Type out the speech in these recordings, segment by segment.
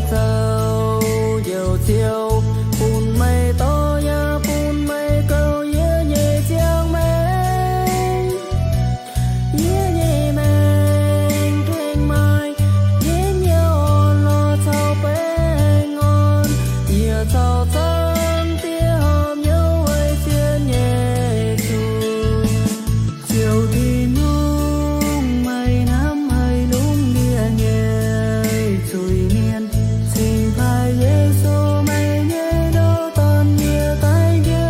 Zoux Njoux Ziouv, bun meih dorh yaac bun meih gouv yie nyei ziangh maengc. Yie nyei maengc tengx maaih njien-youh orn-lorqc caux baengh orn. Yie caux Zaangc Diex horpc hnyouv weic zien Yesu. Ziouv Tin-Hungh, meih hnamv haic longc yie nyei zuiz mienh, cingx taaih Yesu, meih nyei ndoh, dorn yie daaih njoux.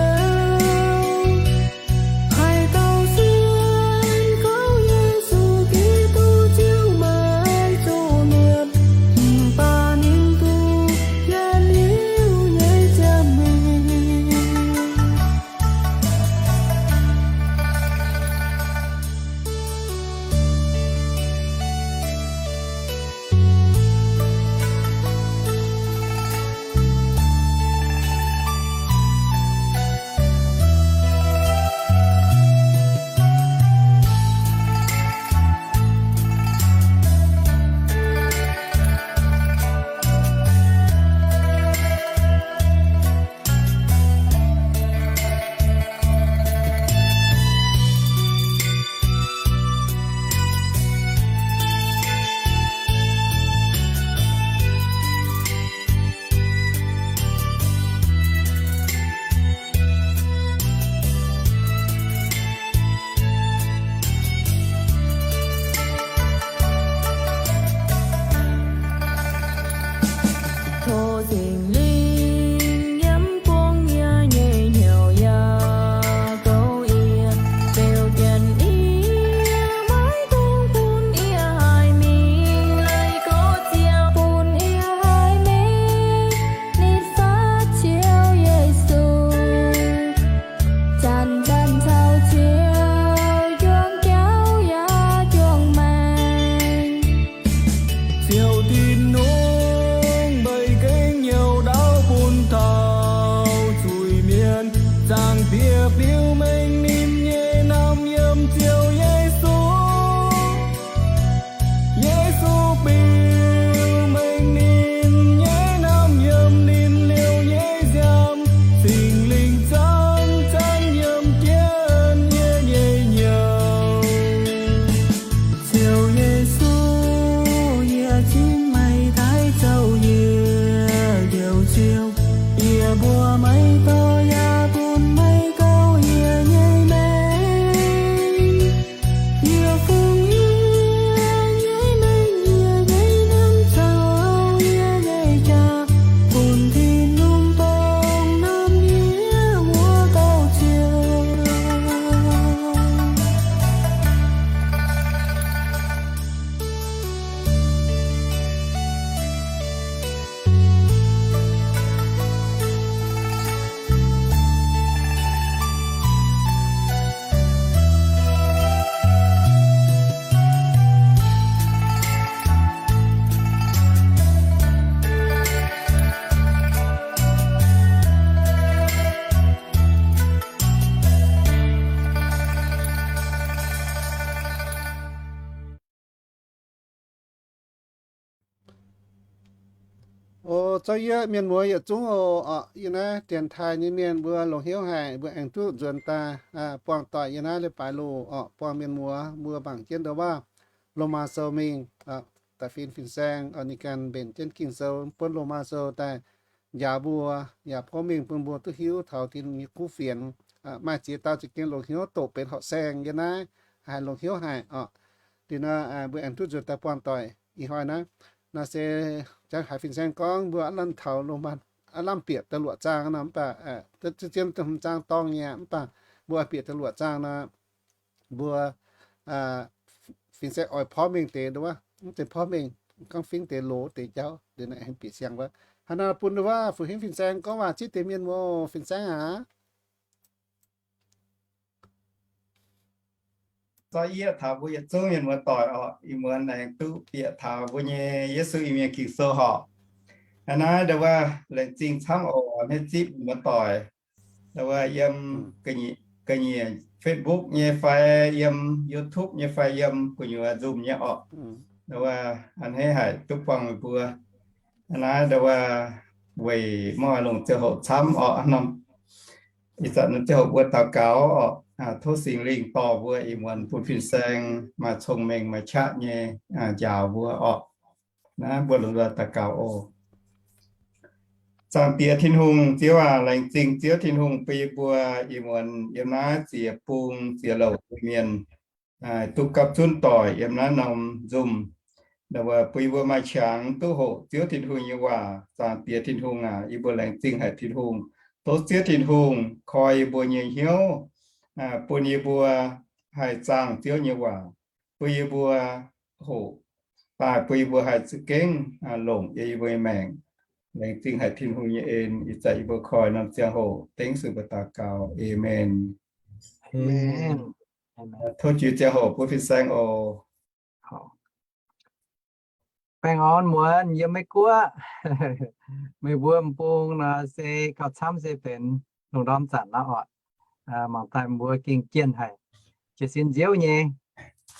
Haaix dauh sienx kaux Yesu Giduc, ziouc maiv zuqc mietc, mv baac ninh duqv yietc liuz nyei ziangh maengc. Tov Singx Lingh yiem buangv yie nyei hnyouv yaac gouv yie, beu jienv yie, maiv dungx bun yie haih mingh, leih gorx-ziangx bun yie haih mingh nitv fatv Ziouv Yesu. Zanc-zanc caux Ziouv juangc jauv yaac juangc maengc. Ziouv Tin-Hungh, meih gengh nyouc ndaauv bun taux zuiz-mienh. Zaangc Diex biux mengh ninh nyei naamh yiem Ziouv Yesu. Yesu biux mengh ninh nyei naamh yiem ninh liouh nyei nziaamv. Singx Lingh zanc-zanc yiem jienv yie nyei hnyouv. Ziouv Yesu, yie cingx meih daaih zoux yie Njoux Ziouv. Yie mbuox meih dorh yaac bun meih gouv yie nyei maengc. Yie fungx yie nyei maengc, yie nyei hnamv caux yie nyei jaax bun Tin-Hungh dongh hnamv yie wuov dauh Ziouv. O, zouv yie mienh muoz yietc zungv oc. Yie naaiv dienx taaih nyei mienh mbuo longc hnyouv haic, mbuo aengx duqv nzuonx daaih buangh doic yie naaiv leiz-baaix loh oc. Buangh mienh muoz mbuo mangc jienv ndau waav Lomaa Sou mingh, da'fin fin-saeng ninh ganh mbenc jienv Ging-Sou, buonv Lomaa Sou daaih njaaux mbuo, yaac porv mengh bun mbuo duqv hiuv taux Tin-Hungh nyei kuv fienx. Maaih ziex dauh za'gengh longc hnyouv doqc benx horqc saeng yie naaiv, haih longc hnyouv haic oc. Liuz nor mbuo aengx duqv nzuonx daaih buangh doic ih hnoi naaiv. Naaiv se jangx haiz fin-saeng gorngv mbuo aav lamh taux Lomaa, aav lamh bieqc da'luoqc zaang nor, mv baac zien hmz zaang dorngh nyei, mv baac mbuo bieqc da'luoqc zaang nor, mbuo fin-saeng oix porv mengh deix nduov, mv zeiz porv mengh, gorngv fingx deix loz deix jauv, liuz naaiv aengx bieqc siang wuov. Hnangv naaiv bun nduov, fu-hingv fin-saeng gorngv waac zipv deix mienh muoz, fin-saeng aac. Zoi yie taux mbuo yietc zungv mienh muoz doic oc. Ih muonz aengx duqv bieqc taux mbuo nyei Yesu Iu-Mienh Ging-Sou horpc. Hnangv naaiv ndau wuov laengz zingh camv oc, hneiv zipv mienh muoz doic. Ndau wuov yiem ga'nyiec Facebook nyei fai yiem YouTube nyei fai yiem gu'nyuoz Zoom nyei orqc. Ndau wuov a'hneiv haic duqv buangh meih mbuo. Naaiv ndau wuov weic maiv longc ziangh hoc camv orqc. Ih zanc ziangh hoc mbuo daux gaux orqc, tov Singx Lingh dorh mbuo ih muonz bun fin-saeng maaih cong-mengh maaih qaqv nyei njaaux mbuo orqc. Naaiv mbuo lomh nzoih daux gaux oc. Zaangc Diex Tin-Hungh, Ziouv aac, laengz zingh Ziouv Tin-Hungh bun yie mbuo ih muonz yiem naaiv ziex bung ziex louc mienh duqv gapv zunv doic yiem naaiv norm Zoom. Ndau wuov bun yie mbuo maaih qangx duqv hoqc Ziouv Tin-Hungh nyei waac. Zaangc Diex Tin-Hungh aac, yie mbuo laengz zingh haic Tin-Hungh. Tov Ziouv Tin-Hungh koi yie mbuo nyei hnyouv, bun yie mbuo haih zaangh Ziouv nyei waac, bun yie mbuo hoqc daaih, bun yie mbuo haih za'gengh longc yie mbuo nyei maengc. Laengz zingh haic Tin-Hungh nyei en. Ih zanc yie mbuo koi norm ziangh hoc dengv se mbuo daux gaux. Aamen. Tov jiex ziangh hoc bun fin-saeng oc. Baengh orn muonz yiem Meiv-Guoqv. Meih mbuo m'bung nor se gauh camv se benx lungh ndorm zanc la'orqc. Mangc daaih mbuo gengh jienh haic, jiez sin nziouv nyei.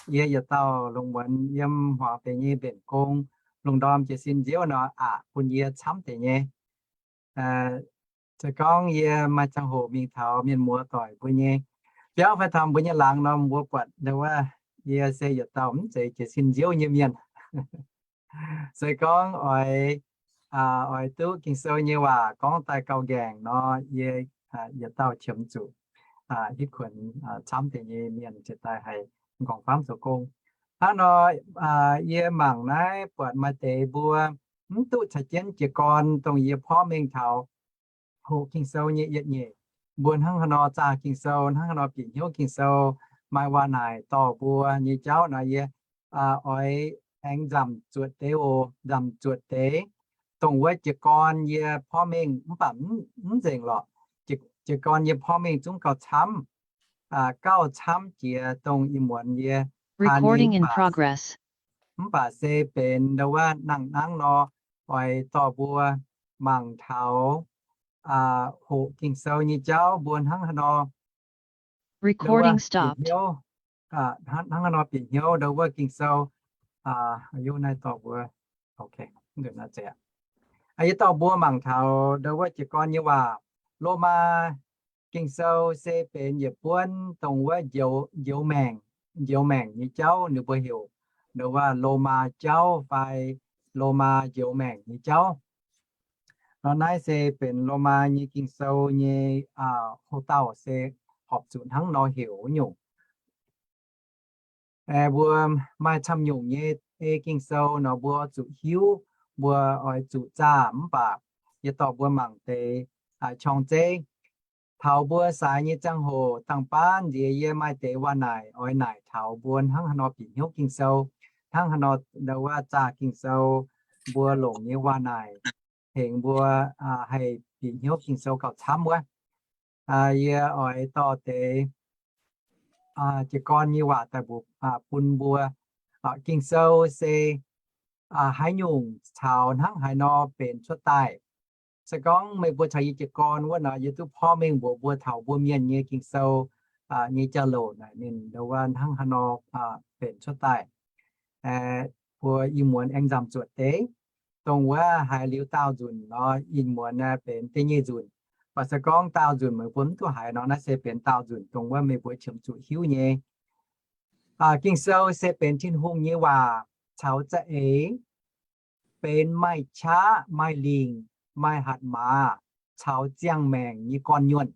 Yie yietc dauh lungh muonz yiem hmuangx deix nyei mbenc gong, lungh ndorm jiez sin nziouv nor aqc bun yie camv deix nyei. Se gorngv yie maaih ziangh hoc mingh taux mienh muoz doic mbuo nyei biauv fai taux mbuo nyei laangz nor, mbuo buatc ndau wuov yie se yietc dauh mv zeiz jiez sin nziouv nyei mienh. Se gorngv oix, oix duqv Ging-Sou nyei waac gorngv daaih gauh nqaengc nor, yie yietc dauh qiemx zuqc hitv kuonx camv deix nyei mienh ziouc daaih haih m'nqorngv famv zoux gong. Hnangv nor, yie mangc naaiv buatc maaih deix mbuo mv duqv caux jienv jiez gorn dongh yie porv mengh taux hoqc Ging-Sou nyei yietc nyeic. Mbuo hnangv haaix nor zaah Ging-Sou, hnangv haaix nor bieqc hnyouv Ging-Sou, maaih waac naaic dorh mbuo nyei jauv nor, yie oix aengx nzamc zuotc deix oc, nzamc zuotc deix. Dongh wuov jiez gorn yie porv mengh mv baac mv nzengc lorqc. Jiez gorn yie porv mengh zungv gauh camv, gauh camv jiex dongh ih muonz yie taan nyei mv baac, mv baac se benx ndau wuov nangh nangv nor, oix dorh mbuo mangc taux hoqc Ging-Sou nyei jauv mbuo hnangv haaix nor, hnangv haaix nor bieqc hnyouv ndau wuov Ging-Sou. Naaiv dorh mbuo, yie dorh mbuo mangc taux ndau wuov jiez gorn nyei waac. Lomaa Ging-Sou se benx yietc buonv dongh wuov njoux maengc, njoux maengc nyei jauv, ninh mbuo heuc ndau wuov Lomaa jauv fai Lomaa njoux maengc nyei jauv. Nor naaiv se benx Lomaa nyei Ging-Sou nyei houx-dauh se horpc zuqc hnangv nor heuc nyungc. Mbuo maaih camv nyungc nyei ei Ging-Sou nor, mbuo zuqc hiuv, mbuo oix zuqc zaah. Mv baac yie dorh mbuo mangc deix qorng-zeiv. Taux mbuo saaix nyei ziangh hoc, dangh baav nziex yie maaih deix waac naaic oix naaic taux mbuo hnangv haaix nor bieqc hnyouv Ging-Sou, hnangv haaix nor ndau wuov zaah Ging-Sou, mbuo longc nyei waac naaic tengx mbuo haih bieqc hnyouv Ging-Sou gauh camv wuov. Yie oix dorh deix jiez gorn nyei waac daaih mbuox bun mbuo. Ging-Sou se haaix nyungc caux hnangv haaix nor benx cuotv daaih. Se gorngv meih mbuo caux yie jiez gorn wuov nor, yie duqv porv mengh mbuox mbuo taux mbuo Mienh nyei Ging-Sou nyei jauv-louc naaic ninh ndau wuov hnangv haaix nor benx cuotv daaih. Mbuo ih muonz aengx nzamc zuotc deix, dongh wuov haiz liuz daauh nzunc nor, ih muonz benx da'nyeic nzunc. Mv baac se gorngv daauh nzunc meih mbuo mv duqv haiz nor, naaiv se benx daauh nzunc dongh wuov meih mbuo qiemx zuqc hiuv nyei. Ging-Sou se benx Tin-Hungh nyei waac caux za'eix, benx maaih qaqv, maaih lingc, maaih hatc maaz caux ziangh maengc nyei gorn-nyuonh,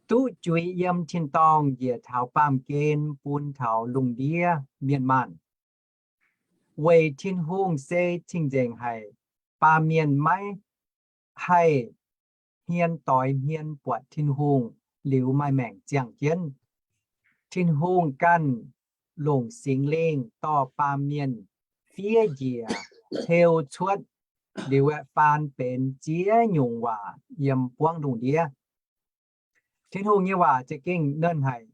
duqv juix yiem tin-dorngh njiec taux baamh gen bun taux lungh ndiev mienh maanh. Weic Tin-Hungh se cing-nzengc haic, baamh mienh maiv haih hmien doix hmien buatc Tin-Hungh liuz maaih maengc ziangh jienv. Tin-Hungh ganh longc Singx Lingh dorh baamh mienh fiev njiec ceu cuotv liuz aeqv, faan benx ziex nyungc waac yiem buangv lungh ndiev. Tin-Hungh nyei waac za'gengh nernh haic,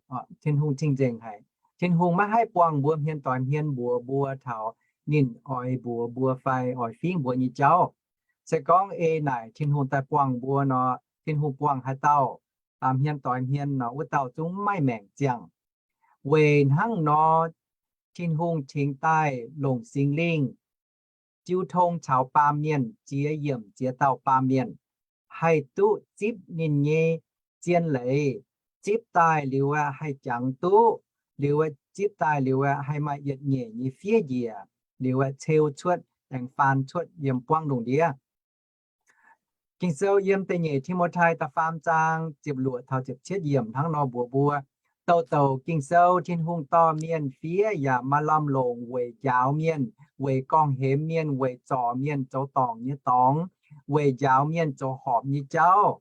Tin-Hungh cing-nzengc haic. Tin-Hungh maiv haih buangh mbuo hmien doix hmien mbuox mbuo taux ninh oix mbuox mbuo fai oix fingv mbuo nyei jauv. Se gorngv ei naaic Tin-Hungh daaih buangh mbuo nor, Tin-Hungh buangh haaix dauh hmien doix hmien nor, wuov dauh zungv maiv maengc ziangh. Weic hnangv nor, Tin-Hungh cingx daaih longc Singx Lingh jiu tong caux baamh mienh, ziex yiemc ziex dauh baamh mienh, haih duqv zipv ninh nyei zien leiz, zipv daaih liuz aeqv, haih jangx duqv, liuz aeqv, zipv daaih liuz aeqv, haih maaih yietc nyeic nyei fiev njiec, liuz aeqv, ceu cuotv aengx faan cuotv yiem buangv lungh ndiev. Ging-Sou yiem da'nyeic Ti^mo^tai da'faam zaang ziepc luoqc taux ziepc cietv yiemc hnangv nor mbuox mbuo, douc douc Ging-Sou Tin-Hungh dorh mienh fiev yaac maaih lamh longc weic njaaux mienh, weic gorngv-hemx mienh, weic zorc mienh zoux dorngc nyei dorngx, weic njaaux mienh zoux horpc nyei jauv.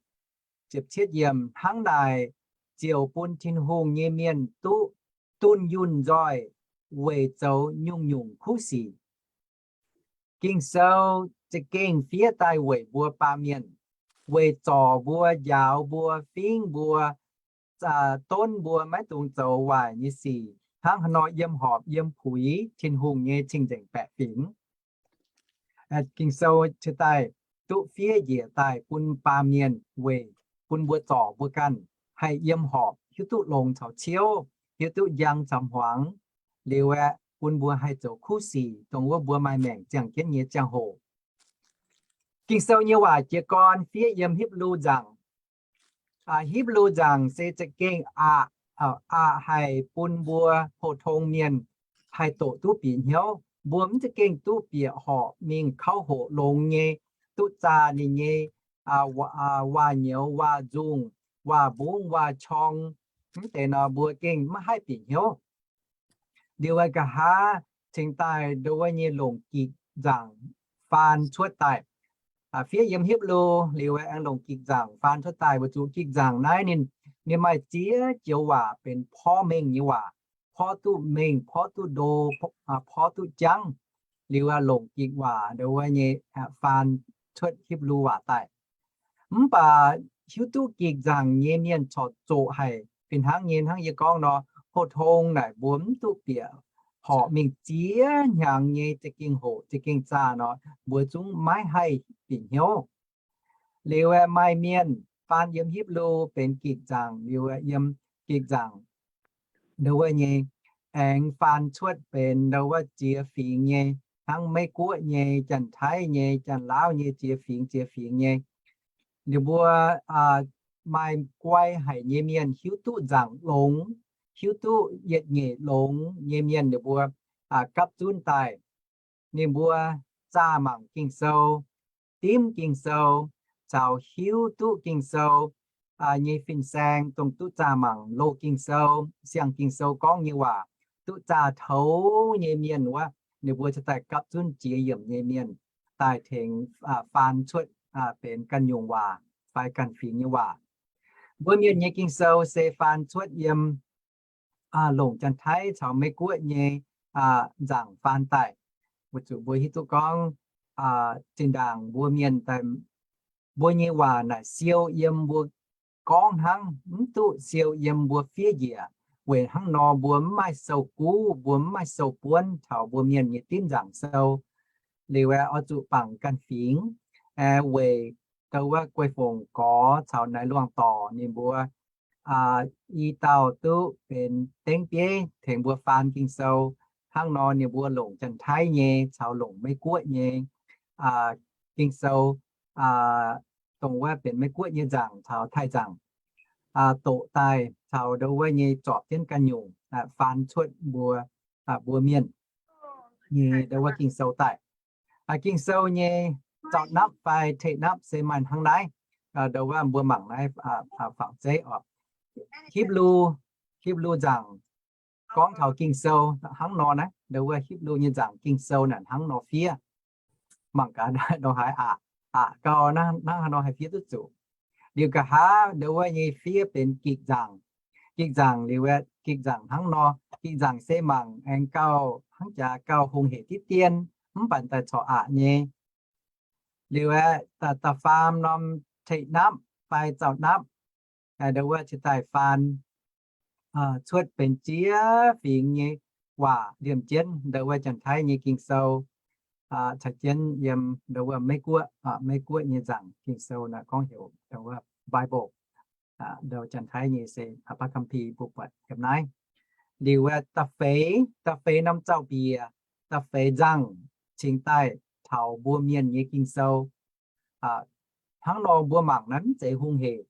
Ziepc cietv yiemc, hnangv naaic ziouc bun Tin-Hungh nyei mienh duqv dunh yunh nzoih weic zoux nyungc-nyungc kuv sic. Ging-Sou za'gengh fiev daaih weic mbuo baamh mienh, weic zorc mbuo, njaaux mbuo, fingv mbuo, donv mbuo maiv dungx zoux waaic nyei sic, hnangv haaix nor yiem horpc yiem puix Tin-Hungh nyei cing-nzengc baeqc fingx. Ging-Sou cingx daaih duqv fiev njiec daaih bun baamh mienh weic bun mbuo zorc mbuo ganh haih yiem horpc, hiuv duqv longx caux ciouv, hiuv duqv njang caux hmuangx, liuz aeqv, bun mbuo haih zoux kuv sic dongh wuov mbuo maaih maengc ziangh jienv nyei ziangh hoc. Ging-Sou nyei waac jiez gorn fiev yiem Hipv^lu nzaangc. Hipv^lu nzaangc se za'gengh aqc, aqc haic bun mbuo pou-tong mienh haih doqc duqv bieqc hnyouv. Mbuo mv za'gengh duqv bieqc horpc mingh kauv hoqc longx nyei, duqv zaah ninh nyei waac-nyouz, waac-nzungh, waac-mbungv, waac-qorng. Mv deix nor mbuo gengh maiv haih bieqc hnyouv. Liuz aeqv, nqa'haav cingx daaih ndo wuov nyei longc gikc nzaangc faan cuotv daaih. Fiev yiem Hipv^lu liuz aeqv, aengx longc gikc nzaangc faan cuotv daaih. Weic zuqc gikc nzaangc naaiv ninh, ninh maaih ziex joux waac benx porv mengh nyei waac, porv duqv mengh, porv duqv ndo, porv duqv jangv. Liuz aeqv, longc gikc waac ndo wuov nyei faan cuotv Hipv^lu waac daaih. Mv baac hiuv duqv gikc nzaangc nyei mienh corc zoqc haic. Fih hnangv nyei, hnangv yie gorngv nor, pou-tong naaic mbuo mv duqv bieqc horpc mingh ziex hnyangx nyei za'gengh hoqc za'gengh zaah nor, mbuo zungv maiv haih bieqc hnyouv. Liuz aeqv, maaih mienh faan yiem Hipv^lu benx gikc nzaangc, liuz aeqv, yiem gikc nzaangc ndo wuov nyei aengx faan cuotv benx ndo wuov ziex fingx nyei, hnangv Meiv-Guoqv nyei, Janx-Taiv nyei, Janx-Laauv nyei, ziex fingx ziex fingx nyei. Ninh mbuo maaih guai haic nyei mienh, hiuv duqv nzaangc longx, hiuv duqv yietc nyeic longx nyei mienh, ninh mbuo gapv zunv daaih. Ninh mbuo zaah mangc Ging-Sou, dimv Ging-Sou, caux hiuv duqv Ging-Sou nyei fin-saeng, dongh duqv zaah mangc loz Ging-Sou, siang Ging-Sou gorngv nyei waac, duqv zaah toux nyei mienh wuov, ninh mbuo cingx daaih gapv zunv jiex yiemc nyei mienh daaih tengx faan cuotv benx ganh nyungc waac fai ganh fingx nyei waac. Mbuo Mienh nyei Ging-Sou se faan cuotv yiem longc Janx-Taiv caux Meiv-Guoqv nyei nzaangc faan daaih. Weic zuqc mbuo hiuv duqv gorngv zinh ndaangc mbuo Mienh daaih, mbuo nyei waac naaic siou yiem mbuo gorngv hnangv, mv duqv siou yiem mbuo fiev njiec. Weic hnangv nor mbuo mv maaih sou-guv, mbuo mv maaih sou-buonv taux mbuo Mienh nyei dimv nzaangc sou. Liuz aeqv, oix zuqc bangc ganh fingx, weic dongh wuov Guei Fongc Gorx caux Naaiv Luangh Dorc ninh mbuo i dauh duqv benx dengv bieiv tengx mbuo faan Ging-Sou. Hnangv nor ninh mbuo longc Janx-Taiv nyei caux longc Meiv-Guoqv nyei Ging-Sou, dongh wuov benx Meiv-Guoqv nyei nzaangc caux Taiv nzaangc doqc daaih caux ndo wuov nyei zorpc jienv ganh nyungc faan cuotv mbuo, mbuo Mienh nyei ndo wuov Ging-Sou daaih. Ging-Sou nyei zaux napv fai te napv se maaih hnangv naaiv. Ndo wuov mbuo mangc naaiv faaux zeiv oc. Hipv^lu, Hipv^lu nzaangc gorngv taux Ging-Sou hnangv nor naaiv, ndo wuov Hipv^lu nyei nzaangc Ging-Sou naaic hnangv nor fiev. Mangc gaax nor haaix aqc, aqc gau hnangv haaix nor haih fiev duqv zuqc. Liuz nqa'haav ndo wuov nyei fiev benx gikc nzaangc. Gikc nzaangc liuz, gikc nzaangc hnangv nor, gikc nzaangc se mangc aengx gauh hnangv jaax gauh hungh hec diqv dien, mv baac daaih corc aqc nyei. Liuz aeqv, da'faam norm te napv fai zaux napv, ndo wuov cingx daaih faan cuotv benx ziex fingx nyei waac liemh jienv ndo wuov Janx-Taiv nyei Ging-Sou caux jienv yiem ndo wuov Meiv-Guoqv, Meiv-Guoqv nyei nzaangc Ging-Sou naaic gorngv heuc ndo wuov Bible, ndo Janx-Taiv nyei se พระคัมภีร์ mbuo buatc yiem naaiv. Liuz aeqv, da'feix, da'feix norm zaux-mbiec, da'feix nzangc cingx daaih taux mbuo mienh nyei Ging-Sou. Hnangv nor mbuo mangc naaiv mv zeiz hungh hec.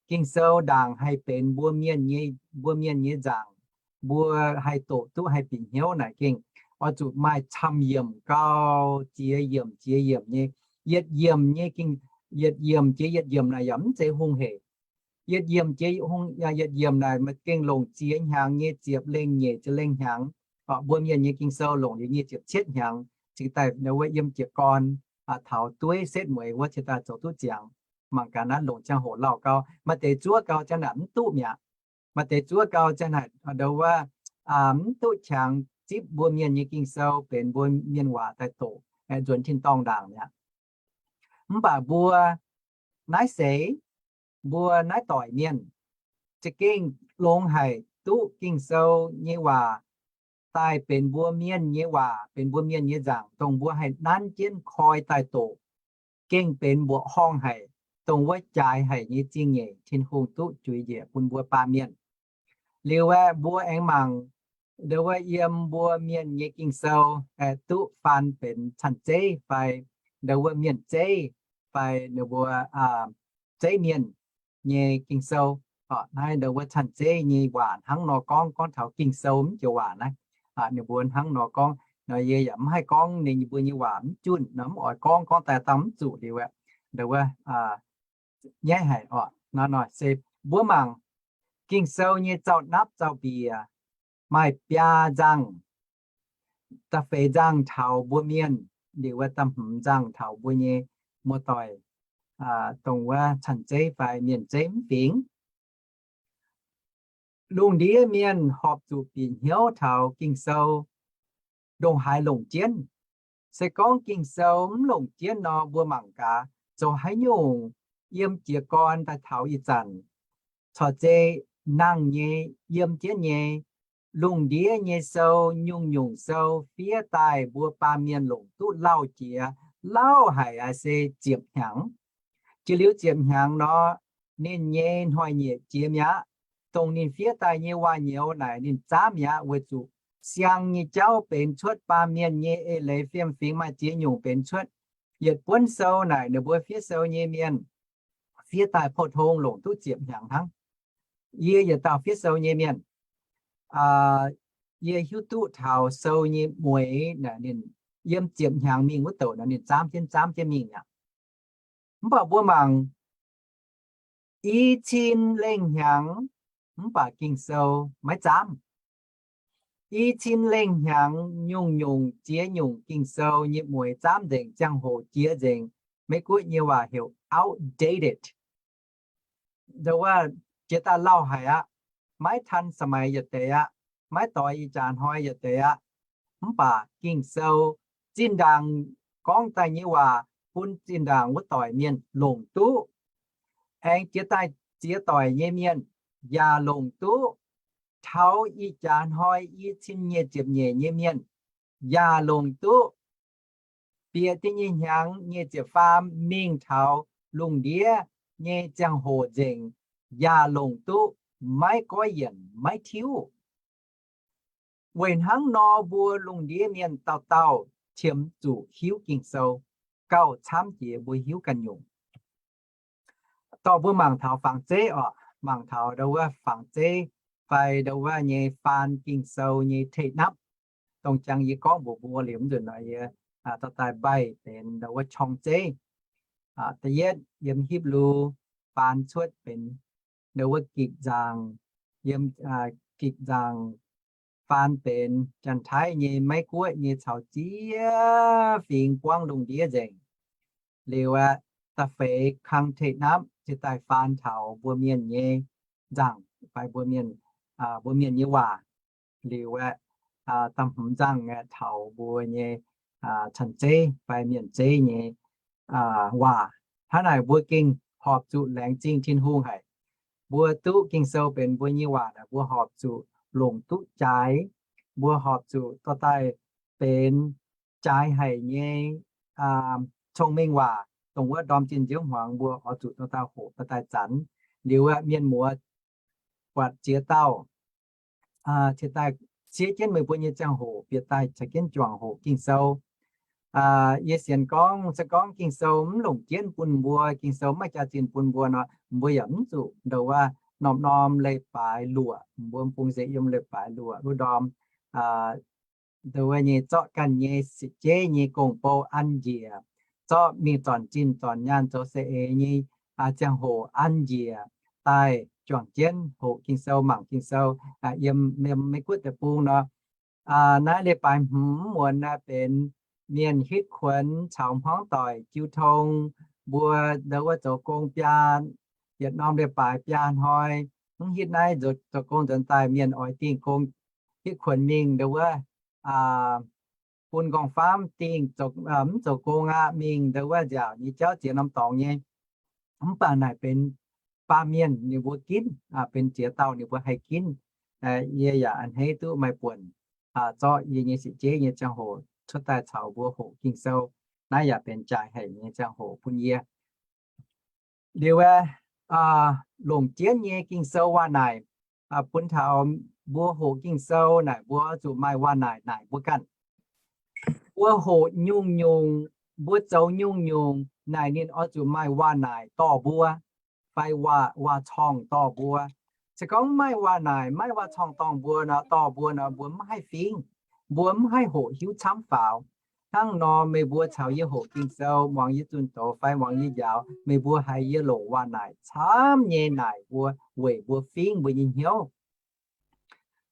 Ging-Sou ndaangc haih benx mbuo mienh nyei, mbuo mienh nyei nzaangc, mbuo haih doqc duqv haih bieqc hnyouv naaic gengh oix zuqc maaih camv-yiemc gau, ziex yiemc ziex yiemc nyei, yietc yiemc nyei gengh, yietc yiemc jiex yietc yiemc naaic yaac mv zeiz hungh hec. Yietc yiemc jiex yietc yiemc naaic maaih gengh longc ziex hnyangx nyei ziepc lengh nyeic ziepc lengh hnyangx. Mbuo mienh nyei Ging-Sou longc liuz nyic ziepc cietv hnyangx cingx daaih wuov yiem jiez gorn taux dueiv setv mueiz wuov cingx daaih zoux duqv ziangx. Mangc gaax naaiv longc ziangh hoc lauh gau. Maaih deix zuov gau ziang naaic mv duqv mi'aqv. Maaih deix zuov gau ziang naaic ndau wuov mv duqv qangx zipv mbuo mienh nyei Ging-Sou benx mbuo mienh waac daaih doqc, nzuonx tin-dorngh ndaangc mi'aqv. Mv baac mbuo naaiv seix, mbuo naaiv doic mienh za'gengh longx haic duqv Ging-Sou nyei waac daaih benx mbuo mienh nyei waac, benx mbuo mienh nyei nzaangc, dongh mbuo haih nanv jienv koi daaih doqc, gengh benx mbuoqc horngh haic, dongh wuov jaaix haic nyei zingh nyeic Tin-Hungh duqv juix njiec bun mbuo baamh mienh. Liuz aeqv, mbuo aengx mangc ndau wuov yiem mbuo mienh nyei Ging-Sou aeqv, duqv faan benx canh zeiv fai ndau wuov mienh zeiv fai ninh mbuo zeiv mienh nyei Ging-Sou. Naaiv ndau wuov canh zeiv nyei waac hnangv nor gorngv, gorngv taux Ging-Sou mv joux waac naaiv, ninh mbuo hnangv nor gorngv nor, yie yaac mv haih gorngv ninh mbuo nyei waac mv junh nor, mv oix gorngv, gorngv daaih dangh mv zuqc liuz aeqv, ndau wuov nyaiv haic oc. Nor se mbuo mangc Ging-Sou nyei zaux-napv zaux-mbiec maaih biaa nzangh. Da'feix nzangh taux mbuo mienh, liuz wuov da'hmz nzangh taux mbuo nyei muoz-doic, dongh wuov canh zeiv fai mienh zeiv mv fingx. Lungh ndiev mienh horpc zuqc bieqc hnyouv taux Ging-Sou ndongc haaix longc jienv. Se gorngv Ging-Sou mv longc jienv nor, mbuo mangc gaax zoux haaix nyungc yiem jiez gorn daaih taux ih zanc, corc zei nangh nyei, yiem jienv nyei, lungh ndiev nyei sou, nyungc-nyungc sou fiev daaih mbuo baamh mienh longc duqv lauh jiex, lauh haic aac se ziepc hnyangx. Jiex liuz ziepc hnyangx nor, ninh nyei hnoi-nyieqc jiex mi'aqv. Dongh ninh fiev daaih nyei waac-nyouz naaic ninh zaamv mi'aqv, weic zuqc siang nyei jauv benx cuotv, baamh mienh nyei eix leiz fiem-fingx maaih ziex nyungc benx cuotv. Yietc buonv sou naaic ninh mbuo fiev sou nyei mienh fiev daaih pou-tong longc duqv ziepc hnyangx hnangv. Yie yietc dauh fiev sou nyei mienh, yie hiuv duqv taux sou nyei mueix naaic ninh yiem ziepc hnyangx mingh wuov douc naaic ninh zaamv jienv zaamv jienv mingh aqv. Mv baac mbuo mangc i cin lengh hnyangx, mv baac Ging-Sou maiv zaamv. I cin lengh hnyangx nyungc-nyungc ziex nyungc Ging-Sou nyei mueix zaamv nzengc, ziangh hoc jiex nzengc. Meiv Guoqv nyei waac heuc outdated. Ndau wuov jiex daaih lauh haic aqv, maiv ทันสมัย yietc deix aqv, maiv doix ih jaax hnoi yietc deix aqv. Mv baac Ging-Sou zinh ndaangc gorngv daaih nyei waac bun zinh ndaangc wuov doic mienh longc duqv. Aengx jiex daaih ziex doic nyei mienh yaac longc duqv. Taux ih jaax hnoi i cin nyic ziepc nyeic nyei mienh yaac longc duqv. Bieqc da'nyeic hnyangx nyic ziepc faam mingh taux lungh ndiev nyei ziangh hoc nzengc yaac longc duqv, maiv goiv yienc maiv tiuv. Weic hnangv nor mbuo lungh ndiev mienh dauh dauh qiemx zuqc hiuv Ging-Sou gauh camv jiex mbuo hiuv ganh nyungc. Dorh mbuo mangc taux fangx zeiv oc, mangc taux ndau wuov fangx zeiv fai ndau wuov nyei faan Ging-Sou nyei teiv-napv. Dongh jangx yie gorngv mbuox mbuo liuz, mv nzunc nor yie dorh daaih mbaih benx ndau wuov qorng zeiv. Da'yietv yiem Hipv^lu faan cuotv benx ndau wuov gikc nzaangc, yiem gikc nzaangc faan benx Janx-Taiv nyei, Meiv Guoqv nyei caux ziex fingx buangv lungh ndiev nzengc. Liuz aeqv, da'feix kang teiv-napv cingx daaih faan taux mbuo mienh nyei nzaangc fai mbuo mienh, mbuo mienh nyei waac. Liuz aeqv, da'hmz nzangh aeqv, taux mbuo nyei canh zeiv fai mienh zeiv nyei waac. Hnangv naaic mbuo gengh horpc zuqc laengz zingh Tin-Hungh haic. Mbuo duqv Ging-Sou benx mbuo nyei waac naaic, mbuo horpc zuqc longc duqv jaaix. Mbuo horpc zuqc dorh daaih benx jaaix haic nyei cong-mengh waac, dongh wuov ndorm zinh nziouv hmuangx mbuo oix zuqc dorh daaih hoqc dorh daaih zanc. Liuz aeqv, mienh muoz buatc ziex dauh cingx daaih siev jienv meih mbuo nyei ziangh hoc bieqc daaih caux jienv juangc hoqc Ging-Sou. Yie sienx gorngv se gorngv Ging-Sou mv longc jienv bun mbuo, Ging-Sou mv maaih jaax-zinh bun mbuo nor, mbuo yaac mv zuqc ndoh wuov norm-norm leiz-baaix luoqc, mbuo bung nziex yiem leiz-baaix luoqc wuov ndorm, ndoh wuov nyei zorqv ganh nyei sipv jeiv nyei gong-bou an njiec, zorqv mingh zornc zinh zornc nyaanh zoux saeng-eix nyei ziangh hoc an njiec daaih juangc jienv hoqc Ging-Sou, mangc Ging-Sou. Yiem, yiem Meiv Guoqv deic-bung nor, naaiv leiz-baaix hmz muonz naaiv benx mienh hitv kuonx caux hmuangv doic jiu tong, mbuo ndoh wuov zoux gong biaa, yietc norm leiz-baaix biaa hnoi, mv hitv naaiv zoux gong nzuonx daaih mienh oix dingh gong hitv kuonx mingh ndoh wuov bun nqorngv-famv dingh, mv zoux gong aqv, mingh ndoh wuov nziaauc nyei jauv ziex norm dorngx nyei. Mv baac naaic benx baamh mienh ninh mbuo ginv, benx ziex dauh ninh mbuo haih ginv. Yie yaac a'hneiv duqv maaih buonc zorqv yie nyei sipv jeiv nyei ziangh hoc cuotv daaih caux mbuo hoqc Ging-Sou. Naaiv yaac benx jaaix haic nyei ziangh hoc bun yie. Liuz aeqv, longc jienv nyei Ging-Sou waac naaic bun taux mbuo hoqc Ging-Sou naaic, mbuo oix zuqc maaih waac naaic naaic mbuo ganh. Mbuo hoqc nyungc-nyungc, mbuo zoux nyungc-nyungc naaic, ninh oix zuqc maaih waac naaic dorh mbuo, fai waac, waac-corngh dorh mbuo. Se gorngv mv maaih waac naaic, mv maaih waac-corngh dorh mbuo nor, dorh mbuo nor, mbuo mv haih fingv, mbuo mv haih hoqc hiuv camv faaux. Hnangv nor meih mbuo caux yie hoqc Ging-Sou, muangx yie zunh doz fai muangx yie njaaux, meih mbuo haiz yie longc waac naaic camv nyei naaic mbuo weic mbuo fingv mbuo nyei hnyouv.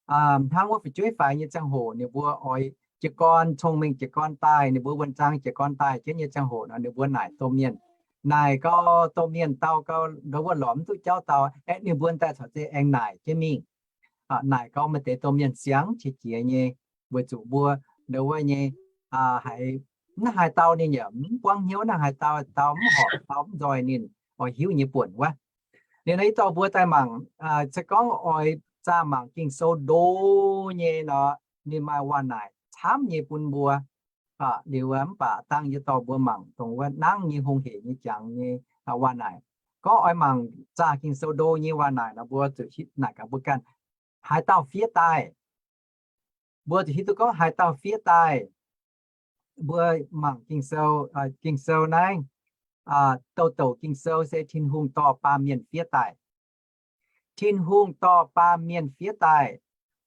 Hnangv wuov fu'jueiv faix nyei ziangh hoc ninh mbuo oix jiez gorn, cong-mengh jiez gorn daaih, ninh mbuo wuonh zaang jiez gorn daaih jienv nyei ziangh hoc nor, ninh mbuo naaic domh mienh. Naaic gau domh mienh dau gau, ndoh wuov lorz mv duqv jauv dau, aeqv, ninh mbuo daaih caux zeiv aengx naaic jienv mingh. Naaic gau maaih deix domh mienh siang qiex jiez nyei, weic zuqc mbuo ndoh wuov nyei haiz naaiv haaix dauh ninh yaac mv buangv hnyouv, naaiv haaix dauh, dauh mv horpc, dauh mv nzoih ninh oix hiuv nyei buonc wuov. Liuz nor yie dorh mbuo daaih mangc, se gorngv oix zaah mangc Ging-Sou ndo nyei nor, ninh maaih waac naaic camv nyei bun mbuo. Liuz mv baac dangh yie dorh mbuo mangc dongh wuov nangv nyei hungh hec nyei jangx nyei waac naaic. Gorngv oix mangc zaah Ging-Sou ndo nyei waac naaic nor, mbuo zuqc naaic gaax mbuo ganh, haaix dauh fiev daaih? Mbuo zuqc hiuv duqv gorngv haaix dauh fiev daaih. Mbuo mangc Ging-Sou, Ging-Sou naaiv, douc douc Ging-Sou se Tin-Hungh dorh baamh mienh fiev daaih. Tin-Hungh dorh baamh mienh fiev daaih,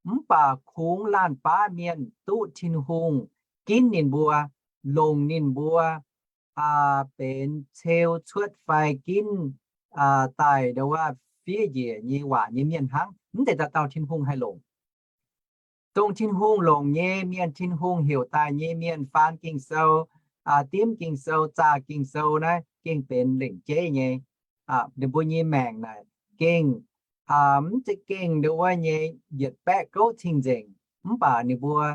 mv baac kungx laanh baav mienh duqv Tin-Hungh ginv ninh mbuo, longc ninh mbuo benx ceu cuotv fai ginv daaih ndoh wuov fiev njiec nyei waac nyei mienh hnangv. Mv zeiz dauh dauh Tin-Hungh haih longc. Dongh Tin-Hungh longc nyei mienh, Tin-Hungh heuc daaih nyei mienh faan Ging-Sou, dimv Ging-Sou, zaah Ging-Sou naaiv gengh benx lengc jeiv nyei. Ninh mbuo nyei maengc naaic gengh mv zeiz gengh ndoh wuov nyei yietc baeqv gouv cing-nzengc, mv baac ninh mbuo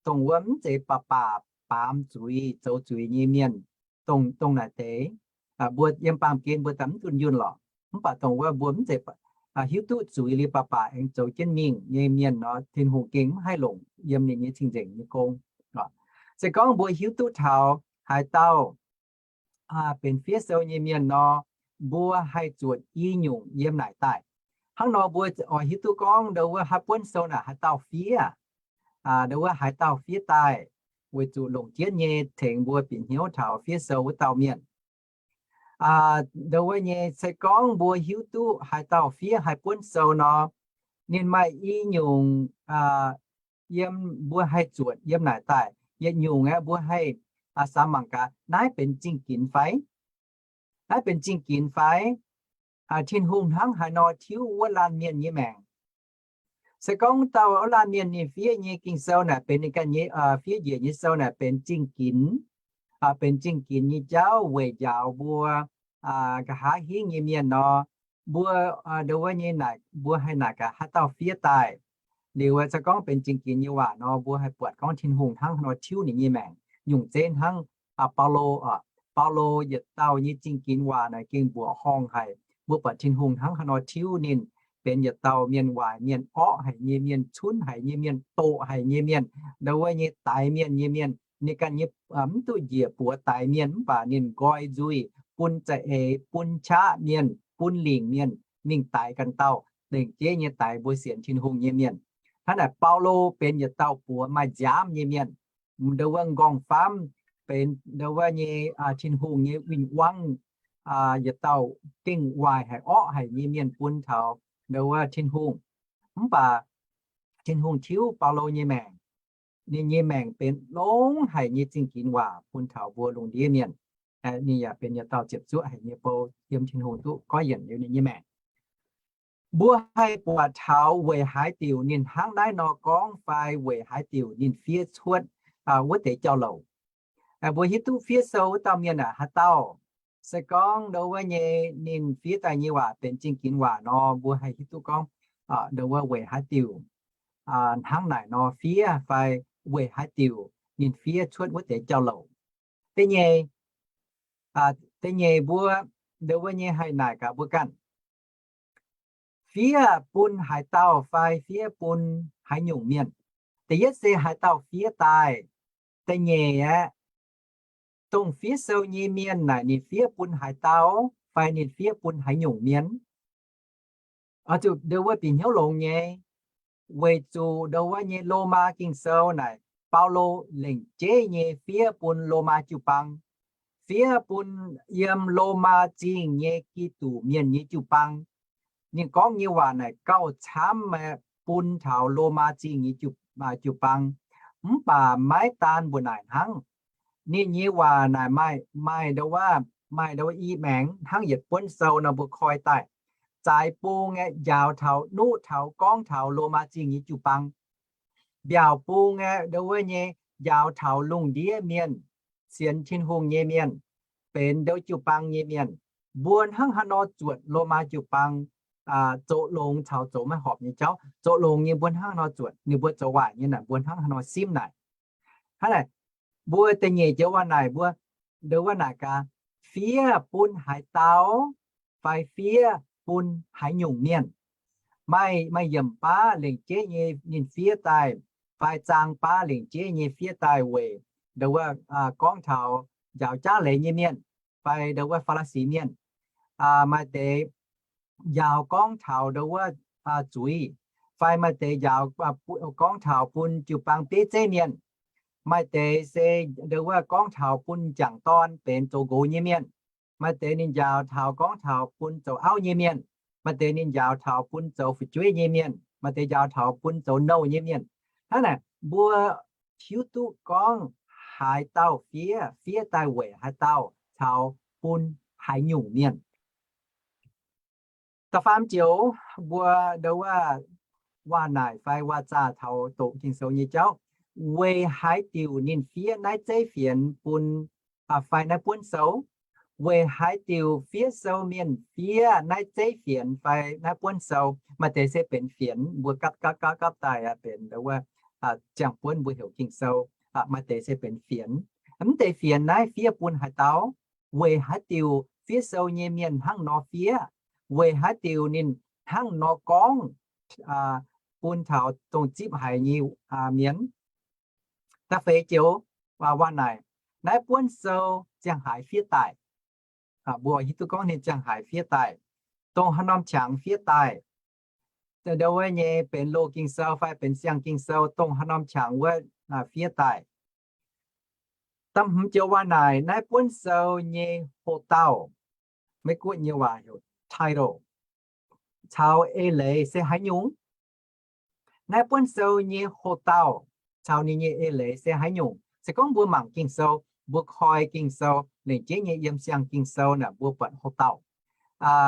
dongh wuov mv zeiz baac baac baamz zuiz zoux zuiz nyei mienh. Dongh, dongh naaic deix, mbuo yiem baamh gen mbuo daaih mv dunh yunh lorqc. Mv baac dongh wuov mbuo mv zeiz hiuv duqv zuiz liuz baac baac aengx zoux jienv mingh nyei mienh nor, Tin-Hungh gengh mv haih longc yiem ninh nyei cing-nzengc nyei gong. Se gorngv mbuo hiuv duqv taux haaix dauh benx fiev sou nyei mienh nor, mbuo haih zuotc i nyungc yiem naaic daaih. Hnangv nor mbuo oix hiuv duqv gorngv ndoh wuov haaix buonv sou naaic haaix dauh fiev, ndoh wuov haaix dauh fiev daaih, weic zuqc longc jienv nyei tengx mbuo bieqc hnyouv taux fiev sou wuov dauh mienh. Ndoh wuov nyei se gorngv mbuo hiuv duqv haaix dauh fiev haaix buonv sou nor, ninh maaih i nyungc yiem mbuo haih zuotc yiem naaic daaih. Yietc nyungc aeqv, mbuo haih samx mangc gaax, naaiv benx zingh ginx fai? Naaiv benx zingh ginx fai? Tin-Hungh hnangv haaix nor tiuv wuov laanh mienh nyei maengc? Se gorngv dauh wuov laanh mienh ninh fiev nyei Ging-Sou naaic benx ninh ganh nyei, fiev njiec nyei sou naaic benx zingh ginx, benx zingh ginx nyei jauv weic njaaux mbuo nqa'haav hingv nyei mienh nor, mbuo ndoh wuov nyei naaic mbuo haih naaic gaax haaix dauh fiev daaih. Liuz se gorngv benx zingh ginx nyei waac nor, mbuo haih buatc gorngv Tin-Hungh hnangv haaix nor tiuv ninh nyei maengc. Nyungc zeiv hnangv Baulo, Baulo yietc dauh nyei zingh ginx waac naaic gengh mbuoqc horngh haic. Mbuo buatc Tin-Hungh hnangv haaix nor tiuv ninh benx yietc dauh mienh waaic, mienh orqv haic nyei mienh, cunv haic nyei mienh, doqc haic nyei mienh, ndoh wuov nyei daix mienh nyei mienh. Ninh ganh nyei mv duqv njiec buoz daix mienh, mv baac ninh nqoi nzuih bun za'eix, bun qaqv mienh, bun lingc mienh mingh daix ganh dauh, lengc jeiv nyei daix mbuo sienx Tin-Hungh nyei mienh. Hnangv naaic Baulo benx yietc dauh buoz maaih nziaamv nyei mienh, ndoh wuov nqorngv-famv benx ndo wuov nyei Tin-Hungh nyei win-wangv, yietc dauh gengh waaic haic orqv haic nyei mienh bun taux ndo wuov Tin-Hungh. Mv baac Tin-Hungh tiuv Baulo nyei maengc. Ninh nyei maengc benx longx haic nyei zingh ginx waac bun taux mbuo lungh ndiev mienh. Ninh yaac benx yietc dauh ziepc zuoqv haic nyei bou yiem Tin-Hungh duqv goiv yienc liuz ninh nyei maengc. Mbuo haih buatc taux weic haaix diuc ninh hnangv naaiv nor gorngv fai weic haaix diuc ninh fiev cuotv wuov deix jauv-louc. Mbuo hiuv duqv fiev sou wuov dauh mienh aeqv, haaix dauh, se gorngv ndo wuov nyei ninh fiev daaih nyei waac benx zingh ginx waac nor, mbuo haih hiuv duqv gorngv ndo wuov weic haaix diuc hnangv naaic nor fiev fai weic haaix diuc ninh fiev cuotv wuov deix jauv-louc. Da'nyeic, da'nyeic mbuo ndo wuov nyei haih naaic gaax mbuo ganh, fiev bun haaix dauh fai fiev bun haaix nyungc mienh. Da'yietv se haaix dauh fiev daaih. Da'nyeic aeqv, dongh fiev sou nyei mienh naaic ninh fiev bun haaix dauh fai ninh fiev bun haaix nyungc mienh. Oix zuqc ndo wuov bieqc hnyouv longx nyei, weic zuqc ndo wuov nyei Lomaa Ging-Sou naaic Baulo lengc jeiv nyei fiev bun Lomaa jiu-baang, fiev bun yiem Lomaa Zingh nyei Giduc mienh nyei jiu-baang. Ninh gorngv nyei waac naaic gauh camv bun taux Lomaa Zingh nyei jiu-baang. Mv baac maiv daan mbuo naaic hnangv. Ninh nyei waac naaic maaih, maaih ndo wuov, maaih ndo wuov i maengx hnangv yietc buonv sou nor mbuo koi daaih. Zaaix bung aeqv, njaaux taux, nuqv taux, gorngv taux Lomaa Zingh nyei jiu-baang. Mbiaauc bung aeqv, ndo wuov nyei njaaux taux lungh ndiev mienh, sienx Tin-Hungh nyei mienh, benx ndo jiu-baang nyei mienh. Mbuo hnangv haaix nor zuotc Lomaa jiu-baang zoux longx caux zoux maiv horpc nyei jauv? Zoux longx nyei mbuo hnangv haaix nor zuotc? Ninh mbuo zoux waaic nyei naaic mbuo hnangv haaix nor simv naaic? Hnangv naaic, mbuo da'nyeic joux waac naaic mbuo, ndo wuov naaic gaax, fiev bun haaix dauh fai fiev bun haaix nyungc mienh. Maaih, maaih yiemc baav lengc jeiv nyei ninh fiev daaih, fai zaang baav lengc jeiv nyei fiev daaih weic ndo wuov gorngv taux njaaux jaav leiz nyei mienh, fai ndo wuov Faa^li^si mienh. Maaih deix njaaux gorngv taux ndo wuov zuiz, fai maaih deix njaaux gorngv taux bun jiu-baang bieiv zeiv mienh. Maaih deix se ndo wuov gorngv taux bun m'jangc dorn benx zoux nqox nyei mienh. Maaih deix ninh njaaux taux gorngv taux bun zoux auv nyei mienh. Maaih deix ninh njaaux taux bun zoux fu'jueiv nyei mienh. Maaih deix njaaux taux bun zoux nouh nyei mienh. Hnangv naaic, mbuo hiuv duqv gorngv haaix dauh fiev, fiev daaih weic haaix dauh caux bun haaix nyungc mienh. Da'faam joux, mbuo ndo wuov waac naaic fai waac zaah taux doqc Ging-Sou nyei jauv, weic haaix diuc ninh fiev naaiv zeiv fienx bun, fai naaiv buonv sou? Weic haaix diuc fiev sou mienh fiev naaiv zeiv fienx fai naaiv buonv sou? Maaih deix se benx fienx, mbuo gapv gapv gapv gapv daaih benx ndo wuov ziangh buonv mbuo heuc Ging-Sou. Maaih deix se benx fienx. Mv deix fienx naaiv fiev bun haaix dauh? Weic haaix diuc fiev sou nyei mienh hnangv nor fiev? Weic haaix diuc ninh hnangv nor gorngv bun taux dongh zipv haic nyei mienh? Da'feix joux waac naaic, naaiv buonv sou ziangh haaix fiev daaih? Mbuo hiuv duqv gorngv ninh ziangh haaix fiev daaih, dongh haaix norm qangx fiev daaih. Ndo wuov nyei benx loz Ging-Sou fai benx siang Ging-Sou, dongh haaix norm qangx wuov fiev daaih. Da'hmz joux waac naaic, naaiv buonv sou nyei hoc-dauh, Meiv-Guoqv nyei waac heuc title, caux eix leiz se haaix nyungc? Naaiv buonv sou nyei hoc-dauh caux ninh nyei eix leiz se haaix nyungc? Se gorngv mbuo mangc Ging-Sou, mbuo koi Ging-Sou, lengc jeiv nyei yiem siang Ging-Sou naaic mbuo buatc hoc-dauh.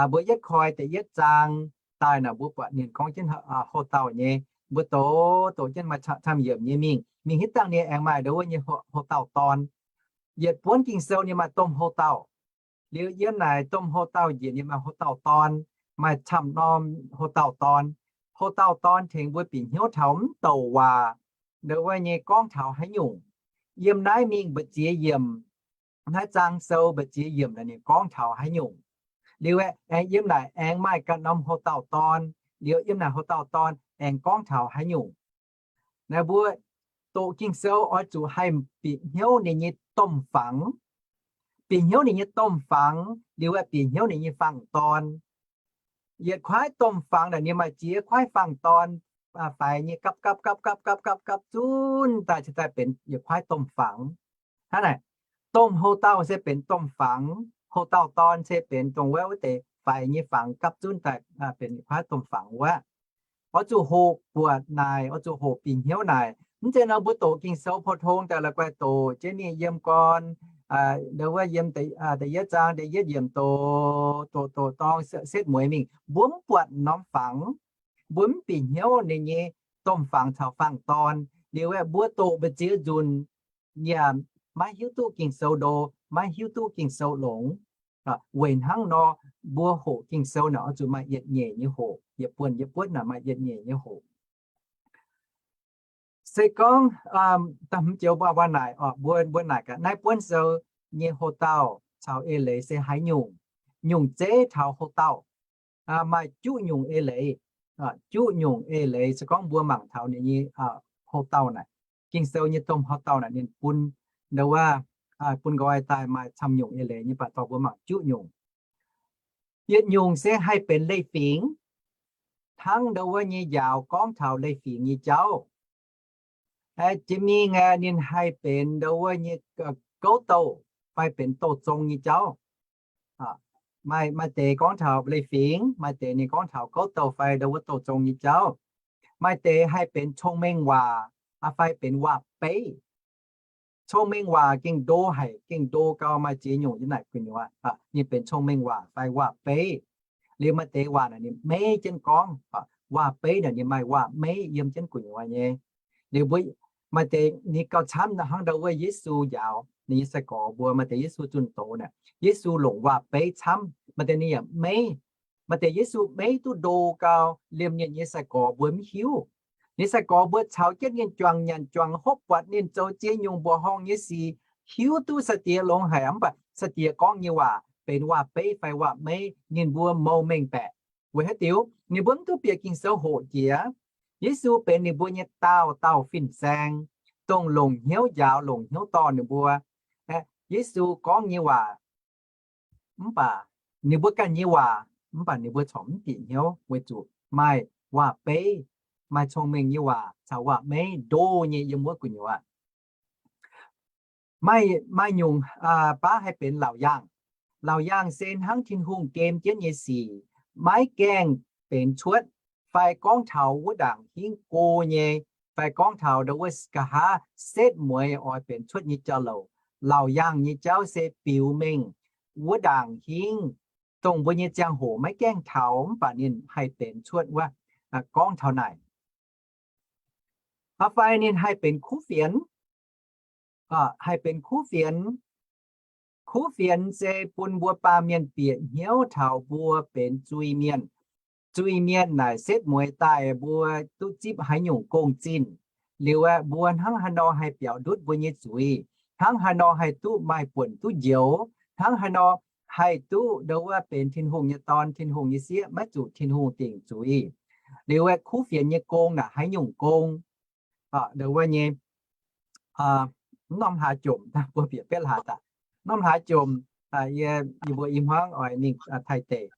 Mbuo yietv koi da'yietv zaang daaih naaic mbuo buatc ninh gorngv jienv hoc-dauh nyei. Mbuo doqc doqc jienv maaih camv-camv yiemc nyei mingh. Mingh hitv dangh ninh aengx maaih ndo wuov nyei hoc-dauh dorn. Yietc buonv Ging-Sou ninh maaih domh hoc-dauh. Liuz yiem naaic domh hoc-dauh njiec ninh maaih hoc-dauh dorn, maaih camv norm hoc-dauh dorn. Hoc-dauh dorn tengx mbuo bieqc hnyouv taux mv douc waac, ndo wuov nyei gorngv taux haaix nyungc. Yiem naaiv mingh mbu'ziex yiemc, naaiv zaang sou mbu'ziex yiemc naaic ninh gorngv taux haaix nyungc. Liuz aengx yiem naaic aengx maaih ganh norm hoc-dauh dorn. Liuz yiem naaic hoc-dauh dorn aengx gorngv taux haaix nyungc. Naaiv mbuo doqc Ging-Sou oix zuqc haih bieqc hnyouv ninh nyei domh fangx. Bieqc hnyouv ninh nyei domh fangx liuz aeqv, bieqc hnyouv ninh nyei fangx-dorn. Yietc kuaaiv domh fangx naaic ninh maaih ziex kuaaiv fangx-dorn faix nyei gapv gapv gapv gapv gapv gapv gapv zunv daaih cingx daaih benx yietc kuaaiv domh fangx. Hnangv naaic, Domh houh dauh se benx domh fangx, houh dauh dorn se benx dongh wuov, wuov deix faix nyei fangx gapv zunv daaih benx kuaaiv domh fangx wuov. Oix zuqc hoqc buatc naaic, oix zuqc hoqc bieqc hnyouv naaic. Mv zeiz nor mbuo doqc Ging-Sou pou-tong daaih la'guaih doqc jienv mingh yiem gorn, ndau wuov yiem da'yietv zaang da'yietv yiemc doqc, doqc, doqc dorng setv mueiz mingh. Mbuo mv buatc norm fangx, mbuo mv bieqc hnyouv ninh nyei domh fangx caux fangx dorn. Liuz aeqv, mbuo doqc mbu'ziex nzunc yaac maiv hiuv duqv Ging-Sou ndo, maiv hiuv duqv Ging-Sou longx. Weic hnangv nor, mbuo hoqc Ging-Sou naaic oix zuqc maaih yietc nyeic nyei hoqc. Yietc buonc yietc buonc naaic maaih yietc nyeic nyei hoqc. Se gorngv da'hmz joux mbuo naaic, mbuo, mbuo naaic gaax naaiv buonv sou nyei houh dauh caux eix leiz se haaix nyungc? Nyungc zeiv taux houh dauh maaih juqv nyungc eix leiz. Juqv nyungc eix leiz se gorngv mbuo mangc taux ninh nyei houh dauh naaic, Ging-Sou nyei domh houh dauh naaic ninh bun, ndau wuov, bun nqoi daaih maaih camv nyungc eix leiz nyei, mv baac dorh mbuo mangc juqv nyungc. Yietc nyungc se haih benx leiz-fingx, hnangv ndau wuov nyei njaaux gorngv taux leiz-fingx nyei jauv. Jiex mingh aeqv, ninh haih benx ndau wuov nyei gouv douh fai benx douh zong nyei jauv. Maaih, maaih deix gorngv taux leiz-fingx, maaih deix ninh gorngv taux gouv douh fai ndau wuov douh zong nyei jauv. Maaih deix haih benx cong-mengh waac fai benx waac-beiv. Cong-mengh waac gengh ndo haic, gengh ndo gau, maaih ziex nyungc yiem naaic gu'nyuoz. Ninh benx cong-mengh waac fai waac-beiv. Liuz maaih deix waac naaic ninh meiv jienv gorngv. Waac-beiv naaic ninh maaih waac-meiv yiem jienv gu'nyuoz nyei. Liuz mbuo maaih deix ninh gauh camv hnangv ndau wuov Yesu njaaux ninh nyei sai-gorx mbuo, maaih deix Yesu zunh doz naaic, Yesu longc waac-beiv camv, maaih deix ninh yaac meiv. Maaih deix Yesu meiv duqv ndo gau, liemh ninh nyei sai-gorx mbuo mv hiuv. Ninh sai-gorx mbuo caux jienv ninh juangc nyanc juangc hopv, buatc ninh zoux ziex nyungc mbuoqc horngh nyei sic, hiuv duqv sai-diex longx haic, mv baac sai-diex gorngv nyei waac benx waac-beiv fai waac-meiv, ninh mbuo mouz mengh baeqc. Weic haaix diuc? Ninh mbuo mv duqv bieqc Ging-Sou hoqc jiex. Yesu benx ninh mbuo nyei daauh dauh fin-saeng, dongh longc hnyouv njaaux, longc hnyouv dorh ninh mbuo. Yesu gorngv nyei waac, mv baac ninh mbuo ganh nyei waac, mv baac ninh mbuo corc mv bieqc hnyouv weic zuqc maaih waac-beiv, maaih cong-mengh nyei waac caux waac-meiv ndo nyei yiem wuov gu'nyuoz. Maaih, maaih nyungc baav haih benx laauc yaangh. Laauc yaangh se hnangv Tin-Hungh gem jienv nyei sic maiv gaengh benx cuotv, fai gorngv taux wuov ndaangc hingv go nyei, fai gorngv taux ndau wuov nqa'haav setv mueiz oix benx cuotv nyei jauv-louc. Laauc yaangh nyei jauv se biux mengh wuov ndaangc hingv dongh mbuo nyei ziangh hoc maiv gaengh taux mv baac ninh haih benx cuotv wuov, gorngv taux naaic. Fai ninh haih benx kuv fienx, haih benx kuv fienx. Kuv fienx se bun mbuo baamh mienh bieqc hnyouv taux mbuo benx zuiz-mienh. Zuiz-mienh naaic setv mueiz daaih mbuo duqv zipv haaix nyungc gong-zinh. Liuz aeqv, mbuo hnangv haaix nor haih biaux ndutv mbuo nyei zuiz, hnangv haaix nor haih duqv maaih buonc duqv njoux, hnangv haaix nor haih duqv ndau wuov benx Tin-Hungh nyei dorn, Tin-Hungh nyei sieqv, maiv zuqc Tin-Hungh dingc zuiz. Liuz aeqv, kuv fienx nyei gong naaic haaix nyungc gong? Ndau wuov nyei, mv norm hlaax jomc, mbuo bieqc betv hlaax daaih. Norm hlaax jomc, yie, yie mbuo i hmuangv oix mingh Taiv deic,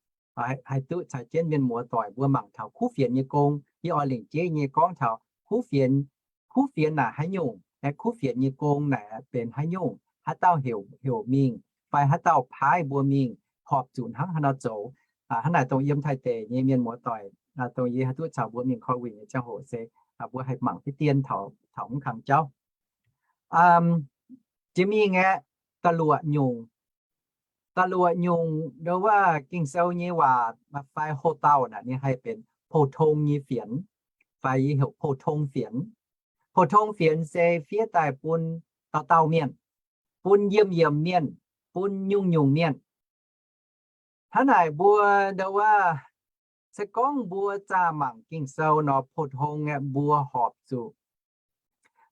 haih duqv caux jienv mienh muoz doic mbuo mangc taux kuv fienx nyei gong. Yie oix lengc jeiv nyei gorngv taux kuv fienx, kuv fienx naaic haaix nyungc, aeqv, kuv fienx nyei gong naaic benx haaix nyungc, haaix dauh heuc, heuc mingh, fai haaix dauh paaiv mbuo mingh, horpc zuqc hnangv haaix nor zoux. Hnangv naaic dongh yiem Taiv deic nyei mienh muoz doic, dongh yie haih duqv caux mbuo mingh korv-lienh nyei ziangh hoc se, mbuo haih mangc diqv dien taux, taux mv kang jauv. Jiex mingh aeqv, da'luoqc nyungc, da'luoqc nyungc ndau wuov Ging-Sou nyei waac fai houh dauh naaic ninh haih benx pou-tong nyei fienx, fai yie heuc pou-tong fienx. Pou-tong fienx se fiev daaih bun dauh dauh mienh, bun yiemh yiemh mienh, bun nyungc nyungc mienh. Hnangv naaic mbuo ndau wuov, se gorngv mbuo zaah mangc Ging-Sou nor, pou-tong aeqv, mbuo horpc zuqc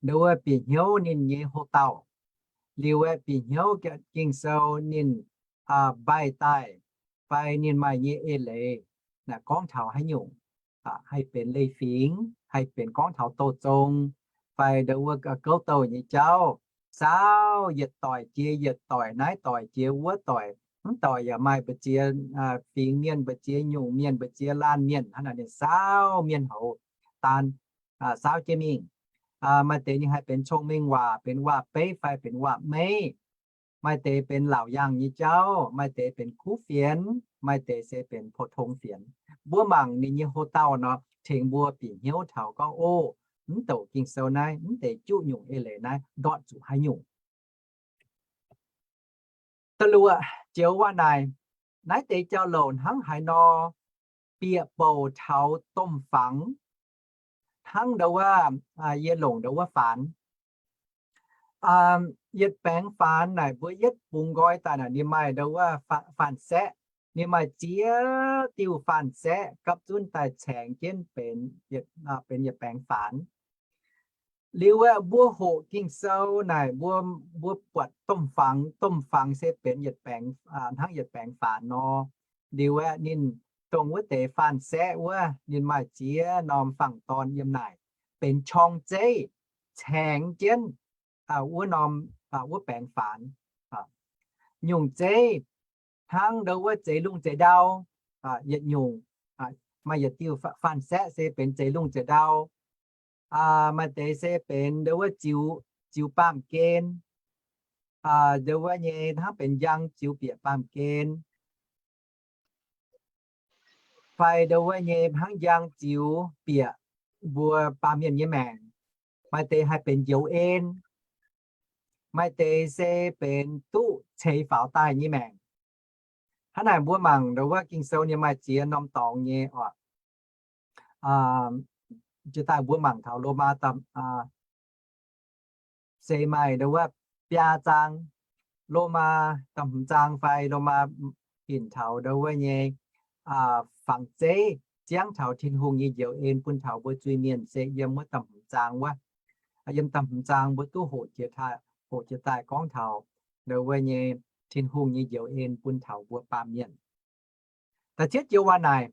ndau wuov bieqc hnyouv ninh nyei houh dauh, liuz aeqv, bieqc hnyouv Ging-Sou ninh mbaih daaih fai ninh maaih nyei eix leiz, naaic gorngv taux haaix nyungc, haih benx leiz-fingx, haih benx gorngv taux douh zong, fai ndau wuov gouv douh nyei jauv, saauv yietc doic jiex yietc doic, naaiv doic jiex wuov doic, mv doic yaac maaih mbu'ziex fingx mienh, mbu'ziex nyungc mienh, mbu'ziex laanh mienh, hnangv naaic ninh saauv mienh houz daan, saauv jienv mingh. Maaih deix ninh haih benx cong-mengh waac, benx waac-beiv fai benx waac-meiv. Maaih deix benx laauc yaangh nyei jauv, maaih deix benx kuv fienx, maaih deix se benx pou-tong fienx. Mbuo mangc ninh nyei houx-dauh nor, tengx mbuo bieqc hnyouv taux gorngv, o, mv douc Ging-Sou naaiv, mv deix juqv nyungc eix leiz naaiv ndortv zuqc haaix nyungc. Da'luoqc joux waac naaic, naaiv deix jauv-louc hnangv haaix nor bieqc bouc taux domh fangx, hnangv ndau wuov, yie longc ndau wuov faanx. Yietc baengx faanx naaic mbuo yietv bungx nqoi daaih naaic ninh maaih ndau wuov faanx-saeqv. Ninh maaih ziex diuh faanx-saeqv gapv zunv daaih caengx jienv benx, benx yietc baengx faanx. Liuz aeqv, mbuo hoqc Ging-Sou naaic mbuo, mbuo buatc domh fangx, domh fangx se benx yietc baengx, hnangv yietc baengx faanx nor. Liuz aeqv, ninh dongh wuov deix faanx-saeqv wuov, ninh maaih ziex norm fangx-dorn yiem naaic, benx qorng zeiv caengx jienv wuov norm, wuov baengx faanx. Nyungc zeiv hnangv ndau wuov zeix lungh zeix ndau, yietc nyungc, maaih yietc diuh faanx-saeqv se benx zeix lungh zeix ndau. Maaih deix se benx ndau wuov ziux, ziux baamh gen, ndau wuov nyei hnangv benx njang ziux bieqc baamh gen, fai ndau wuov nyei hnangv njang ziux bieqc mbuo baamh mienh nyei maengc. Maaih deix haih benx njoux en, maaih deix se benx duqv ceix faaux daaih nyei maengc. Hnangv naaic mbuo mangc ndau wuov Ging-Sou nyei maaih ziex norm dorngx nyei oc. Jiex daaih mbuo mangc taux Lomaa, se maaih ndau wuov biaa zaang, Lomaa da'hmz zaang fai Lomaa binc taux ndau wuov nyei fangx-zeiv, ziangv taux Tin-Hungh nyei njoux en bun taux mbuo zuiz-mienh se yiem wuov da'hmz zaang wuov. Yiem da'hmz zaang mbuo duqv hoqc jiex, hoqc jiex daaih gorngv taux ndau wuov nyei Tin-Hungh nyei njoux en bun taux mbuo baamh mienh. Da'cietv joux waac naaic,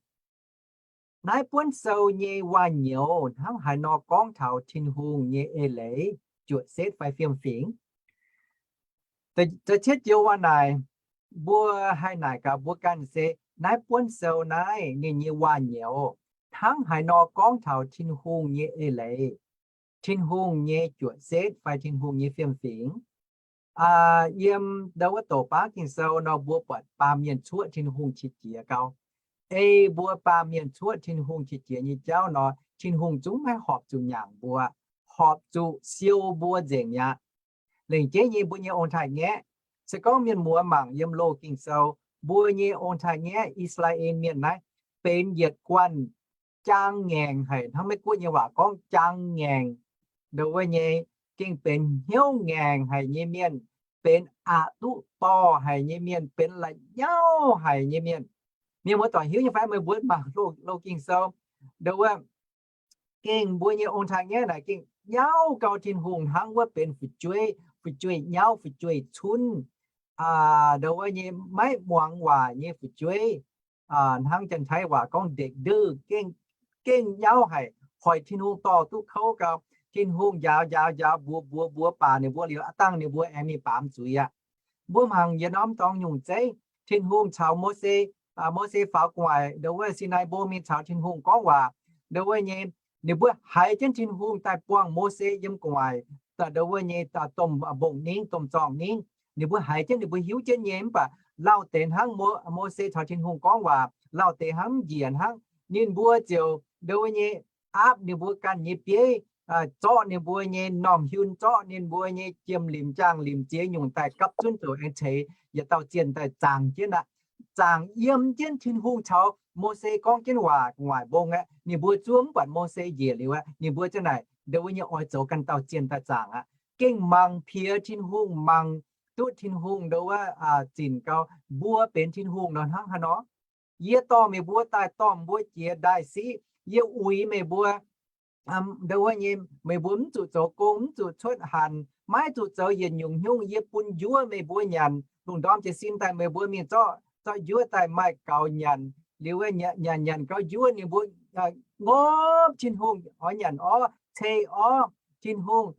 naaiv buonv sou nyei waac-nyouz hnangv haaix nor gorngv taux Tin-Hungh nyei eix leiz, juoqc setv fai fiem-fingx? Da'cietv joux waac naaic, mbuo haih naaic gaax mbuo ganh se naaiv buonv sou naaiv ninh nyei waac-nyouz hnangv haaix nor gorngv taux Tin-Hungh nyei eix leiz, Tin-Hungh nyei juoqc setv fai Tin-Hungh nyei fiem-fingx. Yiem ndau wuov douc baav Ging-Sou nor mbuo buatc baamh mienh cuoqv Tin-Hungh qiex jiez gau. Ei mbuo baamh mienh cuoqv Tin-Hungh qiex jiez nyei jauv nor, Tin-Hungh zungv maiv horpc zuqc nyaangc mbuo, horpc zuqc siou mbuo nzengc mi'aqv. Lengc jeiv nyei mbuo nyei ong-taaix-ngaeqv, se gorngv mienh muoz mangc yiem Loz Ging-Sou, mbuo nyei ong-taaix-ngaeqv I^saa^laa^en Mienh naaiv benx yietc guanh jaang ngaengc haic, hnangv Meiv-Guoqv nyei waac gorngv jaang ngaengc, ndau wuov nyei gengh benx hnyouv ngaengc haic nyei mienh, benx aqc duqv dorh haic nyei mienh, benx la'nyauv haic nyei mienh. Mienh muoz doic hiuv nyei fai? Meih mbuo mangc Loz Ging-Sou, ndau wuov gengh mbuo nyei ong-taaix-ngaeqv naaic gengh nyauv gau Tin-Hungh hnangv wuov benx fu'jueiv, fu'jueiv nyauv, fu'jueiv cunv, ndau wuov nyei maiv muangx waac nyei fu'jueiv, hnangv Janx-Taiv waac gorngv ndekc ndouh, gengh nyauv haic, hoic Tin-Hungh dorh duqv kouv gau. Tin-Hungh njaaux njaaux njaaux, mbuox mbuox mbuox baac ninh mbuo liuz, aav dangh ninh mbuo aengx mingh baamz zuiz aqv. Mbuo mangc yietc norm dorngx nyungc zeiv, Tin-Hungh caux Mose, Mose faaux gu'nguaaic ndau wuov Sinaai Mbong mingh caux Tin-Hungh gorngv waac, ndau wuov nyei ninh mbuo haiz jienv Tin-Hungh daaih buangh Mose yiem gu'nguaaic, ndau wuov nyei domh mbong-ningv, domh zorng-ningv. Ninh mbuo haiz jienv, ninh mbuo hiuv jienv nyei. Mv baac lauh deix hnangv Mose caux Tin-Hungh gorngv waac, lauh deix hnangv mv njiec hnangv. Ninh mbuo ziouc ndau wuov nyei aapv ninh mbuo ganh nyei bieiv, zorqv ninh mbuo nyei normh hiun, zorqv ninh mbuo nyei jiem-limc, jaang-limc ziex nyungc daaih gapv zunv zoux aengx ceix yietc dauh zienh daaih zaangc jienv aqv. Zaangc yiem jienv Tin-Hungh caux Mose gorngv jienv waac gu'nguaaic mbong aqv. Ninh mbuo zuov mv buatc Mose njiec liuz aqv. Ninh mbuo ziouc naaic ndau wuov nyei oix zoux ganh dauh zienh daaih zaangc aqv. Gengh mangc piex Tin-Hungh, mangc duqv Tin-Hungh ndau wuov zinc gau, mbuo benx Tin-Hungh nor hnangv haaix nor. Yie dorh meih mbuo daaih, dorh mbuo jiex ndaaih siqv. Yie uix meih mbuo ndau wuov nyei, meih mbuo mv zuqc zoux gong, mv zuqc cuotv hanc, maiv zuqc zoux yietc nyungc haaix nyungc. Yie bun njuov meih mbuo nyanc. Lungh ndorm jiez sin daaih meih mbuo mingh zorqv, zorqv njuov daaih maaih gaux nyanc. Liuz wuov nyanc nyanc gau njuov ninh mbuo ngopv Tin-Hungh, oix nyanc orv, cei orv. Tin-Hungh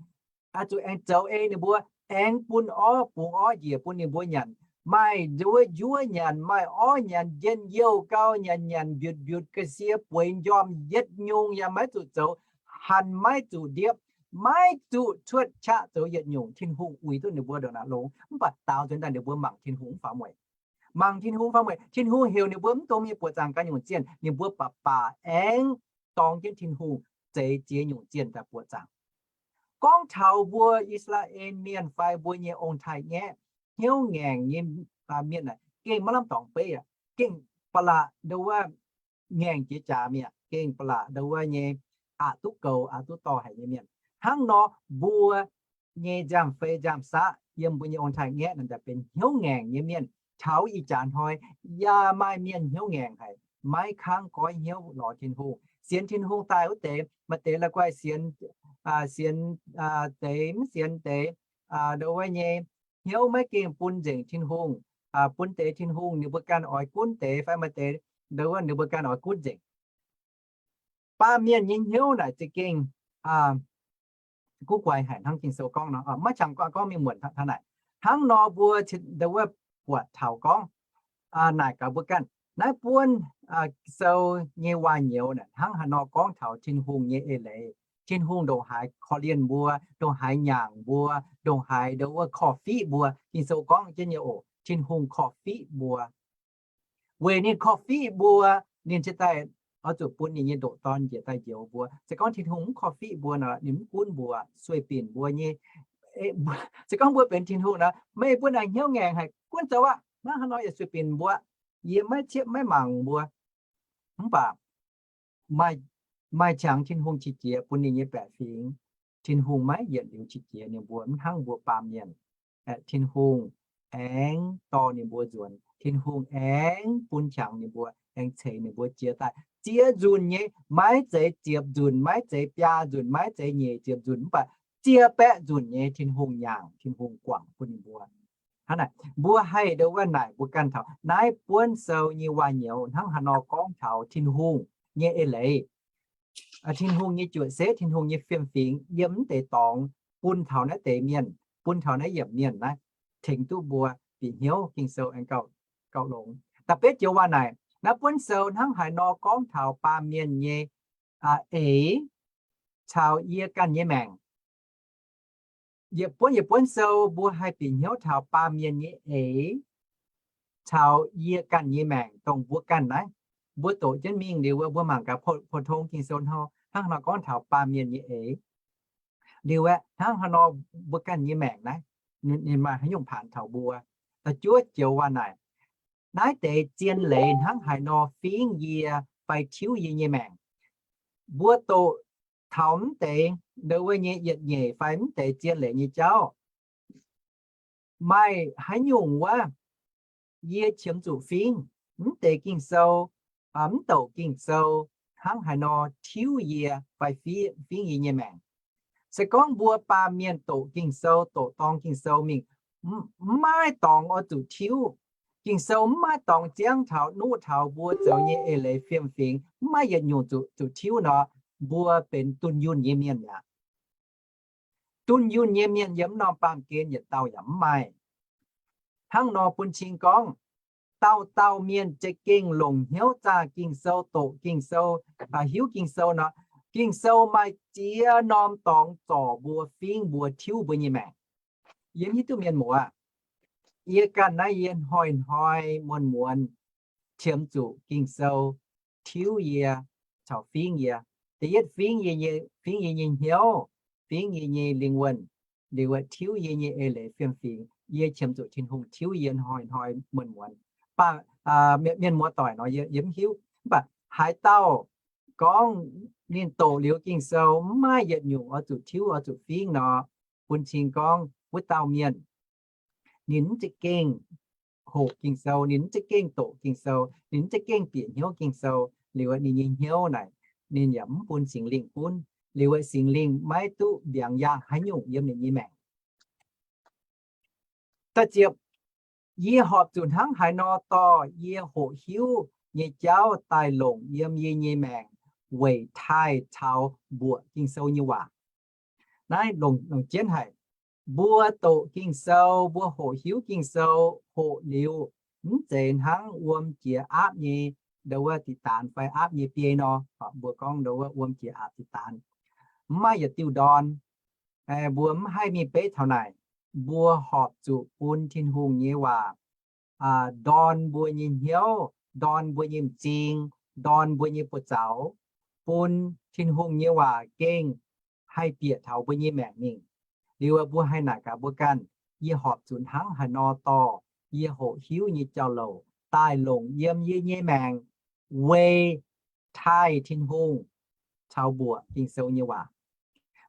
zuqc aengx zoux ei ninh mbuo, aengx bun orv, bungx orv njiec bun ninh mbuo nyanc. Maaih njuov nyanc, maaih orv nyanc, njien-youh gau, nyanc nyanc mbiutc mbiutc ga'sie bueix njormh, yietc nyungc yaac maiv zuqc zoux, hanc maiv zuqc ndiepv. maiv zuqc cuotv qaqv zoux yietc nyungc. Tin-Hungh uix duqv ninh mbuo ndongc naaic longx, mv baac daaux nzuonx daaih ninh mbuo mangc Tin-Hungh mv faaux mueic. Mangc Tin-Hungh faaux mueic, Tin-Hungh heuc ninh mbuo mv dungx mingh buoqc zaangc ganh nyungc zienh, ninh mbuo baac baac aengx dorng jienv Tin-Hungh zeix ziex nyungc zienh daaih buoqc zaangc. Gorngv taux mbuo I^saa^laa^en Mienh fai mbuo nyei ong-taaix-ngaeqv hnyouv ngaengc nyei mienh aah, gengh maiv lamh dorngx beiv aqv. Gengh ba'laqc ndo wuov ngaengc jiex jaax mi'aqv. Gengh ba'laqc ndo wuov nyei aqc duqv goux, aqc duqv dorh haic nyei mienh. Hnangv nor, mbuo nyei nziaamv-fei nziaamv-saqv yiem mbuo nyei ong-taaix-ngaeqv naaic daaih benx hnyouv ngaengc nyei mienh. Taux ih jaax hnoi yaac maaih mienh hnyouv ngaengc haic, maiv kangv goiv hnyouv lorz Tin-Hungh, sienx Tin-Hungh daaih wuov deix, maaih deix la'guaih sienx, sienx deix mv sienx deix, ndo wuov nyei hnyouv maiv gengh bun nzengc Tin-Hungh, bun deix Tin-Hungh ninh mbuo ganh oix gunv deix fai maaih deix ndo wuov ninh mbuo ganh oix gunv nzengc. Baamh mienh nyei hnyouv naaic za'gengh guv guaix haic hnangv Ging-Sou gorngv nor. Maiv qangx gorngv mingh muonc hnangv naaic. Hnangv nor mbuo ndo wuov buatc taux gorngv naaic gaax mbuo ganh, naaiv buonv sou nyei waac-nyouz naaic hnangv haaix nor gorngv taux Tin-Hungh nyei eix leiz. Tin-Hungh ndongc haaix korv-lienh mbuo, ndongc haaix nyaangc mbuo, ndongc haaix ndo wuov korv-fiqv mbuo. Ging-Sou gorngv jienv nyei oc, Tin-Hungh korv-fiqv mbuo. Weic ninh korv-fiqv mbuo, ninh cingx daaih oix zuqc bun ninh nyei ndoqc Dorn njiec daaih njoux mbuo. Se gorngv Tin-Hungh mv korv-fiqv mbuo nor, ninh mv gunv mbuo, sueih binc mbuo nyei. Se gorngv mbuo benx Tin-Hungh nor, meih mbuo naaic hnyouv ngaengc haic, gunv zoux aqv, hnangv haaix nor yaac sueih binc mbuo. Yie maiv ciepv maiv mangc mbuo. Mv baac maaih qangx Tin-Hungh qiex jiez bun ninh nyei baeqc fingx. Tin-Hungh maiv yietc liuz qiex jiez ninh mbuo, mv hnangv mbuo baamh mienh. Tin-Hungh aengx dorh ninh mbuo nzuonx. Tin-Hungh aengx bun qangx ninh mbuo, aengx ceix ninh mbuo jiex daaih ziex nzunc nyei, maiv zeiz ziepc nzunc, maiv zeiz biaa nzunc, maiv zeiz nyeic ziepc nzunc, mv baac ziepc baeqv nzunc nyei Tin-Hungh nyaangc, Tin-Hungh guangc bun ninh mbuo. Hnangv naaic, mbuo haih ndo wuov naaic mbuo ganh taux naaiv buonv sou nyei waac-nyouz hnangv haaix nor gorngv taux Tin-Hungh nyei eix leiz, Tin-Hungh nyei juoqc setv, Tin-Hungh nyei fiem-fingx yiem mv deix dorngx bun taux naaiv deix mienh, bun taux naaiv yiemc mienh naaiv, tengx duqv mbuo bieqc hnyouv Ging-Sou aengx gauh longx. Da'betv joux waac naaic, naaiv buonv sou hnangv haaix nor gorngv taux baamh mienh nyei eix caux yie ganh nyei maengc. Yietc buonv yietc buonv sou mbuo haih bieqc hnyouv taux baamh mienh nyei eix caux yie ganh nyei maengc, dongh mbuo ganh naaiv. Mbuo doqc jienv mingh liuz wuov, mbuo mangc gaax pou-tong Ging-Sou hnangv haaix nor gorngv taux baamh mienh nyei eix. Liuz aeqv, hnangv haaix nor mbuo ganh nyei maengc naaiv, ninh maaih haaix nyungc paanx taux mbuo? Da'juov joux waac naaic, naaiv deix zien leiz hnangv haaix nor fingv yie fai tiuv yie nyei maengc? Mbuo doqc taux mv deix ndo wuov nyei yietc nyeic fai mv deix zien leiz nyei jauv, maaih haaix nyungc wuov yie qiemx zuqc fingv? Mv deix Ging-Sou, mv douc Ging-Sou hnangv haaix nor tiuv yie fai fingv yie nyei maengc? Se gorngv mbuo baamh mienh doqc Ging-Sou, doqc dorng Ging-Sou mingh, mv maaih dorngx oix zuqc tiuv. Ging-Sou mv maaih dorngx ziangv taux nuqv taux mbuo zoux nyei eix leiz fiem-fingx, mv maaih yietc nyungc zuqc tiuv nor, mbuo benx dunh yunh nyei mienh mi'aqv. Dunh yunh nyei mienh yiem norm baamh gen yietc dauh yaac mv maaih. Hnangv nor bun cing gorngv, dauh dauh mienh za'gengh longc hnyouv zaah Ging-Sou, doqc Ging-Sou, hiuv Ging-Sou nor, Ging-Sou maaih ziex norm dorngx zorc mbuo, fingv mbuo, tiuv mbuo nyei maengc. Yie hiuv duqv mienh muoz, yie ganh naaiv yie hnoi-hnoi muonz-muonz qiemx zuqc Ging-Sou tiuv yie caux fingv yie. Da'yietv fingv yie, fingv yie nyei hnyouv, fingv yie nyei lingh wuonh, liuz tiuv yie nyei eix leiz fiem-fingx. Yie qiemx zuqc Tin-Hungh tiuv yie hnoi-hnoi muonz-muonz. Mienh muoz-doic nor yie mv hiuv, mv baac haaix dauh gorngv ninh doqc liuz Ging-Sou mv maaih yietc nyungc oix zuqc tiuv oix zuqc fingv nor, bun cing gorngv wuov dauh mienh ninh mv za'gengh hoqc Ging-Sou, ninh mv za'gengh doqc Ging-Sou, ninh mv za'gengh bieqc hnyouv Ging-Sou, liuz ninh nyei hnyouv naaic ninh yaac mv bun Singx Lingh gunv, liuz Singx Lingh maiv duqv mbiaangx yaangh haaix nyungc yiem ninh nyei maengc. Da'ziepc, yie horpc zuqc hnangv haaix nor dorh yie hoqc hiuv nyei jauv daaih longc yiem yie nyei maengc weic taaih caux mbuoqc Ging-Sou nyei waac. Naaiv longc jienv haic. Mbuo doqc Ging-Sou, mbuo hoqc hiuv Ging-Sou, hoqc liuz mv zeiz hnangv wuom jiex aapv nyei ndo wuov diqc daanx fai aapv nyei biei nor, mbuo gorngv ndo wuov wuom jiex aapv diqc daanx, mv maaih yietc diuh ndorn. Mbuo mv haih mingh beiv taux naaic. Mbuo horpc zuqc bun Tin-Hungh nyei waac ndorn mbuo nyei hnyouv, ndorn mbuo nyei m'zing, ndorn mbuo nyei buoz-zaux, bun Tin-Hungh nyei waac gengh haih bieqc taux mbuo nyei maengc mingh. Liuz mbuo haih naaic gaax mbuo ganh, yie horpc zuqc hnangv haaix nor dorh yie hoqc hiuv nyei jauv-louc daaih longc yiem yie nyei maengc weic taaih Tin-Hungh caux mbuoqc Ging-Sou nyei waac.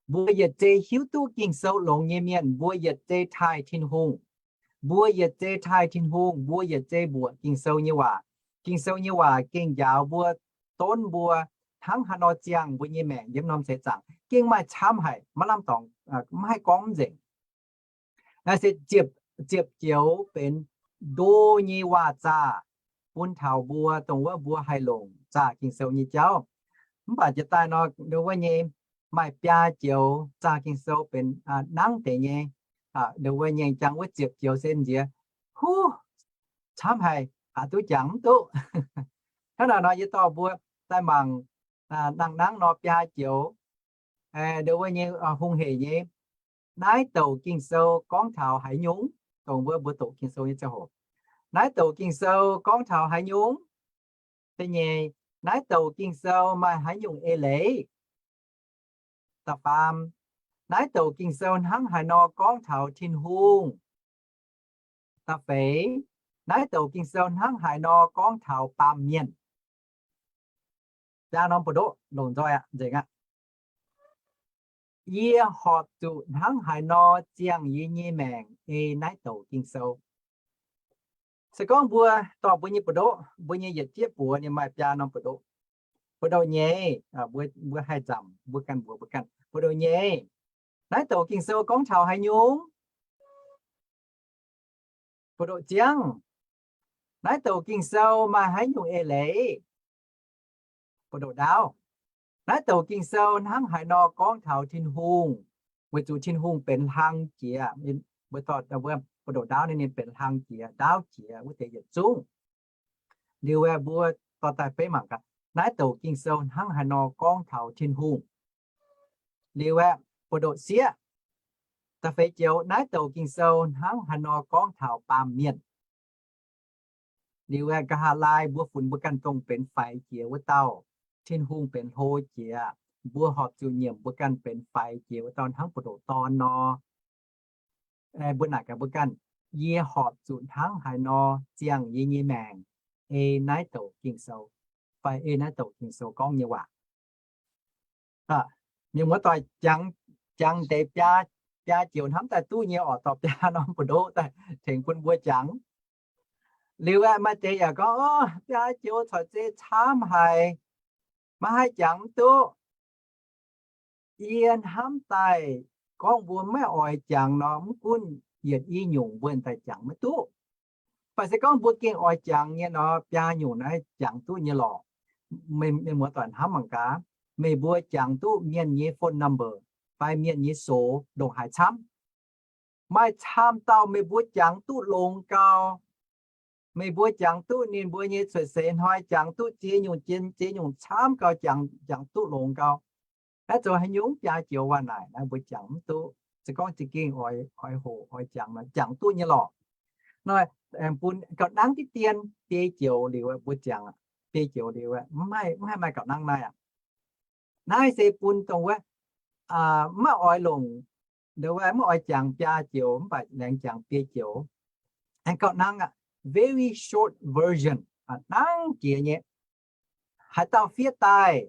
Mbuo yietc zei hiuv duqv Ging-Sou longx nyei mienh, mbuo yietc zei taaih Tin-Hungh. Mbuo yietc zei taaih Tin-Hungh, mbuo yietc zei mbuoqc Ging-Sou nyei waac. Ging-Sou nyei waac gengh njaaux mbuo donv mbuo hnangv haaix nor ziangh mbuo nyei maengc yiem norm seix zaangc. Gengh maaih camv haic, maiv lamh dorngx, mv haih gorngv mv nzengc. Naaiv se ziepc, ziepc joux benx ndo nyei waac-zaah bun taux mbuo, dongh wuov mbuo haih longc zaah Ging-Sou nyei jauv. Mv baac jiex daaih nor, ndo wuov nyei maaih biaa joux zaah Ging-Sou benx nangv deix nyei. Ndo wuov nyei jangx wuov ziepc joux se nziex, huv, camv haic, aqc duqv jangx mv duqv. Hnangv naaic nor yie dorh mbuo daaih mangc nangh nangv nor biaa joux ndo wuov nyei hungh heic nyei. Naaiv douc Ging-Sou gorngv taux haaix nyungc? Dongh wuov mbuo doqc Ging-Sou nyei ziangh hoc, naaiv douc Ging-Sou gorngv taux haaix nyungc? Da'nyeic, naaiv douc Ging-Sou maaih haaix nyungc eix leiz? Da'faam, naaiv douc Ging-Sou hnangv haaix nor gorngv taux Tin-Hungh? Da'feix, naaiv douc Ging-Sou hnangv haaix nor gorngv taux baamh mienh? Jaa norm buoz-ndoqv longc nzoih aqv, nzengc aqv. Yie horpc zuqc hnangv haaix nor ziangh yie nyei maengc ei naaiv douc Ging-Sou? Se gorngv mbuo dorh mbuo nyei buoz-ndoqv, mbuo nyei yietc jieqv buoz ninh maaih biaa norm buoz-ndoqv. Buoz-ndoqv nyei, mbuo haih nzamc, mbuo ganh mbuox mbuo ganh, buoz-ndoqv nyei, naaiv douc Ging-Sou gorngv taux haaix nyungc? Buoz-ndoqv ziangv, naaiv douc Ging-Sou maaih haaix nyungc eix leiz? Buoz-ndoqv ndaauv, naaiv douc Ging-Sou hnangv haaix nor gorngv taux Tin-Hungh? Weic zuqc Tin-Hungh benx hlang jiex. Mbuo dorh buoz-ndoqv ndaauv ninh, ninh benx hlang jiex, ndaauv jiex wuov deix yietc zungv. Liuz aeqv, mbuo dorh daaih beiv mangc gaax, naaiv douc Ging-Sou hnangv haaix nor gorngv taux Tin-Hungh? Liuz aeqv, buoz-ndoqv sieqv, da'feix joux, naaiv douc Ging-Sou hnangv haaix nor gorngv taux baamh mienh? Liuz aeqv, nqa'haav laai mbuo funx mbuo ganh dongh benx faix jiex wuov dauh, Tin-Hungh benx hlo jiex, mbuo horpc zuqc nyiemc mbuo ganh benx faix jiex wuov dauh hnangv buoz-ndoqv dorn nor. Mbuo naaic gaax mbuo ganh, yie horpc zuqc hnangv haaix nor ziangh yie nyei maengc ei naaiv douc Ging-Sou, fai ei naaiv douc Ging-Sou gorngv nyei waac? Mienh muoz-doic, jangx, jangx deix biaa, biaa joux hnamv daaih duqv nyei oc, dorh biaa norm buoz-ndoqv daaih tengx bun mbuo jangx. Liuz aeqv, maaih deix yaac gorngv, o, biaa joux corc zeiz camv haic, maiv haih jangx mv duqv. Yie hnamv daaih gorngv mbuo maiv oix jangx nor, mv gunv yietc i nyungc mbuo daaih jangx maiv duqv. Mv baac se gorngv mbuo gengh oix jangx nyei nor, biaa nyungc naaiv jangx duqv nyei lorqc. Meih, meih muoz-doic hnamv mangc gaax, meih mbuo jangx duqv mienh nyei phone number fai mienh nyei sox ndongc haaix camv? Maaih camv dauh meih mbuo jangx duqv longx gau. Meih mbuo jangx duqv ninh mbuo nyei cuotv seix hnoi, jangx duqv ziex nyungc jien, ziex nyungc camv gau, jangx, jangx duqv longx gau. Naaiv zoux haaix nyungc? Biaa joux waac naaic naaiv mbuo jangx mv duqv. Se gorngv za'gengh oix, oix hoqc, oix jangx nor, jangx duqv nyei lorqc. Nor, bun gauh nangv diqv dien, biei joux liuz mbuo jangx, biei joux liuz mv haih, mv haih maaih gauh nangv naaiv aqv. Naaiv se bun dongh wuov maiv oix longc, ndo wuov maiv oix jangx biaa joux, mv baac laengz jangx biei joux. Aengx gauh nangv aqv, very short version, nangv jiex nyei. Haaix dauh fiev daaih,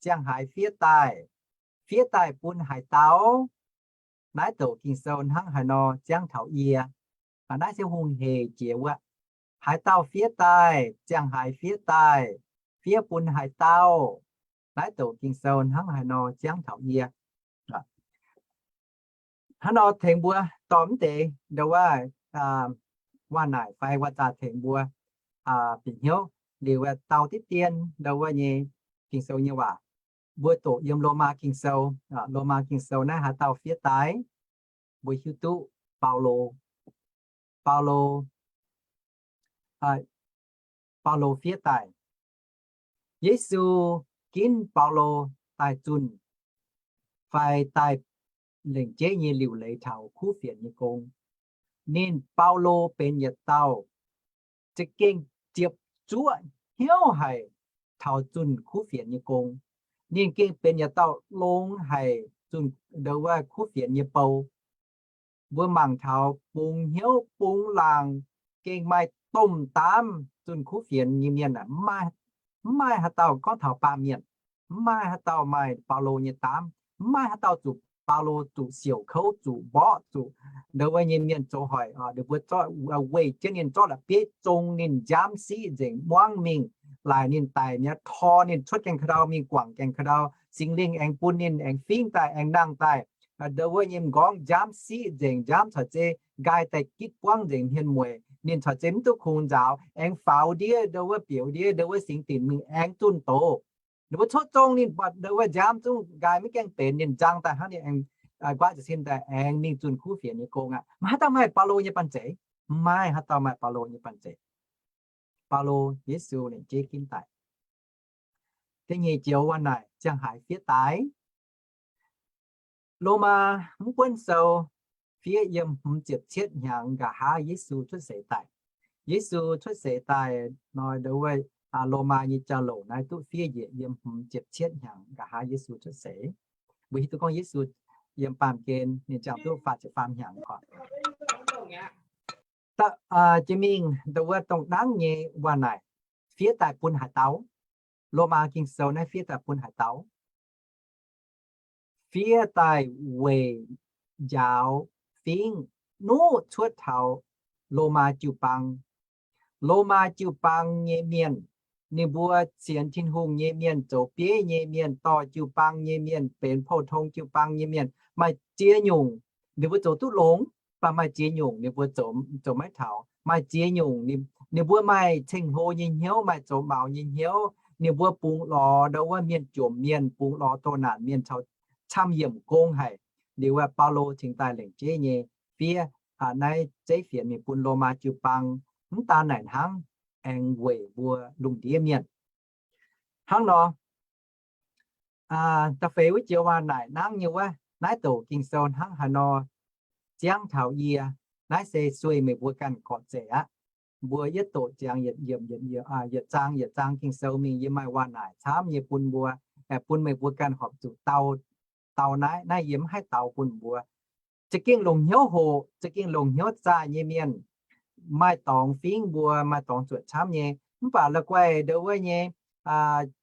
ziangh haaix fiev daaih, fiev daaih bun haaix dauh? Naaiv douc Ging-Sou hnangv haaix nor ziangh taux yie? Naaiv se hungh heic jiex wuov. Haaix dauh fiev daaih, ziangh haaix fiev daaih, fiev bun haaix dauh? Naaiv douc Ging-Sou hnangv haaix nor ziangh taux yie? Hnangv nor tengx mbuo dorh mv deix ndo wuov waac naaic fai waac-zaah tengx mbuo bieqc hnyouv liuz, dau diqv dien ndo wuov nyei Ging-Sou nyei waac. Mbuo doqc yiem Lomaa Ging-Sou. Lomaa Ging-Sou naaiv haaix dauh fiev daaih? Mbuo hiuv duqv Baulo. Baulo, Baulo fiev daaih. Yesu ginv Baulo daaih zunh fai daaih lengc jeiv nyei liuc leiz taux kuv fienx nyei gong. Ninh, Baulo, benx yietc dauh za'gengh ziepc zuoqv hnyouv haic taux zunh kuv fienx nyei gong. Ninh gengh benx yietc dauh longx haic zunh ndo wuov kuv fienx nyei bou. Mbuo mangc taux bungx hnyouv bungx laangc, gengh maaih domh daamv zunh kuv fienx nyei mienh aac, mv maaih haaix dauh gorngv taux baamh mienh. Mv maaih haaix dauh maaih Baulo nyei daamv. Mv maaih haaix dauh zuqc Baulo zuqc siouc kouv, zuqc mborqv, zuqc ndo wuov nyei mienh zoux hoic. Ninh mbuo zorqv, weih jienv ninh, zorqv la'bieiv zong ninh, nziaamv siqv nzengc, muangv mingh, laaic ninh daic mi'aqv, tor ninh cuotv gaengh ka'ndau mingh, guangc gaengh ka'ndau, Singx Lingh aengx bun ninh aengx fingv daaih, aengx nangh daaih. Ndo wuov nyei m'nqorngv nziaamv siqv nzengc, nziaamv caux zeiz nqaai daaih gitv buangv nzengc hmien mueic. Ninh caux zeiz mv duqv kungx nzaaux, aengx faaux ndiev ndo wuov, biouc ndiev ndo wuov singx dinc mingh, aengx zunh doz. Ninh mbuo cuotv zong ninh, buatc ndo wuov nziaamv zungv nqaai maiv gaengh benx, ninh nzang daaih hnangv ninh aengx guaatv jiez sin daaih aengx mingh zunh kuv fienx nyei gong aqv. Maiv haaix dauh maaih Baulo nyei banh zeic. Maiv haaix dauh maaih Baulo nyei banh zeic. Baulo, Yesu lengc jeiv ginv daaih. Da'nyeic joux waac naaic ziangh haaix fiev daaih? Lomaa mv buonv sou fiev yiem hmz ziepc cietv hnyangx nqa'haav Yesu cuotv seix daaih. Yesu cuotv seix daaih nor, ndo wuov, Lomaa nyei jauv-louc naaiv duqv fiev njiec yiem hmz ziepc cietv hnyangx nqa'haav Yesu cuotv seix. Mbuo hiuv duqv gorngv Yesu yiem baamh gen ninh ziangh duqv faah ziepc faam hnyangx oc. Jiex mingh ndo wuov dongh nangv nyei waac naaic fiev daaih bun haaix dauh? Lomaa Ging-Sou naaiv fiev daaih bun haaix dauh? Fiev daaih weic njaaux fingv nuqv cuotv taux Lomaa jiu-baang. Lomaa jiu-baang nyei mienh, ninh mbuo sienx Tin-Hungh nyei mienh, zoux bieiv nyei mienh, dorh jiu-baang nyei mienh, benx pou-tong jiu-baang nyei mienh, maaih ziex nyungc ninh mbuo zoux duqv longx, mv baac maaih ziex nyungc ninh mbuo zoux, zoux maiv taux. Maaih ziex nyungc ninh mbuo maaih ceng-hlo nyei hnyouv, maaih zoux maux nyei hnyouv. Ninh mbuo bungx lorz ndo wuov mienh jomc mienh, bungx lorz doh naanc mienh caux camv yiemc gong haic. Liuz wuov Baulo cingx daaih lengc jeiv nyei fiev naaiv zeiv fienx mingh bun Lomaa jiu-baang. Mv daan naaic hnangv, aengx weic mbuo lungh ndiev mienh. Hnangv nor, da'feix wuov joux waac naaic nangv nyei wuov, naaiv douc Ging-Sou hnangv haaix nor ziangv taux yie, naaiv se sueih meih mbuo ganh gorqv-zeic aqv. Mbuo yietv doqc ziangx yietc yiemc, yietc zaang yietc zaang Ging-Sou mingh, yie maaih waac naaic camv nyei bun mbuo, bun meih mbuo ganh horpc zuqc dau, dau naaiv. Naaiv yie mv haih dau bun mbuo. Za'gengh longc hnyouv hoqc, za'gengh longc hnyouv zaah nyei mienh, maaih dorngx fingv mbuo, maaih dorngx zuotc camv nyei. Mv baac la'guaih ndo wuov nyei,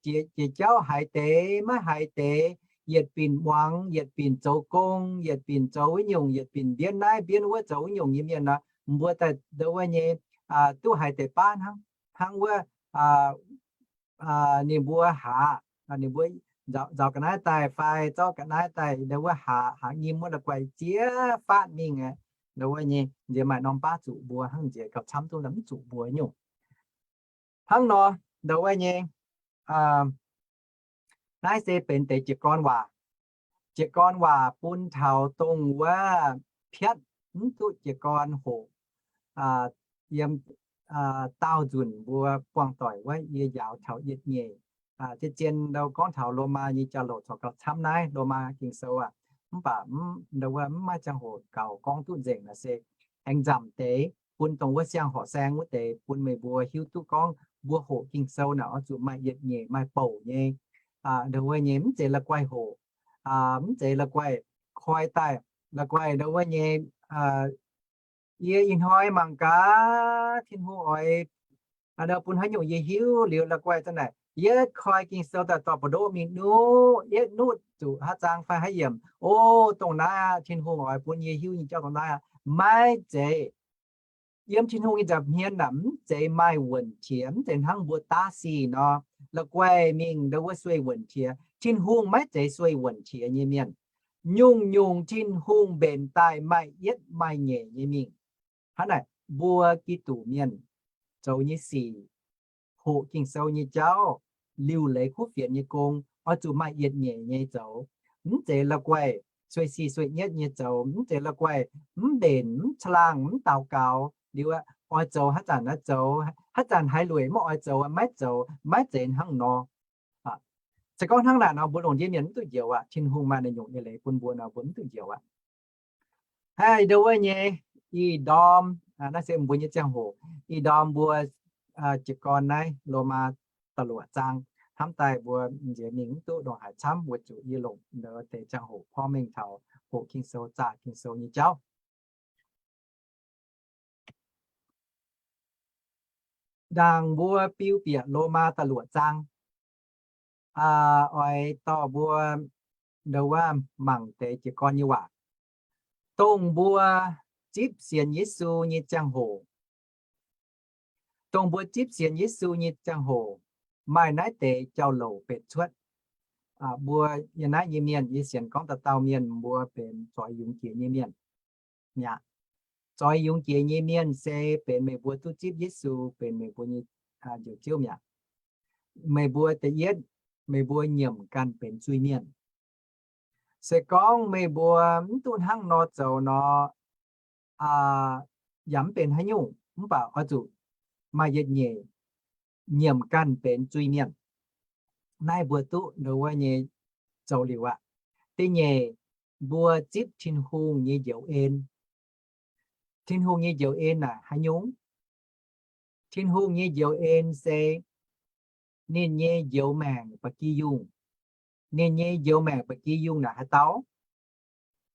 jiex jauv haiz deix maiv haiz deix, yietc binc muangx, yietc binc zoux gong, yietc binc zoux wuov nyungc, yietc binc mbienv naaiv mbienv wuov zoux wuov nyungc nyei mienh nor, mbuo daaih ndo wuov nyei duqv haiz deix baav hnangv, hnangv wuov ninh mbuo haax, ninh mbuo nzaaux ga'naaiv daaih fai zorqv ga'naaiv daaih ndo wuov haax, haax nyim wuov la'guaih ziex faatv mingh aqv. Ndo wuov nyei nziex maaih norm baav zuqc mbuo hnangv nziex gauh camv duqv mv zuqc mbuo nyungc. Hnangv nor, ndo wuov nyei, naaiv se benx deix jiez gorn waac. Jiez gorn waac bun taux dongh wuov piatv mv duqv jiez gorn hoqc. Yiem daauh nzunc mbuo buangh doic wuov yie njaaux taux yietc nyeic. Zien-zien ndo gorngv taux Lomaa nyei jauv-louc corc gauh camv naaiv Lomaa Ging-Sou aac, mv baac ndo wuov mv maaih ziangh hoc gaux gorngv duqv nzengc naaic se aengx nzamc deix bun dongh wuov siang-horqc saeng wuov deix bun meih mbuo hiuv duqv gorngv mbuo hoqc Ging-Sou naaic oix zuqc maaih yietc nyeic maaih bouc nyei. Ndo wuov nyei mv zeiz la'guaih hoqc, mv zeiz la'guaih koi daaih, la'guaih ndo wuov nyei, yie ih hnoi mangc gaax Tin-Hungh oix bun haaix nyungc yie hiuv liuz la'guaih za'naaic yietv koi Ging-Sou daaih dorh mbu'ndoqv mingh nuqv, yietv nuqv zuqc haaix zaang fai haaix yiemc, o, dongh naaiv aqv, Tin-Hungh oix bun yie hiuv nyei jauv dongh naaiv aqv. Maiv zeiz. Yiem Tin-Hungh nyei nza'hmien naaic mv zeiz maaih wuonh qiex, mv zeiz hnangv mbuo daav sic nor, la'guaih mingh ndo wuov sueih wuonh qiex. Tin-Hungh maiv zeiz sueih wuonh qiex nyei mienh. Nyungc-nyungc Tin-Hungh mbenc daaih maaih yietv maaih nyeic nyei mingh. Hnangv naaic, mbuo Giduc mienh zoux nyei sic, hoqc Ging-Sou nyei jauv, liuc leiz kuv fienx nyei gong, oix zuqc maaih yietc nyeic nyei zoux. Mv zeiz la'guaih sueih sic sueih nyietv nyei zoux, mv zeiz la'guaih mv mbenc, mv caangh laangh, mv daux gaux liuz oix zoux haaix zanc naaiv zoux, haaix zanc haiz lueic maiv oix zoux, maiv zoux, maiv zeiz hnangv nor. Se gorngv hnangv naaic nor, mbuo longc ndiev mienh mv duqv njoux aqv. Tin-Hungh maaih naaiv nyungc eix leiz bun mbuo nor, mbuo mv duqv njoux aqv. Aa, ndo wuov nyei, ih ndorm, aa, naaiv se mbuo nyei ziangh hoc. Ih ndorm mbuo, aa, jiez gorn naaiv Lomaa da'luoqc zaang hnamv daaih mbuo nziex mingh mv duqv ndongc haaix camv, weic zuqc yie longc ndo deix ziangh hoc porv mengh taux hoqc Ging-Sou, zaah Ging-Sou nyei jauv. Ndaangc mbuo biu bieqc Lomaa da'luoqc zaang, aa, oix dorh mbuo ndo wuov mangc deix jiez gorn nyei waac, dongh mbuo zipv sienx Yesu nyei ziangh hoc. Dongh mbuo zipv sienx Yesu nyei ziangh hoc, maaih naaiv deix jauv-louc benx cuotv. Aa, mbuo yiem naaiv nyei mienh, yie sienx gorngv dauh dauh mienh mbuo benx zoix yungz jiex nyei mienh mi'aqv. Zoix yungz jiex nyei mienh se benx meih mbuo duqv zipv Yesu benx meih mbuo nyei, aa, Njoux Ziouv mi'aqv. Meih mbuo da'yietv, meih mbuo nyiemc ganh benx zuiz-mienh. Se gorngv meih mbuo mv duqv hnangv nor zoux nor, aa, yaac mv benx haaix nyungc, mv baac oix zuqc maaih yietc nyeic nyiemc ganh benx zuiz-mienh. Naaiv mbuo duqv ndo wuov nyei zoux liuz aqv. Da'nyeic, mbuo zipv Tin-Hungh nyei njoux en. Tin-Hungh nyei njoux en naaic haaix nyungc? Tin-Hungh nyei njoux en se ninh nyei njoux maengc ba'gi yungh. Ninh nyei njoux maengc ba'gi yungh naaic haaix dauh?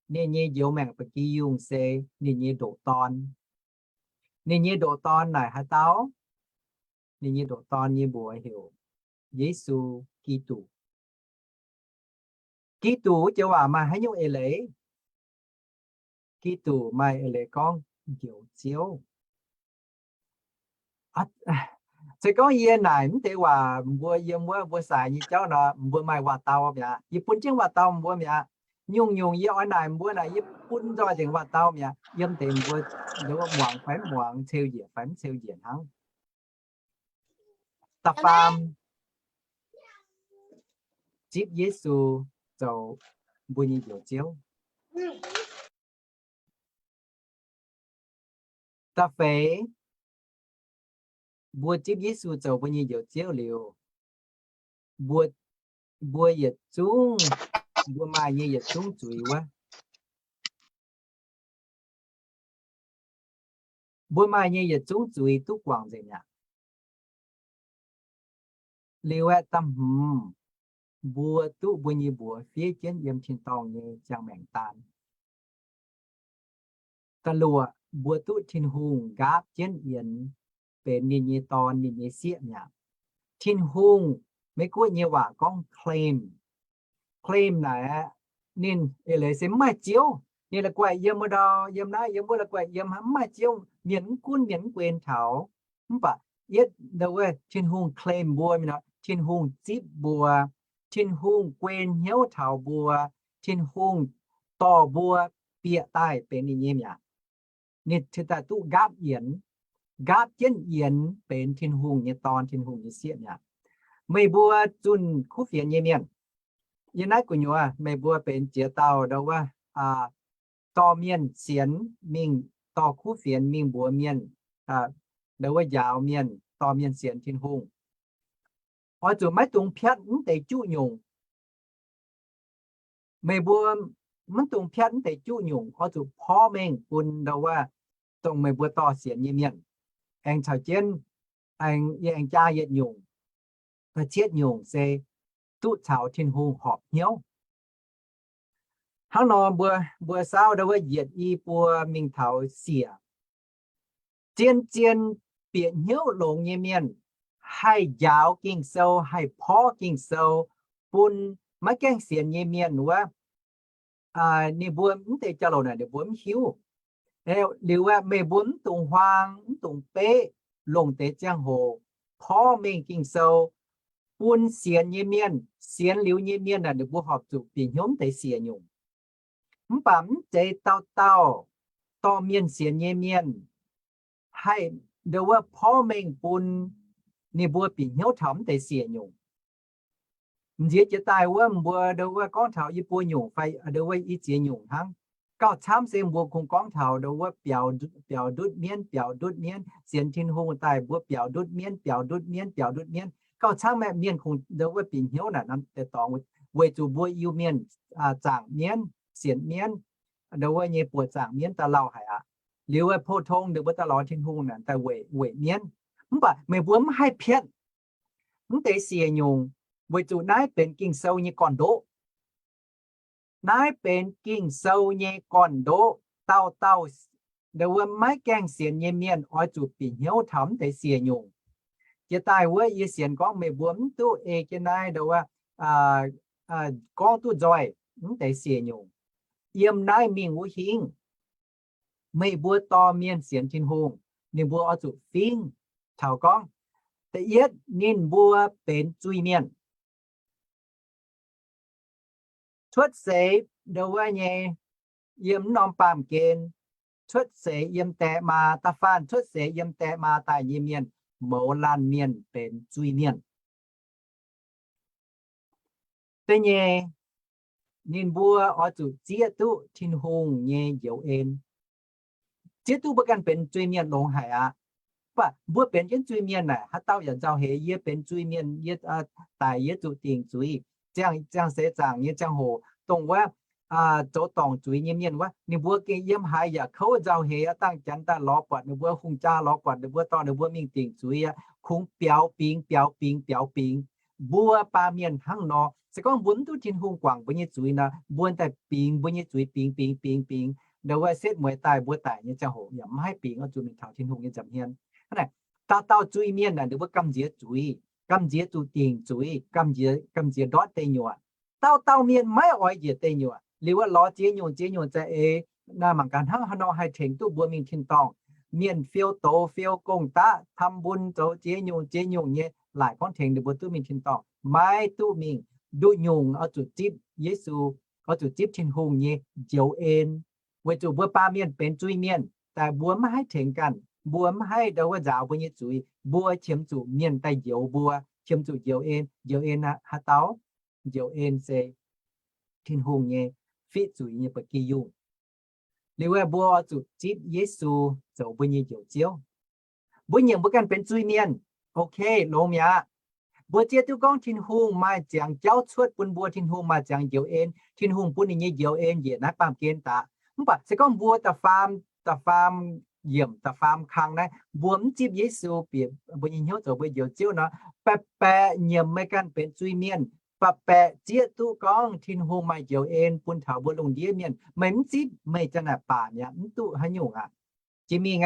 Ninh nyei njoux maengc ba'gi yungh se ninh nyei ndoqc Dorn. Ninh nyei ndoqc Dorn naaic haaix dauh? Ninh nyei ndoqc Dorn nyei mbuox heuc Yesu Giduc. Giduc wuov joux waac maaih haaix nyungc eix leiz? Giduc maaih eix leiz gorngv Njoux Ziouv. Se gorngv yie naaic mv deix waac mbuo yiem wuov mbuo sai nyei jauv nor, mbuo maaih waac-dau mi'aqv. Yie bun jienv waac-dau mbuo mi'aqv. Nyungc-nyungc yie oix naaic mbuo naaic, yie bun nzoih nzengc waac-dau mi'aqv. Yiem deix mbuo muangx fai mv muangx, ceu njiec fai mv ceu njiec hnangv. Da'faam, zipv Yesu zoux mbuo nyei Njoux Ziouv. Da'feix, mbuo zipv Yesu zoux mbuo nyei Njoux Ziouv liuz, mbuo, mbuo yietc zungv, mbuo maaih nyei yietc zungv zuiz wuov, mbuo maaih nyei yietc zungv zuiz duqv guangc nzengc mi'aqv. Liuz aeqv, da'hmz, mbuo duqv mbuo nyei mbuox fiev jienv yiem tin-dorngh nyei ziangh maengc daan. Da'luoqc, mbuo duqv Tin-Hungh nqaapv jienv yienx benx ninh nyei dorn, ninh nyei sieqv mi'aqv. Tin-Hungh, Meiv-Guoqv nyei waac gorngv claim. Claim naaic aeqv, ninh eix leiz se mv maaih Ziouv. Ninh la'guaih yiem wuov ndau, yiem naaiv, yiem wuov, la'guaih yiem, mv maaih Ziouv. Mienh mv gunv, mienh mv guen taux. Mv baac yietv ndo wuov Tin-Hungh claim mbuo, Tin-Hungh zipv mbuo, Tin-Hungh guen hnyouv taux mbuo, Tin-Hungh dorh mbuo bieqc daaih benx ninh nyei mi'aqv. Ninh cingx daaih duqv nqaapv yienx, nqaapv jienv yienx benx Tin-Hungh nyei dorn, Tin-Hungh nyei sieqv mi'aqv. Meih mbuo zunh kuv fienx nyei mienh, yiem naaiv gu'nyuoz meih mbuo benx ziex dauh ndo wuov, dorh mienh sienx mingh, dorh kuv fienx mingh mbuox mienh, ndo wuov njaaux mienh, dorh mienh sienx Tin-Hungh. Oix zuqc maiv dungx piatv mv deix juqv nyungc. Meih mbuo maiv dungx piatv mv deix juqv nyungc, oix zuqc porv mengh bun ndo wuov dongh meih mbuo dorh sienx nyei mienh. Aengx caux jienv, aengx, yie aengx jaa yietc nyungc, da'cietv nyungc se duqv caux Tin-Hungh horpc hnyouv. Hnangv nor mbuo, mbuo saauv ndo wuov yietc i buo mingh taux siec. Zien-zien bieqc hnyouv longx nyei mienh haih njaaux Ging-Sou, haih porv Ging-Sou bun maiv gaengh sienx nyei mienh wuov, ninh mbuo mv deix jauv-louc naaic ninh mbuo mv hiuv. Liuz aeqv, meih mbuo mv dungx huaang, mv dungx beqv, longc deix ziangh hoc porv mengh Ging-Sou bun sienx nyei mienh, sienx liuz nyei mienh naaic ninh mbuo horpc zuqc bieqc hnyouv mv deix siec nyungc. Mv baac mv zeiz dauh dauh dorh mienh sienx nyei mienh haih ndo wuov porv mengh bun ninh mbuo bieqc hnyouv taux mv deix siec nyungc. M'nziex jiex daaih wuov mbuo ndo wuov gorngv taux i buo nyungc fai ndo wuov i ziex nyungc hnangv. Gauh camv se mbuo kungx gorngv taux ndo wuov biaux, biaux ndutv mienv, biaux ndutv mienv, sienx Tin-Hungh daaih mbuo biaux ndutv mienv, biaux ndutv mienv, biaux ndutv mienv. Gauh camv maah, mienh kungx ndau wuov bieqc hnyouv naaic norm deix dorngx, weic zuqc mbuo Iu-Mienh zaangc mienv, sienx mienv, ndau wuov nyei buoqc zaangc mienv daaih lauh haic aqv. Liuz wuov pou-tong ninh mbuo daaih lorz Tin-Hungh naaic daaih weic, weic mienv. Mv baac meih mbuo mv haih piatv mv deix siec nyungc, weic zuqc naaiv benx Ging-Sou nyei gorn-ndoqv. Naaiv benx Ging-Sou nyei gorn-ndoqv. Dauh dauh ndau wuov maiv gaengh sienx nyei mienh oix zuqc bieqc hnyouv taux mv deix siec nyungc. Jiex daaih wuov yie sienx gorngv meih mbuo mv duqv ei jienv naaiv ndau wuov gorngv duqv nzoih mv deix siec nyungc. Yiem naaiv mingh wuov hingv, meih mbuo dorh mienh sienx Tin-Hungh, ninh mbuo oix zuqc fingv taux gorngv, da'yietv ninh mbuo benx zuiz-mienh. Cuotv seix ndau wuov nyei, yiem mv norm baamh gen, cuotv seix yiem die maa, da'faanh cuotv seix yiem die maa daaih nyei mienh, mouz laanh mienh benx zuiz-mienh. Da'nyeic, ninh mbuo oix zuqc zieqv duqv Tin-Hungh nyei njoux en. Zieqv duqv mbuo ganh benx zuiz-mienh longx haic aqv. Mv baac mbuo benx jienv zuiz-mienh naaic, haaix dauh yaac nzauh heix, yie benx zuiz-mienh, yie daic, yie zuqc dingc zuiz. Ziangh, ziangh seix zaangc nyei ziangh hoc, dongh wuov zoux dorngc zuiz nyei mienh wuov, ninh mbuo gengh yiem haaix yaac kouv nzauh heix aqv. Dangh janx daaih lorz buatc ninh mbuo, hungh jaa lorz buatc ninh mbuo, dorh ninh mbuo mingh dingc zuiz aqv. Kungx biaux bingx, biaux bingx, biaux bingx. Mbuo baamh mienh hnangv nor, se gorngv mbuo mv duqv Tin-Hungh guangc mbuo nyei zuiz nor, mbuo daaih bingx mbuo nyei zuiz, bingx bingx bingx bingx, ndau wuov setv mueiz daaih mbuo daic nyei ziangh hoc yaac mv haih bingx oix zuqc mingh taux Tin-Hungh nyei nza'hmien. Hnangv naaic, dauh dauh zuiz-mienh naaic, ninh mbuo gamh nziex zuiz, gamh nziex zuqc dingc zuiz, gamh nziex, gamh nziex ndortv deic nyuoqc. Dauh dauh mienh maiv oix njiec deic nyuoqc. Liuz wuov lorz ziex nyungc ziex nyungc za'eix, mangc gaax hnangv haaix nor haih tengx duqv mbuo mingh tin-dorngh. Mienh fiou douz fiou gong-daqv, ทำบุญ, zoux ziex nyungc ziex nyungc nyei laaic gorngv tengx ninh mbuo duqv mingh tin-dorngh. Maiv duqv mingh. Nduqc nyungc oix zuqc zipv Yesu, oix zuqc zipv Tin-Hungh nyei njoux en. Weic zuqc mbuo baamh mienh benx zuiz-mienh, daaih mbuo maiv haih tengx ganh, mbuo maiv haih ndau wuov nzaaux mbuo nyei zuiz, mbuo qiemx zuqc mienh daaih njoux mbuo, qiemx zuqc njoux en. Njoux en haaix dauh? Njoux en se Tin-Hungh nyei fiqv zuiz nyei ba'gi yungh. Liuz wuov mbuo oix zuqc zipv Yesu zoux mbuo nyei Njoux Ziouv. Mbuo nyiemc mbuo ganh benx zuiz-mienh, ok, longx mi'aqv. Mbuo zieqv duqv gorngv Tin-Hungh maaih ziangx jauv cuotv bun mbuo, Tin-Hungh maaih ziangx njoux en, Tin-Hungh bun ninh nyei njoux en njiec naaiv baamh gen daaih. Mv baac se gorngv mbuo da'faam, da'faam yiemc, da'faam kang naaiv, mbuo mv zipv Yesu bieqc mbuo nyei hnyouv zoux mbuo Njoux Ziouv nor, baeqc baeqc nyiemc meih ganh benx zuiz-mienh, baeqc baeqc zieqv duqv gorngv Tin-Hungh maaih njoux en bun taux mbuo lungh ndiev mienh, meih mv zipv, meih zanc naaic baac mi'aqv, mv duqv haaix nyungc aqv. Jiex mingh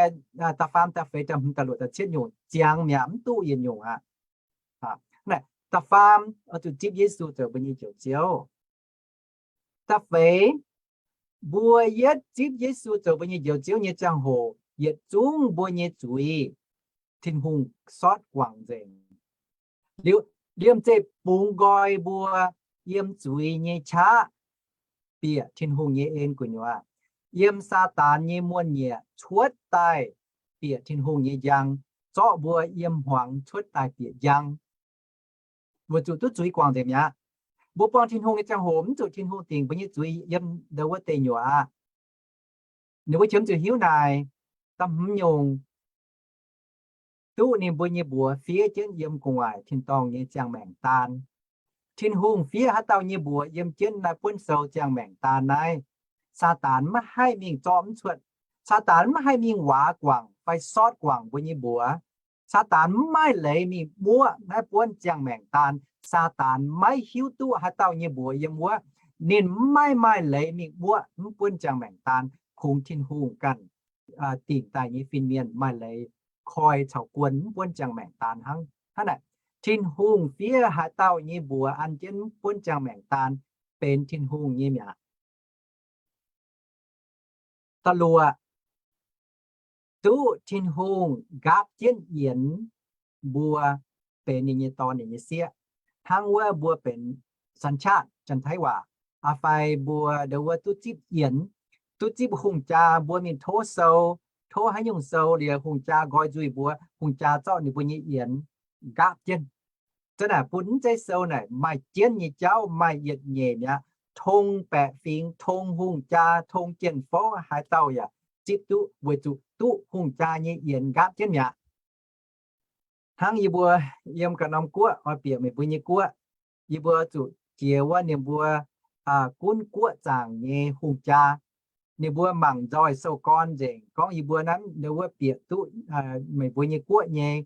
da'faam, da'feix, da'hmz, da'luoqc, da'cietv nyungc ziangx mi'aqv, mv duqv yietc nyungc aqv. Da'faam, oix zuqc zipv Yesu zoux mbuo nyei Njoux Ziouv. Da'feix, mbuo yietv zipv Yesu zoux mbuo nyei Njoux Ziouv nyei ziangh hoc, yietc zungv mbuo nyei zuiz Tin-Hungh sortv guangc nzengc. Liuz, liemh zeih bungx nqoi mbuo yiem zuiz nyei qaqv bieqc Tin-Hungh nyei en gu'nyuoz. Yiem Saadaan nyei muonh-nyieqc cuotv daaih bieqc Tin-Hungh nyei njang, zorqv mbuo yiem hmuangx cuotv daaih bieqc njang. Weic zuqc duqv zuiz guangc nzengc mi'aqv. Mbuo buangh Tin-Hungh nyei ziangh hoc mv zuqc Tin-Hungh dingc mbuo nyei zuiz yiem ndau wuov deic nyuoqc aqv. Ninh mbuo qiemx zuqc hiuv naaic, da'hmz nyungc, duqv ninh mbuo nyei mbuox fiev jienv yiem gu'nguaaic tin-dorngh nyei ziangh maengc daan. Tin-Hungh fiev haaix dauh nyei mbuox yiem jienv naaiv buonv sou ziangh maengc daan naaiv, Saadaan maiv haih mingh zorqv mv cuotv. Saadaan maiv haih mingh waac guangc fai sortv guangc mbuo nyei mbuox. Saadaan maiv maaih leiz mingh muoqv naaiv buonv ziangh maengc daan. Saadaan maiv hiuv duqv haaix dauh nyei mbuox yiem wuov. Ninh maiv maaih leiz mingh muoqv mv buonv ziangh maengc daan. Kungx Tin-Hungh ganh dingc daaih nyei fin-mienh maaih leiz koi caux guon mv buonv ziangh maengc daan hnangv. Hnangv naaic, Tin-Hungh fiev haaix dauh nyei mbuox an jienv mv buonv ziangh maengc daan benx Tin-Hungh nyei mi'aqv. Da'luoqc, duqv Tin-Hungh nqaapv jienv yienx mbuo benx ninh nyei dorn, ninh nyei sieqv. Hnangv wuov mbuo benx สัญชาติ Janx-Taiv waac, aa fai mbuo ndau wuov duqv zipv yienx, duqv zipv hungh jaa, mbuo mingh tov sou, tov haaix nyungc sou liuz hungh jaa nqoi nzuih mbuo, hungh jaa zorqv ninh mbuo nyei yienx nqaapv jienv. Zanc naaic bun mv zeiz sou naaic maaih jienv nyei jauv, maaih yietc nyeic mi'aqv. Tong baeqc fingx, tong hungh jaa, tong jien-fouv haaix dauh yaac zipv duqv weic zuqc duqv hungh jaa nyei yienx nqaapv jienv mi'aqv. Hnangv yie mbuo yiem ganh norm guoqv oix bieqc meih mbuo nyei guoqv, yie mbuo zuqc jiex wuov ninh mbuo gunv guoqv zaangc nyei hungh jaa. Ninh mbuo mangc nzoih sou gorn nzengc gorngv yie mbuo naaiv wuov bieqc duqv meih mbuo nyei guoqv nyei,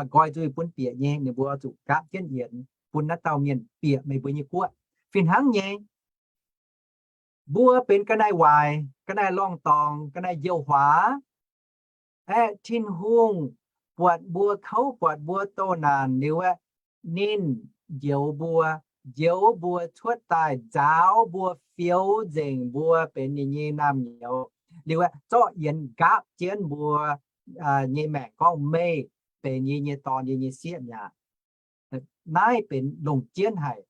nqoi nzui bun bieqc nyei, ninh mbuo zuqc nqaapv jienv yienx bun naaiv dauh mienh bieqc meih mbuo nyei guoqv. Fih hnangv nyei, mbuo benx ga'naaiv waaic, ga'naaiv lorngh dorngx, ga'naaiv njoux huaax, aeqv, Tin-Hungh buatc mbuo kouv, buatc mbuo doh naanc liuz aeqv, ninh njoux mbuo, njoux mbuo cuotv daaih, nzaaux mbuo, fioux nzengc mbuo benx ninh nyei naamh nyouz liuz aeqv, zorqv yienx nqaapv jienv mbuo nyei maengc gorngv, meih benx yie nyei Dorn, yie nyei sieqv mi'aqv. Naaiv benx longc jienv haic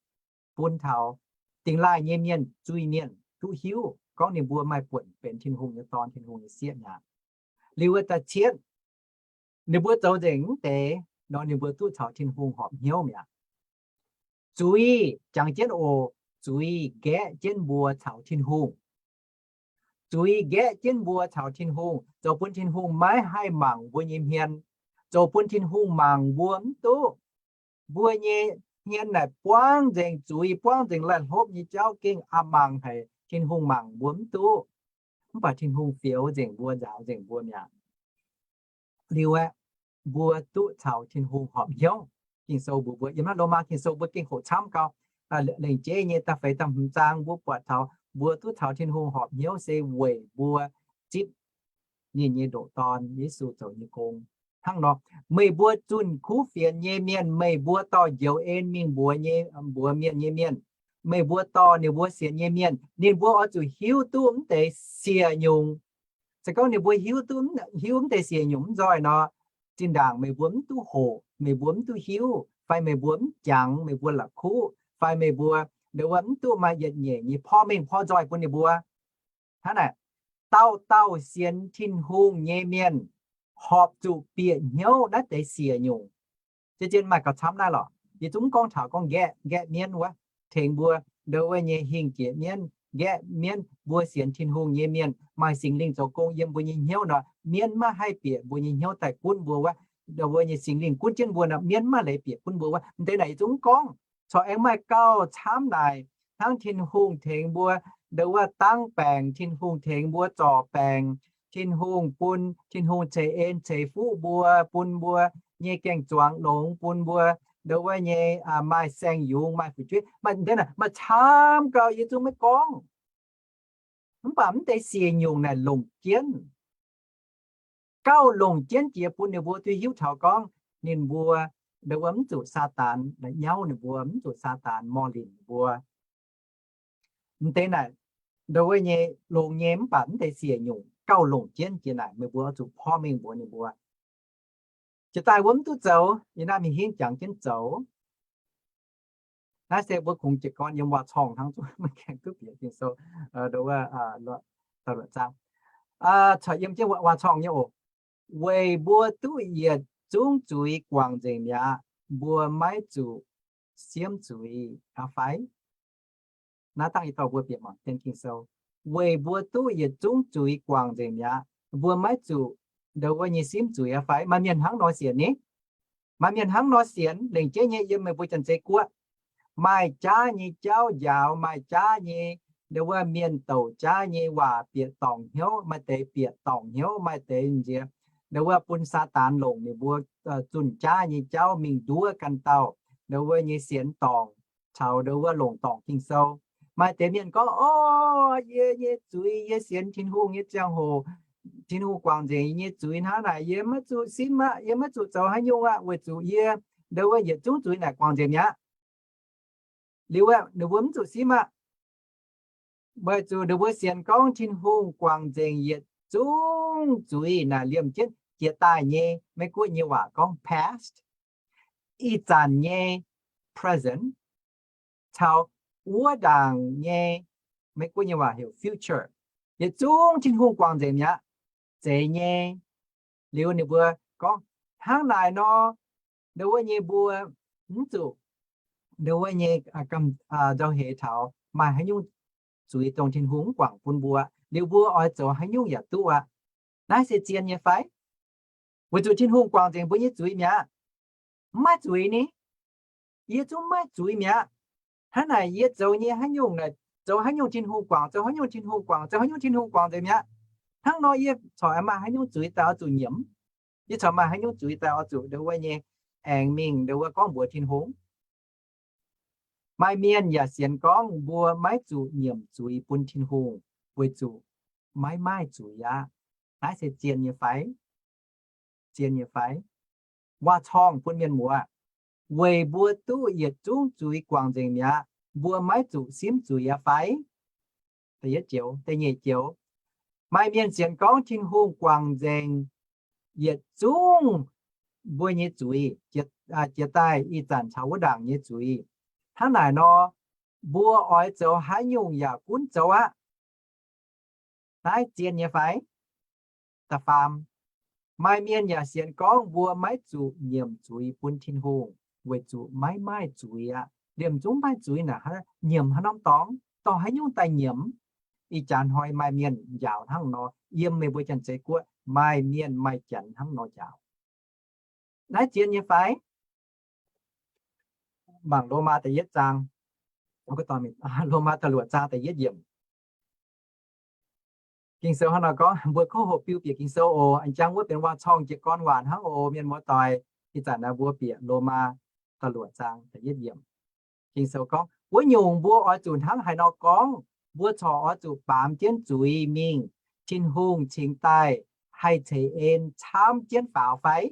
bun taux dingh laaih nyei mienh, zuiz-mienh duqv hiuv gorngv ninh mbuo maaih buonc benx Tin-Hungh nyei dorn, Tin-Hungh nyei sieqv mi'aqv. Liuz wuov da'cietv, ninh mbuo zoux nzengc mv deix nor, ninh mbuo duqv caux Tin-Hungh horpc hnyouv mi'aqv. Zuiz jangx jienv oc, zuiz nqaeqv jienv mbuo caux Tin-Hungh. Zuiz nqaeqv jienv mbuo caux Tin-Hungh, zoux bun Tin-Hungh maiv haih mangc mbuo nyei hmien, zoux bun Tin-Hungh mangc mbuo mv duqv. Mbuo nyei hmien naaic buangv nzengc zuiz, buangv nzengc laih hlopv nyei jauv, gengh aqc mangc haic, Tin-Hungh mangc mbuo mv duqv. Mv baac Tin-Hungh fioux nzengc mbuo, nzaaux nzengc mbuo mi'aqv. Liuz aeqv, mbuo duqv caux Tin-Hungh horpc hnyouv. Ging-Sou mbuox mbuo, yiem naaiv Lomaa Ging-Sou mbuo gengh hoqc camv gau. Lengc jeiv nyei da'feix da'hmz zaang mbuo buatc taux mbuo duqv caux Tin-Hungh horpc hnyouv se weic mbuo zipv ninh nyei ndoqc Dorn, Yesu, zoux nyei gong. Hnangv nor, meih mbuo zunh kuv fienx nyei mienh, meih mbuo dorh njoux en mingh mbuox nyei, mbuox mienh nyei mienh, meih mbuo dorh ninh mbuo sienx nyei mienh, ninh mbuo oix zuqc hiuv duqv mv deix siec nyungc. Se gorngv ninh mbuo hiuv duqv, hiuv mv deix siec nyungc mv nzoih nor, zinh ndaangc meih mbuo mv duqv hoqc, meih mbuo mv duqv hiuv, fai meih mbuo mv jangx, meih mbuo la'kuqv, fai meih mbuo ndo wuov mv duqv maaih yietc nyeic nyei porv mengh porv nzoih bun ninh mbuo. Hnangv naaic, dauh dauh sienx Tin-Hungh nyei mienh horpc zuqc bieqc hnyouv naaiv deix siec nyungc. Zien zien maaih gauh camv naaiv lorqc. Yie zungv mv gorngv taux gorngv nqaeqv, nqaeqv mienv wuov, tengx mbuo ndo wuov nyei hingh jiex mienv, nqaeqv mienv, mbuo sienx Tin-Hungh nyei mienh maaih Singx Lingh zoux gong yiem mbuo nyei hnyouv nor, mienv maiv haih bieqc mbuo nyei hnyouv daaih gunv mbuo wuov, ndo wuov nyei Singx Lingh gunv jienv mbuo nor, mienv maiv haih bieqc gunv mbuo wuov. Mv deix naaic yie zungv mv gorngv. Corc aengx maaih gauh camv naaic, hnangv Tin-Hungh tengx mbuo ndo wuov dangv baengc, Tin-Hungh tengx mbuo zorc baengc, Tin-Hungh bun, Tin-Hungh ceix en ceix fuqv mbuo, bun mbuo nyei gaeng-zuangx longx, bun mbuo ndo wuov nyei maaih saeng-yungz, maaih fu'jueiv, maaih, mv deix naaic maaih camv gauh yie zungv maiv gorngv. Mv baac mv deix siec nyungc naaic longc jienv, gauh longc jienv jiex bun ninh mbuo duqv hiuv taux gorngv ninh mbuo ndo wuov mv zuqc Saadaan la'nyauv ninh mbuo, mv zuqc Saadaan morh linc ninh mbuo. Mv deix naaic ndo wuov nyei longx nyei, mv baac mv deix siec nyungc gauh longc jienv jiex naaic, meih mbuo oix zuqc porv mengh mbuox ninh mbuo. Jiex daaih wuov mv duqv zoux, yie naaiv mingh hingv jangx jienv zoux. Naaiv se mbuo kungx jiez gorn yiem waac-corngh hnangv, zungv maiv gaengh duqv bieqc Ging-Sou ndo wuov, aa, luoqc zaang, caux yiem jienv waac-corngh nyei oc. Weic mbuo duqv yietc zungv zuiz guangc nzengc mi'aqv, mbuo maiv zuqc siemv zuiz aqv fai? Naaiv dangh yie dorh mbuo bieqc mangc jienv Ging-Sou. Weic mbuo duqv yietc zungv zuiz guangc nzengc mi'aqv, mbuo maiv zuqc ndo wuov nyei siemv zuiz aqv fai? Maaih mienh hnangv nor sienx ni? Maaih mienh hnangv nor sienx, lengc jeiv nyei yiem meih mbuo Janx-Zei guoqv, maaih jaav nyei jauv njaaux, maaih jaav nyei ndo wuov mienh douc jaav nyei waac bieqc dorngc hnyouv, maaih deix bieqc dorngc hnyouv, maaih deix nziex ndo wuov bun Saadaan longc ninh mbuo zunh jaav nyei jauv mingh nduov ganh dauh ndo wuov nyei sienx dorngc caux ndo wuov longc dorngc Ging-Sou. Maaih deix mienh gorngv, o, yie nyei zuiz, yie sienx Tin-Hungh nyei ziangh hoc, Tin-Hungh guangc nzengc yie nyei zuiz hnangv naaic, yie maiv zuqc simv aqv, yie maiv zuqc zoux haaix nyungc aqv, weic zuqc yie ndo wuov yietc zungv zuiz naaic guangc nzengc mi'aqv. Liuz aeqv, ninh mbuo mv zuqc simv aqv. Weic zuqc ninh mbuo sienx gorngv Tin-Hungh guangc nzengc yietc zungv zuiz naaic liemh jienv jiex daaih nyei, Meiv-Guoqv nyei waac gorngv past, ih zanc nyei present, caux wuov ndaangc nyei, Meiv-Guoqv nyei waac heuc future. Yietc zungv Tin-Hungh guangc nzengc mi'aqv, zeiz nyei. Liuz ninh mbuo gorngv, hnangv naaic nor, ndo wuov nyei mbuo mv zuqc ndo wuov nyei gamh nzauh heix taux maaih haaix nyungc zuiz dongh Tin-Hungh mv guangc bun mbuo, liuz mbuo oix zoux haaix nyungc yaac duqv aqv. Naaiv se zien nyei fai? Weic zuqc Tin-Hungh guangc nzengc mbuo nyei zuiz mi'aqv. mv maaih zuiz ni. Yie zungv mv maaih zuiz mi'aqv. Hnangv naaic yie zoux nyei haaix nyungc, zoux haaix nyungc Tin-Hungh guangc, zoux haaix nyungc Tin-Hungh guangc, zoux haaix nyungc Tin-Hungh guangc nzengc mi'aqv. Hnangv nor yie corc maaih haaix nyungc zuiz daaih oix zuqc nyiemc? Yie corc maaih haaix nyungc zuiz daaih oix zuqc ndo wuov nyei aengx mingh ndo wuov gorngv mbuox Tin-Hungh? Maaih mienh yaac sienx gorngv mbuo maiv zuqc nyiemc zuiz bun Tin-Hungh weic zuqc maiv maaih zuiz aqv. Naaiv se zien nyei fai? Zien nyei fai? Waac-corngh bun mienh muoz, weic mbuo duqv yietc zungv zuiz guangc nzengc mi'aqv, mbuo maiv zuqc simv zuiz aqv fai? Da'yietv joux. Da'nyeic joux, maaih mienh sienx gorngv Tin-Hungh guangc nzengc yietc zungv mbuo nyei zuiz, jiex daaih ih zanc caux wuov ndaangc nyei zuiz. Hnangv naaic nor, mbuo oix zoux haaix nyungc yaac gunv zoux aqv. Naaiv zien nyei fai? Da'faam, maaih mienh yaac sienx gorngv mbuo maiv zuqc nyiemc zuiz bun Tin-Hungh weic zuqc maiv maaih zuiz aqv. Liemh zungv maaih zuiz naaic, nyiemc haaix norm dorngx, dorh haaix nyungc daaih nyiemc? Ih jaax hnoi maaih mienh njaaux hnangv nor, yiem meih mbuo Janx-Zei guoqv maaih mienh maaih Janx hnangv nor njaaux. Naaiv zien nyei fai? Mangc Lomaa da'yietv zaang, Lomaa da'luoqc zaang da'yietv yiemc. Ging-Sou hnangv nor gorngv, mbuo kov hoqc biu bieqc Ging-Sou oc. Jangx wuov benx waac-corngh jiez gorn waac hnangv oc, mienh muoz-doic. Ih zanc naaiv mbuo bieqc Lomaa da'luoqc zaang da'yietv yiemc. Ging-Sou gorngv, wuov nyungc mbuo oix zuqc hnangv haaix nor gorngv? Mbuo corc oix zuqc baamz jienv zuiz mingh, Tin-Hungh cingx daaih haih ceix en camv jienv faaux fai?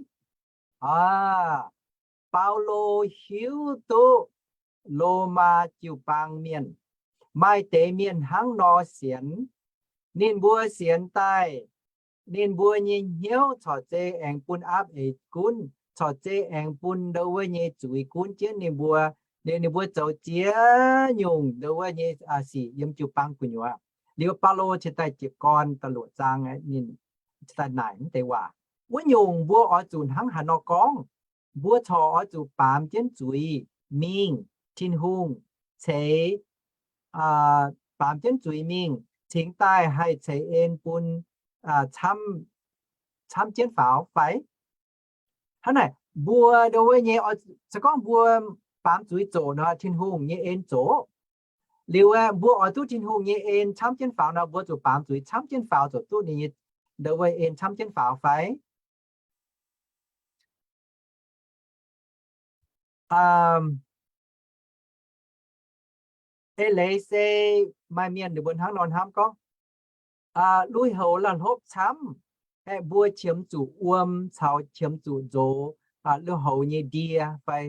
Aa, Baulo hiuv duqv Lomaa jiu-baang mienh, maaih deix mienh hnangv nor sienx. Ninh mbuo sienx daaih, ninh mbuo nyei hnyouv corc zei aengx bun aapv eix gunv, corc zei aengx bun ndo wuov nyei zuiz gunv jienv ninh mbuo. Liuz ninh mbuo zoux ziex nyungc ndo wuov nyei sic yiem jiu-baang gu'nyuoz. Liuz Baulo cingx daaih jiez gorn da'luoqc zaang, ninh cingx daaih naaic mv deix waac. Wuov nyungc mbuo oix zuqc hnangv haaix nor gorngv? Mbuo corc oix zuqc baamz jienv zuiz mingh, Tin-Hungh ceix, baamz jienv zuiz mingh, cingx daaih haih ceix en bun camv jienv faaux fai? Hnangv naaic, mbuo ndo wuov nyei, se gorngv mbuo baamz zuiz zoqc nor, Tin-Hungh nyei en zoqc. Liuz aeqv, mbuo oix duqv Tin-Hungh nyei en camv jienv faaux nor, mbuo zuqc baamz zuiz camv jienv faaux zoqc duqv ninh nyei, ndo wuov en camv jienv faaux fai? Eix leiz se maaih mienh ninh mbuo hnangv nor hnamv gorngv, lui-houx la'hlopv camv, aeqv, mbuo qiemx zuqc wuom caux qiemx zuqc nzox lui-houx nyei ndie fai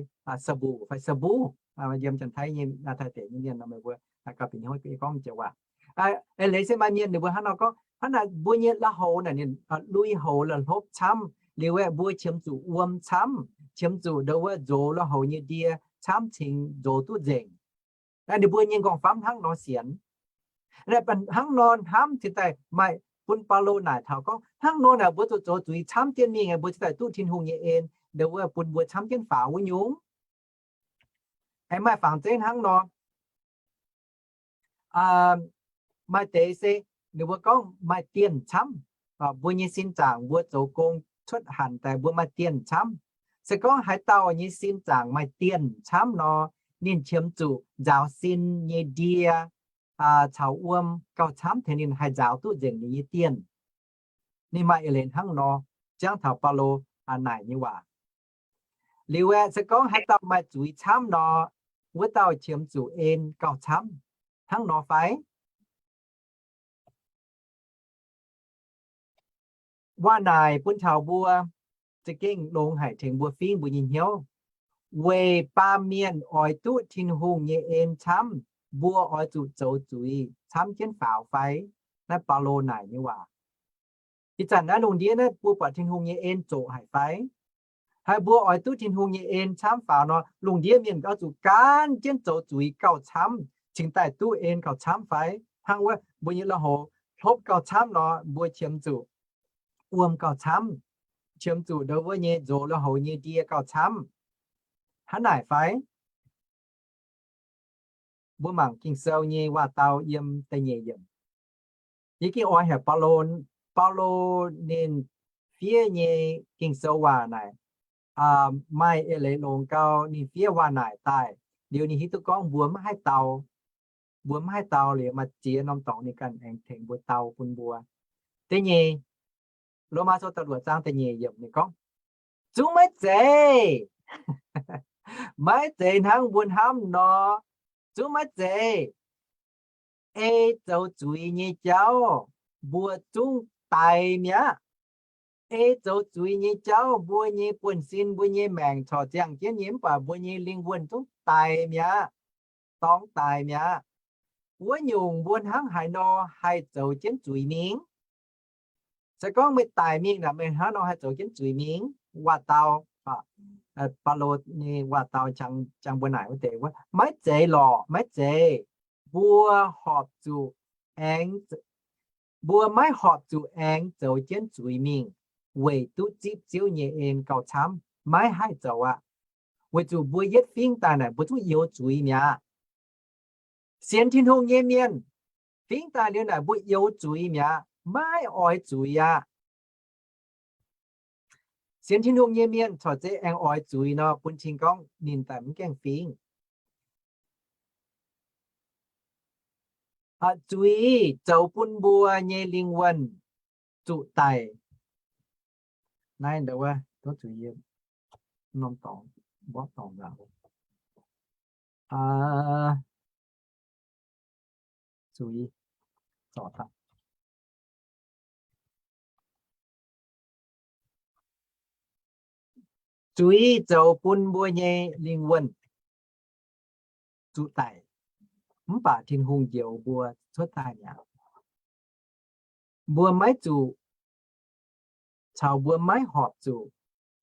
sabuc fai sabuv. Yiem Janx-Taiv nyei, Taiv deic nyei mienh nor, meih mbuo gauh bieqc hnyouv gorngv jiex waac. Eix leiz se maaih mienh ninh mbuo hnangv nor gorngv, hnangv naaic mbuo nyei lui-houx naaic, ninh lui-houx la'hlopv camv liuz aeqv, mbuo qiemx zuqc wuom camv, qiemx zuqc ndo wuov nzox lui-houx nyei ndie camv cingx nzox duqv nzengc. Ninh mbuo nyei m'nqorngv-famv hnangv nor sienx. Hnangv nor hnamv cingx daaih maaih bun Baulo naaic taux gorngv, hnangv nor naaic mbuo zuqc zoux zuiz camv jienv mingh, mbuo cingx daaih duqv Tin-Hungh nyei en, ndo wuov bun mbuo camv jienv faaux wuov nyungc. Aengx maaih fangx zeiv hnangv nor, maaih deix se ninh mbuo gorngv maaih dienh camv. Mbuo nyei sin zaangc mbuo zoux gong cuotv hanc daaih mbuo maaih dienh camv. Se gorngv haaix dauh nyei sin zaangc maaih dienh camv nor, ninh qiemx zuqc nzaaux sin nyei ndie caux wuom gauh camv tengx ninh haih nzaaux duqv nzengc ninh nyei dienh. Ninh maaih eix leiz hnangv nor, ziangh taux Baulo naaic nyei waac. Liuz aeqv, se gorngv haaix dauh maaih zuiz camv nor, wuov dauh qiemx zuqc en gauh camv. Hnangv nor fai? Waac naaic bun taux mbuo za'gengh longx haic tengx mbuo fingv mbuo nyei hnyouv. Weic baamh mienh oix duqv Tin-Hungh nyei en camv, mbuo oix zuqc zoux zuiz camv jienv faaux fai? Naaiv Baulo naaic nyei waac. Ih zanc naaiv lungh ndiev naaiv mbuo buatc Tin-Hungh nyei en zoqc haic fai? Haaix mbuo oix duqv Tin-Hungh nyei en camv faaux nor, lungh ndiev mienh oix zuqc gaanv jienv zoux zuiz gauh camv, cingx daaih duqv en gauh camv fai? Hnangv wuov mbuo nyei lui-houx hlopv gauh camv nor, mbuo qiemx zuqc wuom gauh camv, qiemx zuqc ndo wuov nyei nzox lui-houx nyei ndie gauh camv. Hnangv naaic fai? Mbuo mangc Ging-Sou nyei waac-dau yiem da'nyeic yiemc. Yie gengh oix heuc Baulo, Baulo ninh fiev nyei Ging-Sou waac naaic, maaih eix leiz longx gau, ninh fiev waac-naaic daaih liuz, ninh hiuv duqv gorngv mbuo maiv haih dau. Mbuo maiv haih dau liuz, maaih ziex norm dorngx ninh ganh aengx tengx mbuo dau bun mbuo. Da'nyeic, Lomaa Sou da'luoqc zaang da'nyeic yiemc ninh gorngv, zungv maiv zeiz. Maiv zeiz hnangv mbuo hnamv nor. Zungv maiv zeiz. Ei zoux zuiz nyei jauv mbuo zungv daix mi'aqv. Ei zoux zuiz nyei jauv mbuo nyei buonv-sin, mbuo nyei maengc corc ziangh jienv nyei, mv baac mbuo nyei lingh wuonh zungv daix mi'aqv, dorngx daix mi'aqv. Wuov nyungc mbuo hnangv haaix nor haih zoux jienv zuiz mingh? Se gorngv meih daix mingh naaic, meih hnangv nor haih zoux jienv zuiz mingh? Waac-dau, Baulo nyei waac-dau jangx mbuo naaic wuov deix, maiv zeiz lorqc, maiv zeiz. Mbuo horpc zuqc aengx, mbuo maiv horpc zuqc aengx zoux jienv zuiz mingh weic duqv zipv Ziouv nyei en gauh camv. Maiv haih zoux aqv. Weic zuqc mbuo yietv fingx daaih naaic mbuo zungv youx zuiz mi'aqv. Sienx Tin-Hungh nyei mienh fingx daaih liuz naaic mbuo youx zuiz mi'aqv, maiv oix zuiz aqv. Sienx Tin-Hungh nyei mienh corc zeiz aengx oix zuiz nor, bun cing gorngv ninh daaih mv gaengh fingx. Zuiz zoux bun mbuo nyei lingh wuonh zuqc daic. Naaiv nduov, zuiz, norm dorngx, mborqv dorngx nzaaux. Zuiz, zuiz zoux bun mbuo nyei lingh wuonh zuqc daic, mv baac Tin-Hungh njoux mbuo cuotv daaih mi'aqv. Mbuo maiv zuqc, caux mbuo maiv horpc zuqc,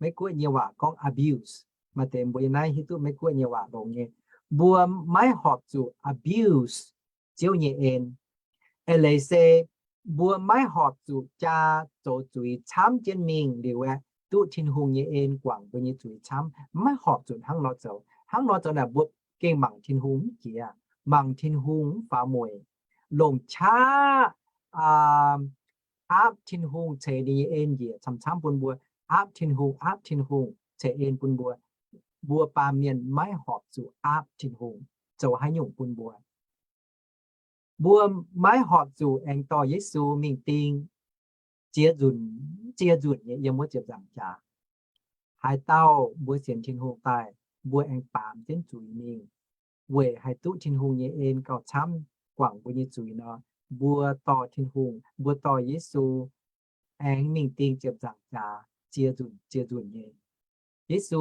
Meiv Guoqv nyei waac gorngv abuse. Maaih deix mbuo yiem naaiv hiuv duqv Meiv Guoqv nyei waac longx nyei. Mbuo maiv horpc zuqc abuse Ziouv nyei en. Eix leiz se mbuo maiv horpc zuqc jaa zoux zuiz camv jienv mingh liuz aeqv, duqv Tin-Hungh nyei en guangc mbuo nyei zuiz camv. Maiv horpc zuqc hnangv nor zoux. Hnangv nor zoux naaic mbuo gengh mangc Tin-Hungh mv jiex, mangc Tin-Hungh mv faaux mueic, longc qaqv aapv Tin-Hungh ceix ninh nyei en njiec camv-camv bun mbuo, aapv Tin-Hungh, aapv Tin-Hungh ceix en bun mbuo. Mbuo baamh mienh maiv horpc zuqc aapv Tin-Hungh zoux haaix nyungc bun mbuo. Mbuo maiv horpc zuqc aengx dorh Yesu mingh ding, ziex nzunc, ziex nzunc nyei yiem wuov ziepc nzaangc jaax. Haaix dauh mbuo sienx Tin-Hungh daaih, mbuo aengx baamz jienv zuiz mingh, weic haih duqv Tin-Hungh nyei en gauh camv guangc mbuo nyei zuiz nor, mbuo dorh Tin-Hungh, mbuo dorh Yesu aengx mingh ding ziepc nzaangc jaax ziex nzunc, ziex nzunc nyei. Yesu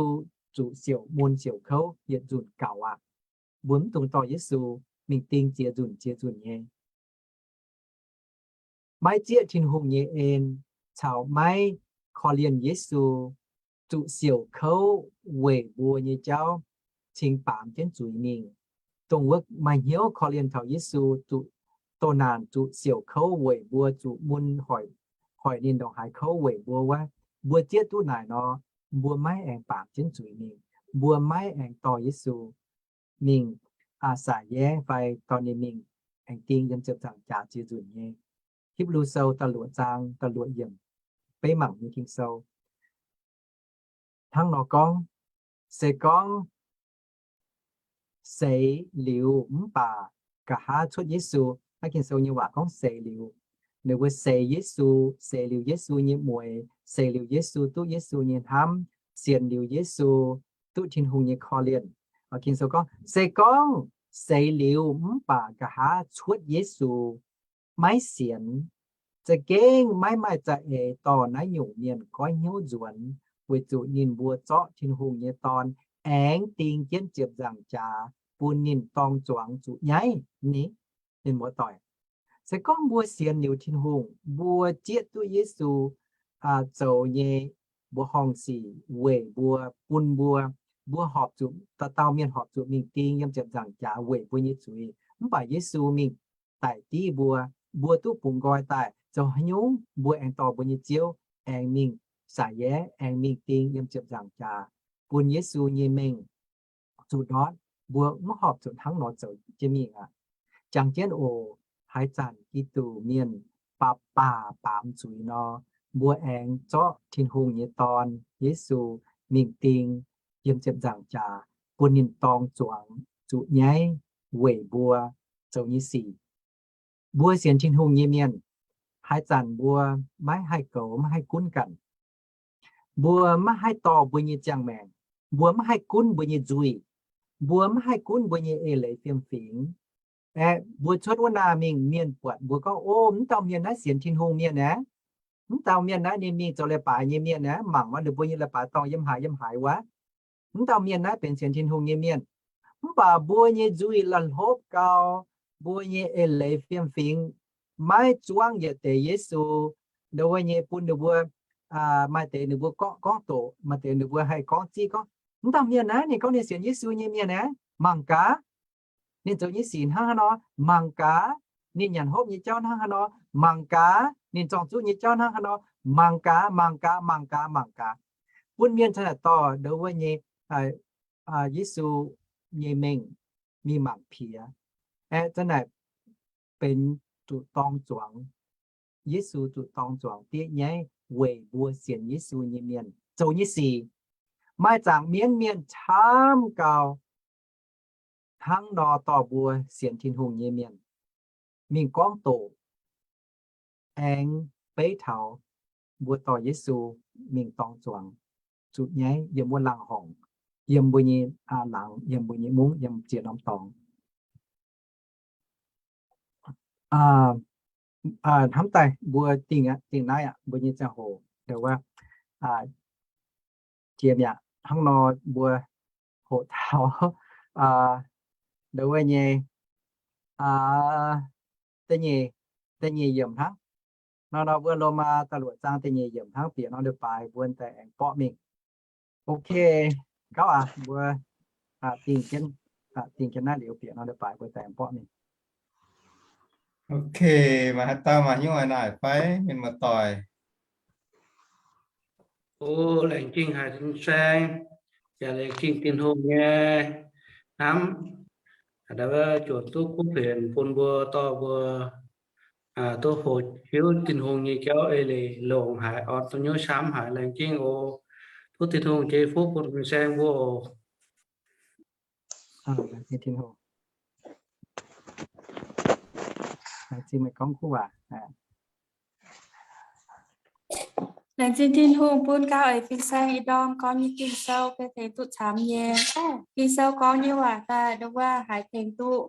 zuqc siouc mun siouc kouv yietc nzunc gaux aqv. Mbuo mv dungx dorh Yesu mingh ding ziex nzunc, ziex nzunc nyei. Maiv zieqv Tin-Hungh nyei en caux maiv korv-lienh Yesu zuqc siouc kouv weic mbuo nyei jauv cingx baamz jienv zuiz mingh. Dongh wuov maaih hnyouv korv-lienh taux Yesu zuqc doh naanc zuqc siouc kouv weic mbuo, zuqc mun hoic, hoic ninh ndongc haaix kouv weic mbuo wuov, mbuo zieqv duqv naaic nor, mbuo maiv aengx baamz jienv zuiz mingh. Mbuo maiv aengx dorh Yesu mingh saac yaev fai dorh ninh mingh aengx ding yiem ziepc nzaangc jaax ziex nzunc nyei. Hipv^lu Sou da'luoqc zaang da'luoqc yiemc, beiv mangc nyei Ging-Sou hnangv nor gorngv, se gorngv seix liuz mv baac nqa'haav cuotv Yesu. Naaiv Ging-Sou nyei waac gorngv seix liuz, ninh mbuo seix Yesu, seix liuz Yesu nyei mueix, seix liuz Yesu, duqv Yesu nyei hnamv, sienx liuz Yesu, duqv Tin-Hungh nyei korv-lienh. Ging-Sou gorngv, se gorngv seix liuz mv baac nqa'haav cuotv Yesu, maiv sienx, za'gengh maiv maaih za'eix dorh naaiv nyungc mienh goiv hnyouv nzuonx, weic zuqc ninh mbuo zorqv Tin-Hungh nyei Dorn aengx ding jienv ziepc nzaangc jaax bun ninh dorng zuangx zuqc nyaiv ni. Ninh muoz-doic, se gorngv mbuo sienx liuz Tin-Hungh, mbuo zieqv duqv Yesu zoux nyei mbuoqc horngh sic weic mbuo, bun mbuo, mbuo horpc zuqc, dauh dauh mienh horpc zuqc mingh ding yiem ziepc nzaangc jaax weic mbuo nyei zuiz. Mv baac Yesu mingh daic div mbuo, mbuo duqv bungx nqoi daaih. Zoux haaix nyungc mbuo aengx dorh mbuo nyei Ziouv aengx mingh saac yaev, aengx mingh ding yiem ziepc nzaangc jaax, bun Yesu nyei mengh zuqc ndortv. Mbuo mv horpc zuqc hnangv nor zoux jienv mingh aqv. Jangx jienv oc. Haaix zanc Giduc mienh baac baac baamz zuiz nor, mbuo aengx zorqv Tin-Hungh nyei Dorn, Yesu, mingh ding yiem ziepc nzaangc jaax, bun ninh dorng zuangx zuqc nyaiv weic mbuo zoux nyei sic. Mbuo sienx Tin-Hungh nyei mienh, haaix zanc mbuo maiv haih goux, maiv haih gunv ganh, mbuo maiv haih dorh mbuo nyei ziangh maengc, mbuo maiv haih gunv mbuo nyei nzuih, mbuo maiv haih gunv mbuo nyei eix leiz fiem-fingx, aeqv, mbuo cuotv wuov naaic mingh, mienh buatc mbuo gorngv, O, mv dauh mienh naaiv sienx Tin-Hungh mienh aeqv. Mv dauh mienh naaiv ninh mingh zoux leiz-baaix nyei mienh aeqv. Mangc wuov ninh mbuo nyei leiz-baaix dorngh yiem haaix yiem haaix wuov. Mv dauh mienh naaiv benx sienx Tin-Hungh nyei mienh. Mv baac mbuo nyei nzuih la'hlopv gau, mbuo nyei eix leiz fiem-fingx maiv zuangv yietc deix Yesu. Ndongc wuov nyei bun ninh mbuo, maaih deix ninh mbuo gorngv, gorngv doqc, maaih deix ninh mbuo haih gorngv ziqv gorngv, Mv dauh mienh naaiv ninh gorngv ninh sienx Yesu nyei mienh aeqv. Mangc gaax, ninh zoux nyei sic hnangv haaix nor. Mangc gaax, ninh nyanc hopv nyei jauv hnangv haaix nor. Mangc gaax, ninh zorng-zuqv nyei jauv hnangv haaix nor. Mangc gaax, mangc gaax, mangc gaax, mangc gaax. Bun mienh caux naaic dorh ndongc wuov nyei Yesu nyei mengh mingh mangc piex. Aeqv, za'naaic benx zuqc dorng zuangx. Yesu zuqc dorng zuangx diev nyaiv weic mbuo sienx Yesu nyei mienh zoux nyei sic. Maaih zaangc mienv mienh camv gau hnangv nor dorh mbuo sienx Tin-Hungh nyei mienh mingh gorngv doqc, aengx beiv taux mbuo dorh Yesu mingh dorng zuangx zuqc nyaiv yiem wuov laangz horngc, yiem mbuo nyei laangz, yiem mbuo nyei mungv, yiem ziex norm dorngx. Hnamv daaih mbuo dingh, dingh naaiv aqv, mbuo nyei ziangh hoc ndongc wuov jiex mi'aqv. Hnangv nor mbuo hoqc taux ndongc wuov nyei da'nyeic, da'nyeic yiemc hnangv. Nor nor mbuo Lomaa da'luoqc zaang da'nyeic yiemc hnangv bieqc norm leiz-baaix mbuo daaih aengx borqv mingh. Ok, gauv aqv, mbuo dingh jienv, dingh jienv naaiv liuz bieqc norm leiz-baaix mbuo daaih aengx borqv mingh. Ok, maaih haaix dauh maaih hnyouv naaic fai mienh muoz-doic? O, laengz zingh haic fin-saeng, yaac laengz zingh Tin-Hungh nyei hnamv, haaix dauh juoqc duqv kuv fienx bun mbuo dorh mbuo duqv hoqc hiuv Tin-Hungh nyei jauv eix leiz longx haic, orn duqv hnyouv camv haic. Laengz zingh oc. Tov Tin-Hungh ceix fuqv bun fin-saeng mbuo oc. Laengz zingh Tin-Hungh bun gauh eix fin-saeng ih ndorm gorngv nyei Ging-Sou, bieqc tengx duqv camv nyei. Ging-Sou gorngv nyei waac daaih ndongc wuov haiz tengx duqv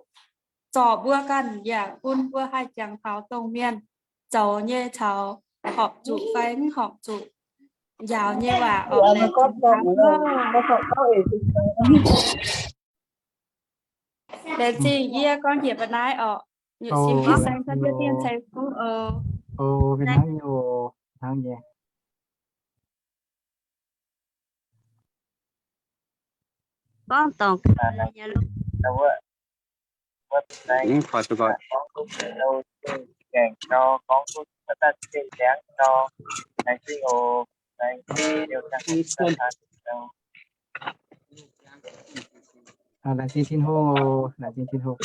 zorc mbuo ganh yaac bun mbuo haih jangx taux dongh mienh zoux nyei caux horpc zuqc fai mv horpc zuqc njaaux nyei waac orqc. Laengz zingh yie gorngv njiec ba'naaiv orqc. Nyiec sin fin-saeng caux yie dingh ceix fuqv oc. Hnangv nyei, hnangv nyei. Gorngv dorngc ga'naaiv nyei lungh. Laengz zingh Tin-Hungh oc, laengz zingh Tin-Hungh.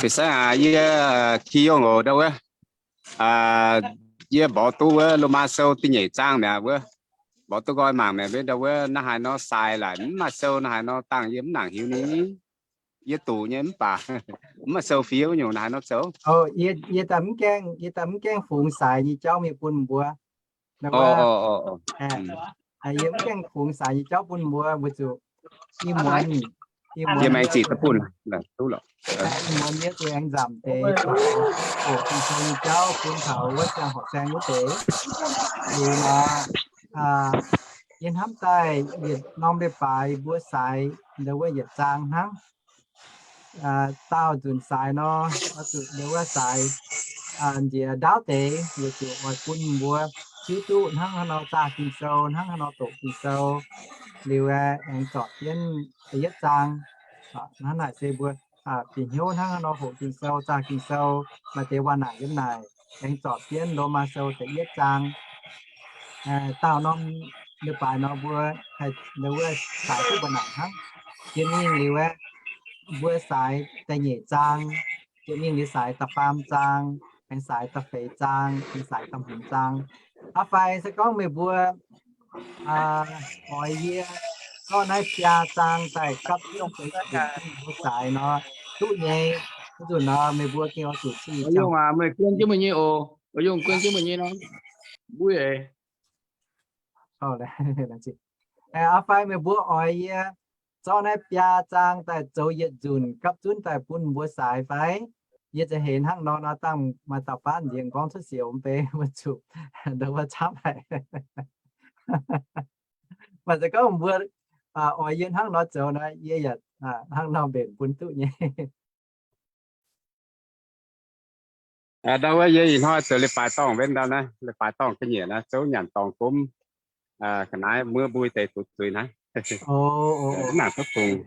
Fin-saeng aac, yie Ki Yongh oc, ndau wuov. Yie mborqv duqv wuov Lomaa Sou da'nyeic zaang mi'aqv wuov. Mborqv duqv nqoi mangc mi'aqv, ndau wuov naaiv haaix nor sai laaix mv maaih sou naaiv haaix nor dangh yie mv nangc hiuv ni. Yie duqv nyei mv baac mv maaih sou fiev nyungc naaiv haaix nor zoux. Yie daaih mv gaengh, yie daaih mv gaengh fungx saaix nyei jauv mingh bun mbuo. Yie mv gaengh fungx saaix nyei jauv bun mbuo, weic zuqc ih muonz, ih muonz yie zuqc aengx nzamc deix hoqc Ging-Sou nyei jauv bun taux wuov ziangh horqc saeng wuov deix. Liuz nor, yie hnamv daaih yietc norm leiz-baaix mbuo saaix ndau wuov yietc zaang hnangv. Daauh nzunc saaix nor, oix zuqc ndau wuov saaix nziex ndaauv deix, weic zuqc oix bun mbuo hiuv duqv hnangv haaix nor zaah Ging-Sou, hnangv haaix nor doqc Ging-Sou. Liuz aengx zorpc jienv da'yietv zaang. Hnangv naaic se mbuo bieqc hnyouv hnangv haaix nor hoqc Ging-Sou, zaah Ging-Sou. Maaih deix waac naaic yiem naaic aengx zorpc jienv Lomaa Sou da'yietv zaang. Daauh norm leiz-baaix nor mbuo haih ndau wuov saaix duqv mbuo naaic hnangv. Jiex mingh liuz aeqv, mbuo saaix da'nyeic zaang, jiex mingh liuz saaix da'faam zaang, aengx saaix da'feix zaang, aengx saaix da'hmz zaang. Aa fai se gorngv meih mbuo oix yie zorqv naaiv biaa zaang daaih gapv zunv deix mbuo saaix nor, duqv nyei. Wuov nzunc nor meih mbuo gengh oix zuqc cing-nzengc. Meih guon jienv meih nyei oc. Yungh guon jienv meih nyei nor, mbuo eix. Aa fai meih mbuo oix yie zorqv naaiv biaa zaang daaih zoux yietc nzunc gapv zunv daaih bun mbuo saaix fai? Yie za'heix hnangv nor nor dangh maaih dauh baav nziex gorngv cuotv siouc mv bei wuov zuqc ndau wuov camv haic. Maaih za'gengh mbuo oix yie hnangv nor zoux nor, yie yaac hnangv nor mbenc bun duqv nyei. Ndau wuov yie ih hnoi zoux leiz-baaix dorngh wuov ndau naaiv, leiz-baaix dorngh ga'nyiec naaiv, zouv nyanc dorngx gomv ga'naaiv muov mbuo deix duqv zuiz naaiv. Naaic duqv bungx.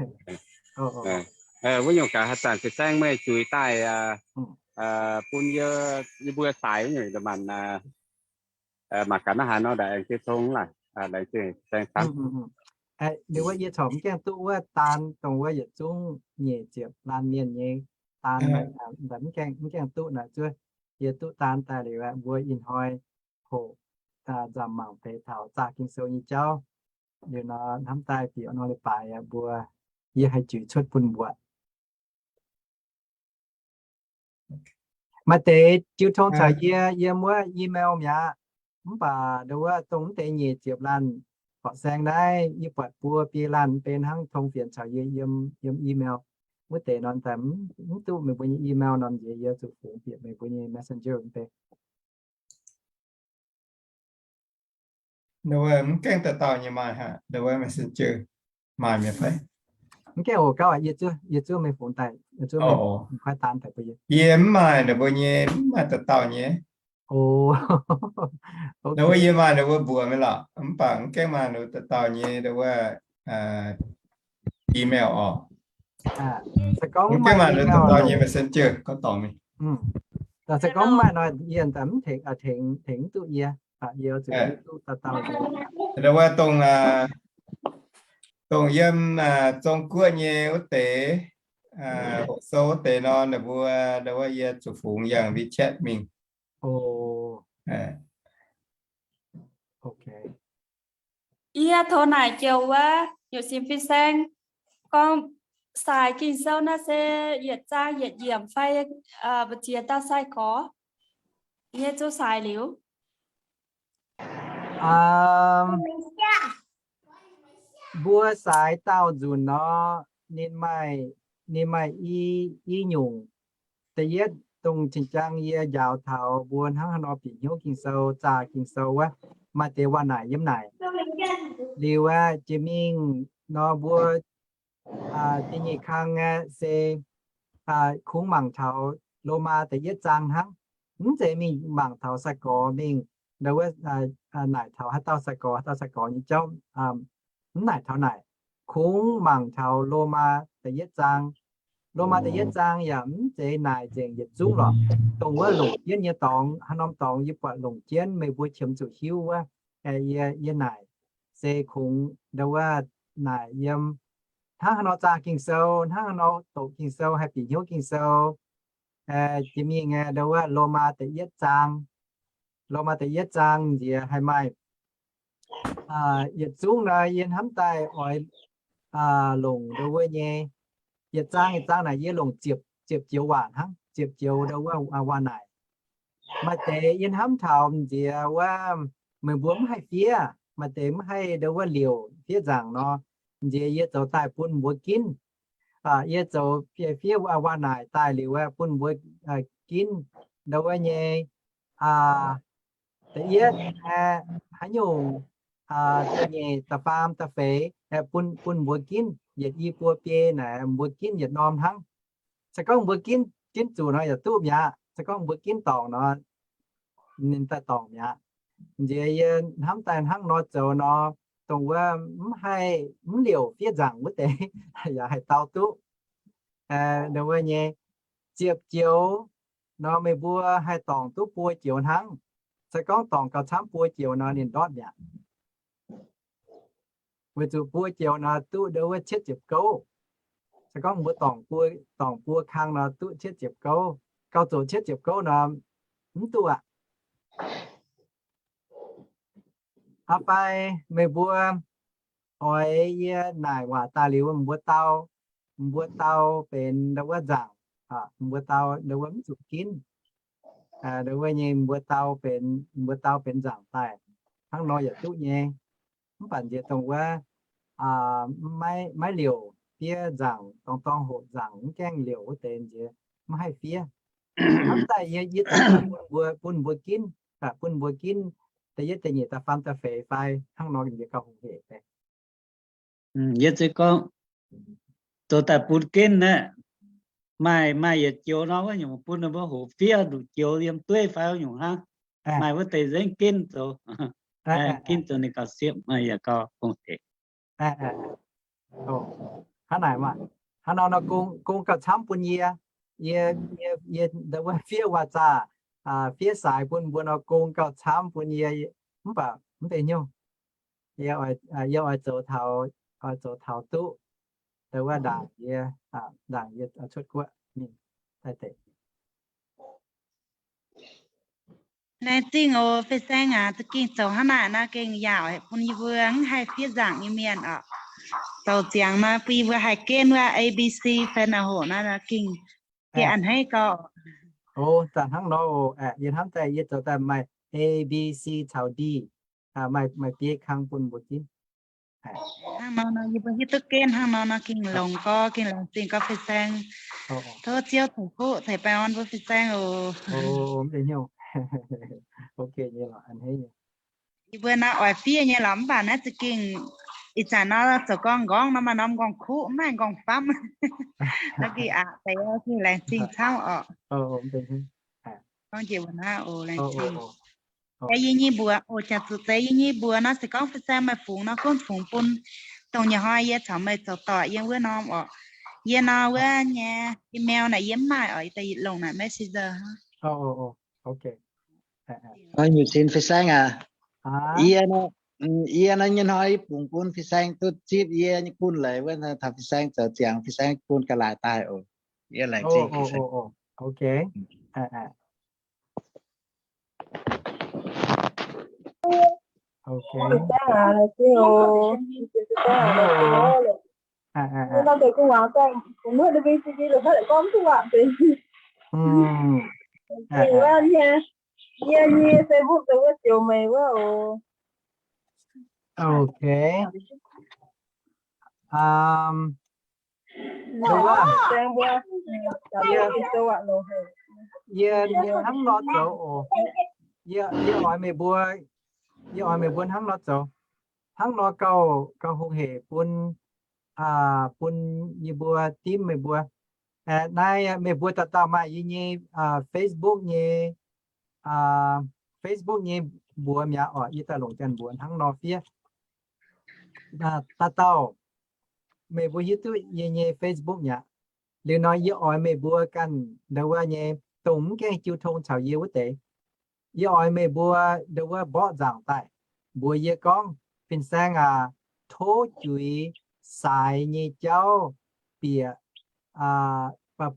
Wuov nyungc gaax haaix zanc se saeng meih juix daaih bun yie, yie mbuo saaix wuov nyungc maanc mangc gaax naaiv haaix nor daaih aengx jiu tong laaic, laengz zingh saeng camv. Liuz wuov yie corc mv gaengh duqv wuov daan dongh wuov yietc zungv nyic ziepc laanh mienh nyei daan, mv gaengh duqv naaic zuov. Yie duqv daan daaih liuz aeqv, mbuo ih hnoi hoqc nzamc mangc deix taux zaah Ging-Sou nyei jauv. Liuz nor hnamv daaih bieqc nor leiz-baaix aeqv, mbuo, yie haih juix cuotv bun mbuo. Maaih deix jiu tong caux yie yiem wuov email mi'aqv. Mv baac ndau wuov dongh mv deix nyic ziepc laanh horqc saeng naaiv, yie buatc buo biei laanh mv bei hnangv tong fienx caux yie yiem, yiem email. Wuov deix nor daaih mv duqv meih mbuo nyei email nor nziex yie zuqc fungx bieqc meih mbuo nyei Messenger mv bei. Ndau wuov mv gaengh dauh dauh nyei maaih haic, ndau wuov Messenger maaih mi'aqv fai? Mv gaengh oc, gauh aqv, yie zuov, yie zuov meih fungx daaih, yie zuov meih kuaaiv daan daaih bun yie. Yie mv maaih ninh mbuo nyei, mv maaih dauh dauh nyei. Ndau wuov yie maaih ninh mbuo mbuox mi'aqv lorqc, mv baac mv gaengh maaih ninh mbuo dauh dauh nyei ndau wuov email oc. Mv gaengh maaih ninh mbuo dauh dauh nyei Messenger gorngv dorngc mingh. Se gorngv mv maaih nor, yie daaih mv tengx, tengx mv duqv yie. Ndau wuov dongh, dongh yiem Zong-Guoqv nyei wuov deix, hoqc sou wuov deix nor, ninh mbuo ndau wuov yie zuqc fungx yangh WeChat mingh. Yie tov naaic joux wuov nyutc sin fin-saeng gorngv, saaic Ging-Sou naaiv se yietc zaang yietc yiemc fai mbu'ziex dauh sai-gorx nyei zungv saaic liuz? Mbuo saaic daauh nzunc nor, ninh maaih, ninh maaih i, i nyungc. Da'yietv dongh cing-jang yie njaaux taux mbuo hnangv haaix nor bieqc hnyouv Ging-Sou, zaah Ging-Sou wuov, maaih deix waac-naaic yiem naaic. Liuz aeqv, jiex mingh nor mbuo jiex nyei kang aeqv se kungx mangc taux Lomaa da'yietv zaang hnangv. Mv zeiz mingh mangc taux sai-gorx mingh, ndau wuov naaic taux haaix dauh sai-gorx, haaix dauh sai-gorx nyei jauv, mv naaic taux naaic. Kungx mangc taux Lomaa da'yietv zaang. Lomaa da'yietv zaang yaac mv zeiz naaic nzengc yietc zungv lorqc. Dongh wuov longc jienv nyei dorngx, haaix norm dorngx yie buatc longc jienv meih mbuo qiemx zuqc hiuv wuov, yie, yie naaic se kungx ndau wuov naaic yiem hnangv haaix nor zaah Ging-Sou, hnangv haaix nor doqc Ging-Sou, haih bieqc hnyouv Ging-Sou. Jiex mingh ndau wuov Lomaa da'yietv zaang, Lomaa da'yietv zaang nziex haih maaih yietc zungv nor yie hnamv daaih oix longc ndau wuov nyei. Yietc zaang yietc zaang naaic yie longc ziepc, ziepc joux waac hnangv, ziepc joux ndau wuov waac-naaic. Maaih deix yie hnamv taux nziex wuov, meih mbuo mv haih fiev, maaih deix mv haih ndau wuov liouc fiev nzaangc nor, nziex yie zoux daaih bun mbuo ginv. Yie zoux fiev waac-naaic daaih liuz bun mbuo ginv ndau wuov nyei. Da'yietv, haaix nyungc, da'nyeic, da'faam, da'feix, bun, bun mbuo ginv yietc i buo biei naaic mbuo ginv yietc norm hnangv. Se gorngv mbuo ginv, ginv zuqc nor yaac duqv mi'aqv. Se gorngv mbuo ginv dorngc nor, ninh daaih dorngc mi'aqv. Nziex yie hnamv daaih hnangv nor zoux nor, dongh wuov mv haih, mv liouc fiev nzaangc wuov deix yaac haih dau duqv. Ndau wuov nyei, ziepc joux nor meih mbuo haih dorngc duqv buo joux hnangv. Se gorngv dorngc gauh camv buo joux nor ninh ndortv mi'aqv. Weic zuqc buo joux nor duqv ndau wuov cietv ziepc gouv. Se gorngv mbuo dorngc buo, dorngc buo kang nor duqv cietv ziepc gouv. Gauh zoqc cietv ziepc gouv nor mv duqv aqv. Aa fai meih mbuo oix yie naaic waac daaih liuz, mbuo dau, mbuo dau benx ndau wuov nzaangc, mbuo dau ndau wuov mv zuqc ginv. Ndau wuov nyei mbuo dau benx, mbuo dau benx nzaangc daaih, hnangv nor yaac duqv nyei. Mv baac nziex dongh wuov maiv, maiv liouc fiev nzaangc, dorngx dorngx hoqc nzaangc mv gaengh liouc wuov deix nziex mv haih fiev. Hnamv daaih yie, yie bun mbuo, bun mbuo ginv, bun mbuo ginv da'yietv da'nyeic da'faam da'feix fai hnangv nor nziex gauh hungh hec deix. Yie se gorngv zoux daaih bun ginv aeqv, maaih, maaih yietc joux nor wuov nyungc bun ninh mbuo hoqc fiev nduqc joux yiem dueiv fai wuov nyungc hnangv. Maaih wuov deix nzengc ginv zoux, ginv zoux ninh gauh siepv, maaih yaac gauh hungh hec. Hnangv naaic maah, hnangv nor nor gong, gong gauh camv bun yie. Yie, yie, yie ndau wuov fiev waac zaah, fiev saaix bun mbuo nor gong gauh camv bun yie. Mv baac mv deix hnyouv, yie oix zoux taux, oix zoux taux duqv ndau wuov ndaangc yie, ndaangc yie cuotv guoqv mingh daaih deix. Laengz zingh oc, Fei Saeng aac, za'gengh zoux hnangv naaic nor gengh yaac bun yie mbuo mv haih fiev nzaangc nyei mienh oc, zoux ziangx nor bun yie mbuo haih gen wuov A B C fai naaic hoc nor gengh hnangv nor oc. Yie hnamv daaih yie zoux daaih maaih A B C caux D, maaih, maaih biei kang bun mbuo ginv. Hnangv nor nor yie mbuo hiuv duqv gen hnangv nor nor gengh longx gorx, gengh laengz zingh gorx Fei Saeng. Tov Ziouv ceix fuqv ceix baengh orn mbuo Fei Saeng oc. Yie mbuo nor oix fiev nyei lorqc, mv baac naaiv za'gengh ih zanc nor zoux gorngv nqorngv nor maaih norm nqorngv-kuqv, mv maaih nqorngv-famv. Nor gengh aqc deix, gengh laengz zingh camv oc. Gorngv njiec wuov naaiv oc, laengz zingh. Deix yie nyei mbuox oc, jaax zuqc deix yie nyei mbuox nor se gorngv Fei Saeng meih fungx nor gunv fungx bun, dongh nyei hnoi yie caux meih zoux doic yiem wuov norm oc. Yie nor wuov nyei email naaic yie mv maaih oc, yie daaih longc naaic messenger. Nyei sin Fei Saeng aac, yie nor, yie nor nyei hnoi yie bungx bun Fei Saeng duqv zipv yie nyei gunh leiz wuov, taux Fei Saeng zoux ziangx Fei Saeng bun ga'laaix daaih oc. Yie laengz zingh Fei Saeng. Yie, yie hnangv nor zoux oc. Yie, yie oix meih mbuo, yie oix meih mbuo hnangv nor zoux. Hnangv nor gauh, gauh hungh hec bun, bun yie mbuo dimv meih mbuo. Naaiv meih mbuo dauh dauh maaih yie nyei Facebook nyei, Facebook nyei mbuox mi'aqv oc. Yie daaih longc janx mbuox hnangv nor fiev. Dauh dauh meih mbuo hiuv duqv yie nyei Facebook mi'aqv. Liuz nor yie oix meih mbuo ganh ndau wuov nyei, dongh mv gaengh jiu tong caux yie wuov deix, yie oix meih mbuo ndau wuov mborqv nzaangc daaih mbuox yie gorngv, Fin-saeng aac, tov juix saaix nyei jauv bieqc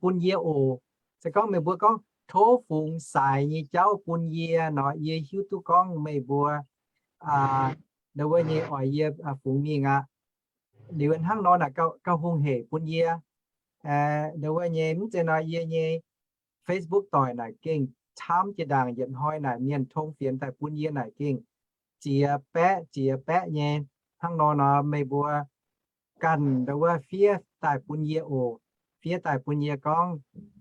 bun yie oc. Se gorngv meih mbuo gorngv tov fungx saaix nyei jauv bun yie nor, yie hiuv duqv gorngv meih mbuo ndau wuov nyei oix yie fungx mingh aqv. Liuz hnangv nor naaic gauh hungh hec bun yie. Ndau wuov nyei mv zeiz nor yie nyei Facebook doic naaic gengh camv jiex ndaangc, yietc hnoi naaic mienh tong fienx daaih bun yie naaic gengh ziex baeqv ziex baeqv nyei. Hnangv nor nor meih mbuo ganh ndau wuov fiev daaih bun yie oc. Fiev daaih bun yie gorngv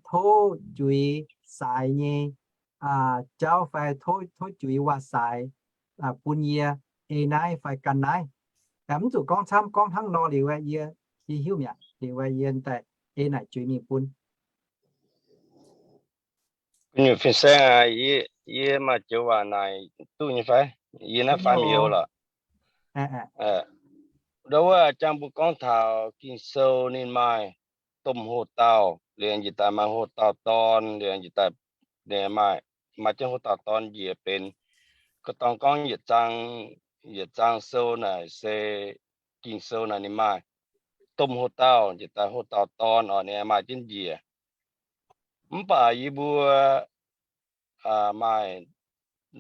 tov juix saaix nyei jauv fai tov, tov juix waac-saaix bun yie ei naaiv fai gan naaiv. Mv zuqc gorngv camv, gorngv hnangv nor liuz yie, yie hiuv mi'aqv. Liuz yie daaih ei naaic juix mingh bun. Gu'nyuoz Fin-saeng aac, yie maaih joux waac naaic duqv nyei fai? Yie naaiv faam youz lorqc. Ndau wuov jangx mbuo gorngv taux Ging-Sou ninh maaih domh hoc-dauh, liuz njiec daaih maaih hoc-dauh dorn, liuz njiec daaih maaih, maaih jienv hoc-dauh dorn njiec benx, ga'dorngv gorngv yietc zaang, yietc zaang sou naaic se Ging-Sou naaic ninh maaih domh hoc-dauh, njiec daaih hoc-dauh dorn oc, ninh maaih jienv njiec. Mv baac yie mbuo maaih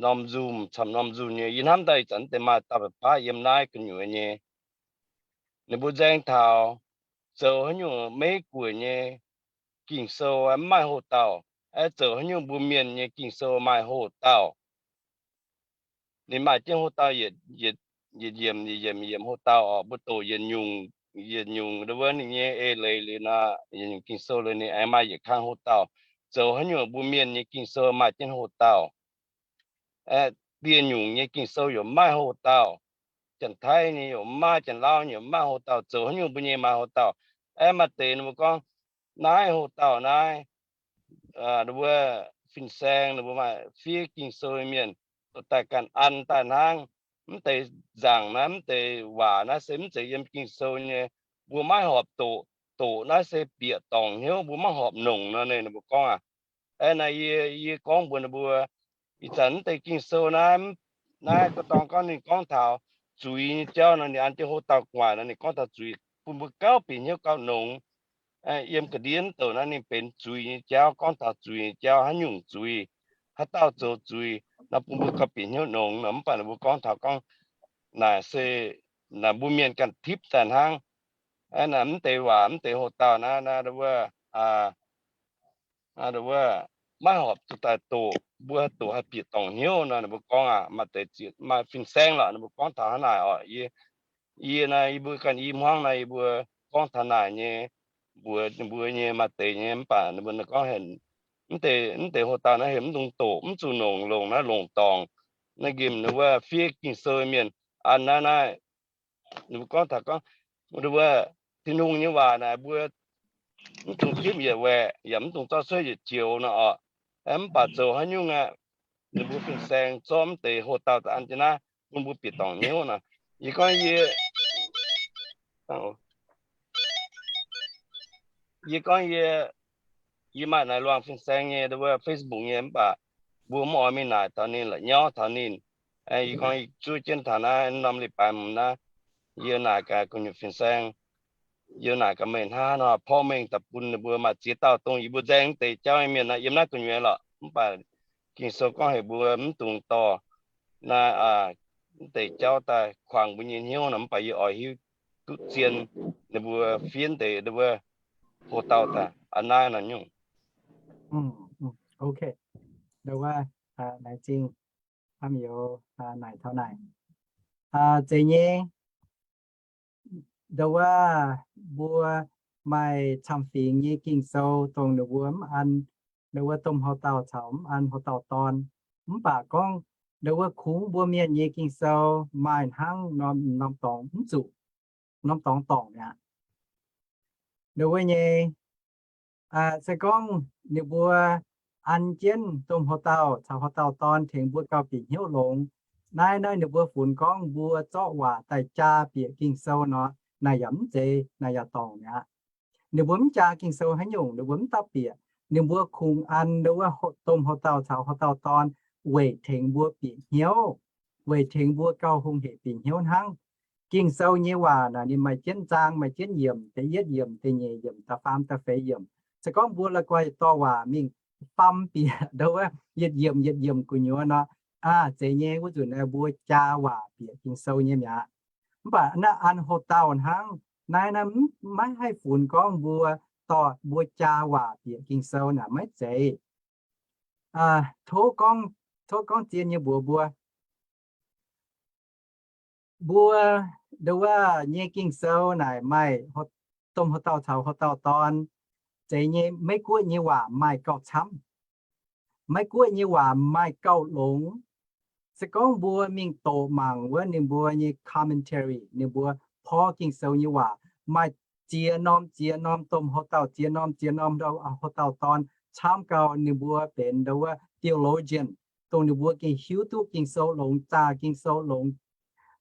norm nzunc camv norm nzunc nyei. Yie hnamv daaih ih zanc deix maaih dauh baac baav yiem naaiv gu'nyuoz nyei. Ninh mbuo nzaeng taux zoux haaix nyungc Meiv Guoqv nyei Ging-Sou mv maaih hoc-dauh, aeqv, zoux haaix nyungc mbuo Mienh nyei Ging-Sou maaih hoc-dauh. Ninh maaih jienv hoc-dauh yietc yiemc yietc yiemc yiemc hoc-dauh oc. Mbuo doqc yietc nyungc, yietc nyungc wuov ninh nyei eix leiz liuz nor, yietc nyungc Ging-Sou liuz ninh aengx maaih yietc kang hoc-dauh. Zoux haaix nyungc mbuo Mienh nyei Ging-Sou maaih jienv hoc-dauh. Aeqv, dieh nyungc nyei Ging-Sou yaac maaih hoc-dauh. Janx-Taiv nyei yaac maaih, Janx-Lauv nyei yaac maaih hoc-dauh. Zoux haaix nyungc mbuo nyei maaih hoc-dauh. Aeqv, maaih deix ninh mbuo gorngv naaiv hoc-dauh naaiv, wuov fin-saeng ninh mbuo maaih fiev Ging-Sou mienh, dorh daaih ganh an daaih hnangv. Mv deix nzaangc naaiv, mv deix waac naaiv se mv zeiz yiem Ging-Sou nyei. Mbuo maiv horpc doqc. Doqc naaiv se bieqc dorngc hnyouv, mbuo maiv horpc nongc nor. Ninh mbuo gorngv aqv. Aeqv, naaiv yie, yie gorngv mbuox ninh mbuo, ih zanc mv deix Ging-Sou naaiv, naaiv gorngv dorngh gorngv ninh gorngv taux zuiz nyei jauv nor, ninh an jienv hoc-dauh gu'nguaaic nor, ninh gorngv taux zuiz bun mbuo gauh bieqc hnyouv gauh nongx. Yiem ga'ndiev douc naaiv ninh benx zuiz nyei jauv, gorngv taux zuiz nyei jauv, haaix nyungc zuiz, haaix dauh zoux zuiz nor, bun mbuo gauh bieqc hnyouv nongx nor. Mv baac ninh mbuo gorngv taux gorngv naaic se naaic mbuo Mienh ganh tipv daaih hnangv. Naaic mv deix waac, mv deix hoc-dauh naaiv, naaiv wuov, wuov maiv horpc zuqc daaih doqc, mbuo haih doqc haih bieqc dorngc hnyouv nor. Ninh mbuo gorngv aqv, maaih deix zieqc maaih fin-saeng lorqc. Ninh mbuo gorngv taux hnangv naaic oc. Yie, yie naaiv yie mbuo ganh i hmuangv naaiv yie mbuo gorngv taux naaic nyei, mbuox ninh mbuo nyei maaih deix nyei. Mv baac ninh mbuo gorngv heuc mv deix, mv deix hoc-dauh naaiv heuc mv dungx doqc, mv zuqc nongc, longc naaiv longc dorngc. Naaiv nqemh ninh wuov fiev Ging-Sou mienh an naaiv, naaiv ninh mbuo gorngv taux gorngv, wuov Tin-Hungh nyei waac naaic mbuo mv dungx tipv yietc waeqc, yaac mv dungx zorqv cuotv yietc joux nor oc. Mv baac zoux haaix nyungc aqv, ninh mbuo fin-saeng zorqv mv deix hoc-dauh daaih an jienv naaiv bun mbuo bieqc dorngc hnyouv nor. Yie gorngv yie, yie gorngv yie, yie maaih naaic luangh fin-saeng nyei wuov Facebook nyei, mv baac mbuo mv oix mingh naaic taux ninh, la'nyauv taux ninh. Yie gorngv yie zuov jienv taux naaiv norm leiz-baaix naaiv, yie naaic gaax gu'nyuoz fin-saeng, yie naaic gaax meih hnangv nor porv mengh daaih bun ninh mbuo maaih ziex dauh dongh yie mbuo nzaeng deix jauv nyei mienh naaiv yiem naaiv gu'nyuoz lorqc. Mv baac Ging-Sou gorngv heuc mbuo mv dungx dorh naaiv mv deix jauv daaih kuangx mbuo nyei hnyouv nor. Mv baac yie oix hiuv duqv zien ninh mbuo fiev deix wuov hoc-dauh daaih an naaiv nor nyungc. Ok, ndo wuov, laengz zingh hnamv youz naaic taux naaic. Zeiz nyei, ndo wuov mbuo maaih camv-fingx nyei Ging-Sou dongh ninh mbuo mv an, ndo wuov domh hoc-dauh caux mv an hoc-dauh dorn. Mv baac gorngv ndo wuov kungx mbuo mienh nyei Ging-Sou maaih hnangv norm, norm dorngx mv zuqc, norm dorngx dorngc mi'aqv. Ndo wuov nyei, se gorngv ninh mbuo an jienv domh hoc-dauh caux hoc-dauh dorn tengx mbuo gauh bieqc hnyouv longx. Naaiv, naaiv ninh mbuo funx gorngv mbuo zorqv waac daaih jaa bieqc Ging-Sou nor, naaic yaac mv zeiz, naaic yaac dorngc mi'aqv. Ninh mbuo mv jaa Ging-Sou haaix nyungc, ninh mbuo mv dauh bieqc. Ninh mbuo kungx an ndo wuov domh hoc-dauh caux hoc-dauh dorn weic tengx mbuo bieqc hnyouv, weic tengx mbuo gauh hungh heic bieqc hnyouv hnangv. Ging-Sou nyei waac naaic ninh maaih jienv zaang, maaih jienv yiemc, da'yietv yiemc, da'nyeic yiemc, da'faam, da'feix yiemc. Se gorngv mbuo la'guaih dorh waac mingh faam bieqc ndo wuov yietc yiemc yietc yiemc gu'nyuoz nor, aa, zeiz nyei. Wuov nzunc naaiv mbuo jaa waac bieqc Ging-Sou nyei mi'aqv. Mv baac naaiv an hoc-dauh hnangv. Naaiv, naaiv maiv haih funx gorngv mbuo dorh mbuo jaa waac bieqc Ging-Sou naaic maiv zeiz. Tov gorngv, tov gorngv zien nyei mbuox mbuo, mbuo ndo wuov nyei Ging-Sou naaic maaih domh hoc-dauh caux hoc-dauh dorn. Zeiz nyei, Meiv-Guoqv nyei waac maaih gauh camv. Meiv-Guoqv nyei waac maaih gauh longx. Se gorngv mbuo mingh doqc mangc wuov ninh mbuo nyei commentary, ninh mbuo porv Ging-Sou nyei waac maaih ziex norm ziex norm domh hoc-dauh, ziex norm ziex norm hoc-dauh dorn, camv gauh ninh mbuo benx ndo wuov theologian, dongh ninh mbuo gengh hiuv duqv Ging-Sou longx, zaah Ging-Sou longx,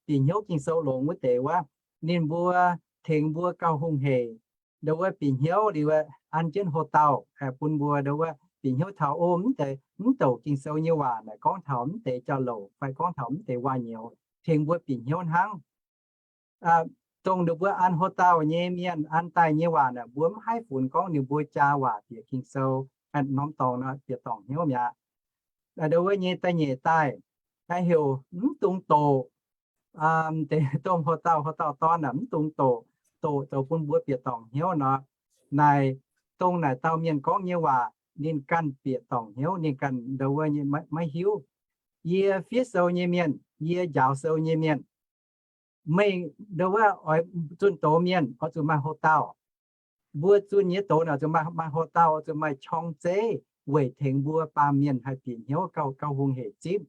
bieqc hnyouv Ging-Sou longx wuov deix wuov, ninh mbuo tengx mbuo gauh hungh heic. Ndo wuov bieqc hnyouv liuz an jienv hoc-dauh bun mbuo ndo wuov bieqc hnyouv taux, o, mv deix, mv douc Ging-Sou nyei waac naaic gorngv taux mv deix jauv-louc fai gorngv taux mv deix waac-nyouz, tengx mbuo bieqc hnyouv hnangv. Dongh ninh mbuo an hoc-dauh nyei mienh an daaih nyei waac naaic, mbuo mv haih funx gorngv ninh mbuo jaa waac bieqc Ging-Sou norm dorngx nor bieqc dorngc hnyouv mi'aqv. Ndo wuov nyei da'nyeic daaih, heuc mv dungx doqc, deix domh houx-dauh, houx-dauh dorn aah, mv dungx doqc, doqc zoux bun mbuo bieqc dorngc hnyouv nor. Naaic dongh naaic dauh mienh gorngv nyei waac ninh ganh bieqc dorngc hnyouv, ninh ganh ndo wuov nyei maiv hiuv. Yie fiev sou nyei mienh, yie njaaux sou nyei mienh, meih ndo wuov oix zunh doz mienh oix zuqc maaih houx-dauh. Mbuo zunh nyei doz naaic zuqc maaih, maaih houx-dauh, zuqc maaih qorng-zeiv weic tengx mbuo baamh mienh haih bieqc hnyouv gauh, gauh hungh heic zipv.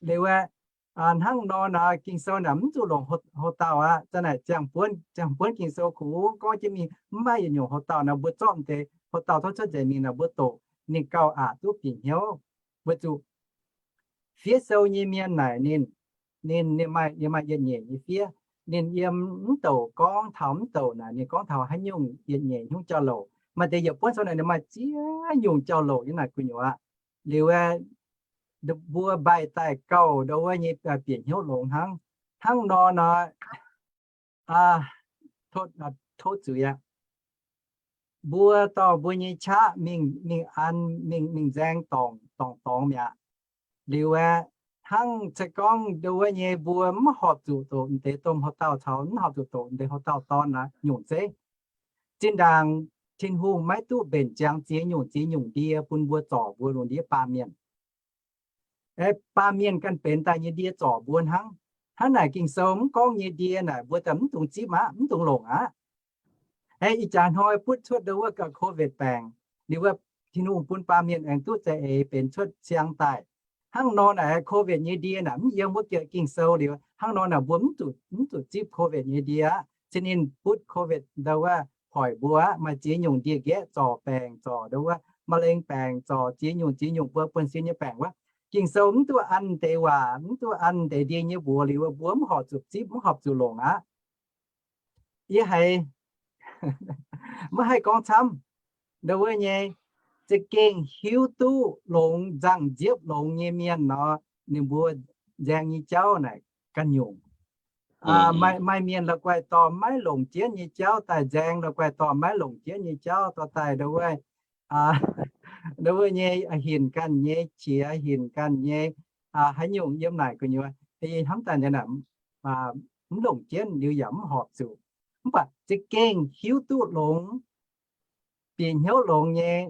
Liuz aeqv, hnangv nor naaic Ging-Sou naaic mv zuqc longc houx-dauh aqv. Za'naaic ziangh buonv, ziangh buonv Ging-Sou kungx gorngv jienv mingh mv maaih yietc nyungc houx-dauh naaic, mbuo zorqv deix houx-dauh tov cuotv nzengc mingh naaic mbuo doqc ninh gauh aqc duqv bieqc hnyouv. Weic zuqc fiev sou nyei mienh naaic ninh, ninh, ninh maaih, ninh maaih yietc nyeic nyei fiev. Ninh yiem mv douc gorngv taux mv douc naaic ninh gorngv taux haaix nyungc yietc nyeic nyungc jauv-louc. Maaih deix yietc buonv sou naaic ninh maaih ziex nyungc jauv-louc nyei naaic gu'nyuoz. Liuz aeqv, mbuo mbaih daaih gauh ndo wuov nyei bieqc hnyouv longx hnangv. Hnangv nor nor, tov zuiz aqv. Mbuo dorh mbuo nyei qaqv mingh, mingh an, mingh, mingh nzaeng dorngc, dorngc dorngx mi'aqv. Liuz aeqv, hnangv se gorngv ndo wuov nyei mbuo mv horpc zuqc doqc deix domh houx-dauh caux mv horpc zuqc doqc deix houx-dauh dorn naaic nyungc zeiv. Zinh ndaangc Tin-Hungh maiv duqv mbenc ziangx ziex nyungc ziex nyungc ndie bun mbuo zorc mbuo lungh ndiev baamh mienh. Baamh mienh ganh benx daaih nyei ndie zorc mbuo hnangv. Hnangv naaic Ging-Sou mv gorngv nyei ndie naaic mbuo daaih mv dungx zipv aqv, mv dungx longc aqv. Aeqv, ih jaax hnoi butv cuotv ndo wuov ga'covid baengc, liuz wuov Tin-Hungh bun baamh mienh aengx duqv za'eix benx cuotv siang daaih. Hnangv nor naaic covid nyei ndie naaic mv yiem wuov Ging-Sou liuz, hnangv nor naaic mbuo mv zuqc, mv zuqc zipv covid nyei ndie aqv. Se ninh butv covid ndo wuov hoic mbuo aqv, maaih ziex nyungc ndie-nqaeqv zorc baengc, zorc ndo wuov มะเร็ง baengc, zorc ziex nyungc ziex nyungc mbuo buonv-sin nyei baengc wuov. Ging-Sou mv duqv an deix waac, mv duqv an deix ndie nyei mbuox liuz, mbuo mv horpc zuqc zipv, mv horpc zuqc longc aqv. Yie haiz maiv haih gorngv camv. Ndo wuov nyei, za'gengh hiuv duqv longx, nzangc nziepv longx nyei mienh nor, ninh mbuo nzaeng nyei jauv naaic ganh nyungc. Maaih, maaih mienh la'guaih dorh maiv longc jienv nyei jauv daaih nzaeng, la'guaih dorh maiv longc jienv nyei jauv dorh daaih ndo wuov, ndo wuov nyei hinc ganh nyei qiex, hinc ganh nyei haaix nyungc yiem naaic gu'nyuoz, hnamv daaih naaic mv longc jienv liuz yaac mv horpc zuqc. Mv baac za'gengh hiuv duqv longx, bieqc hnyouv longx nyei,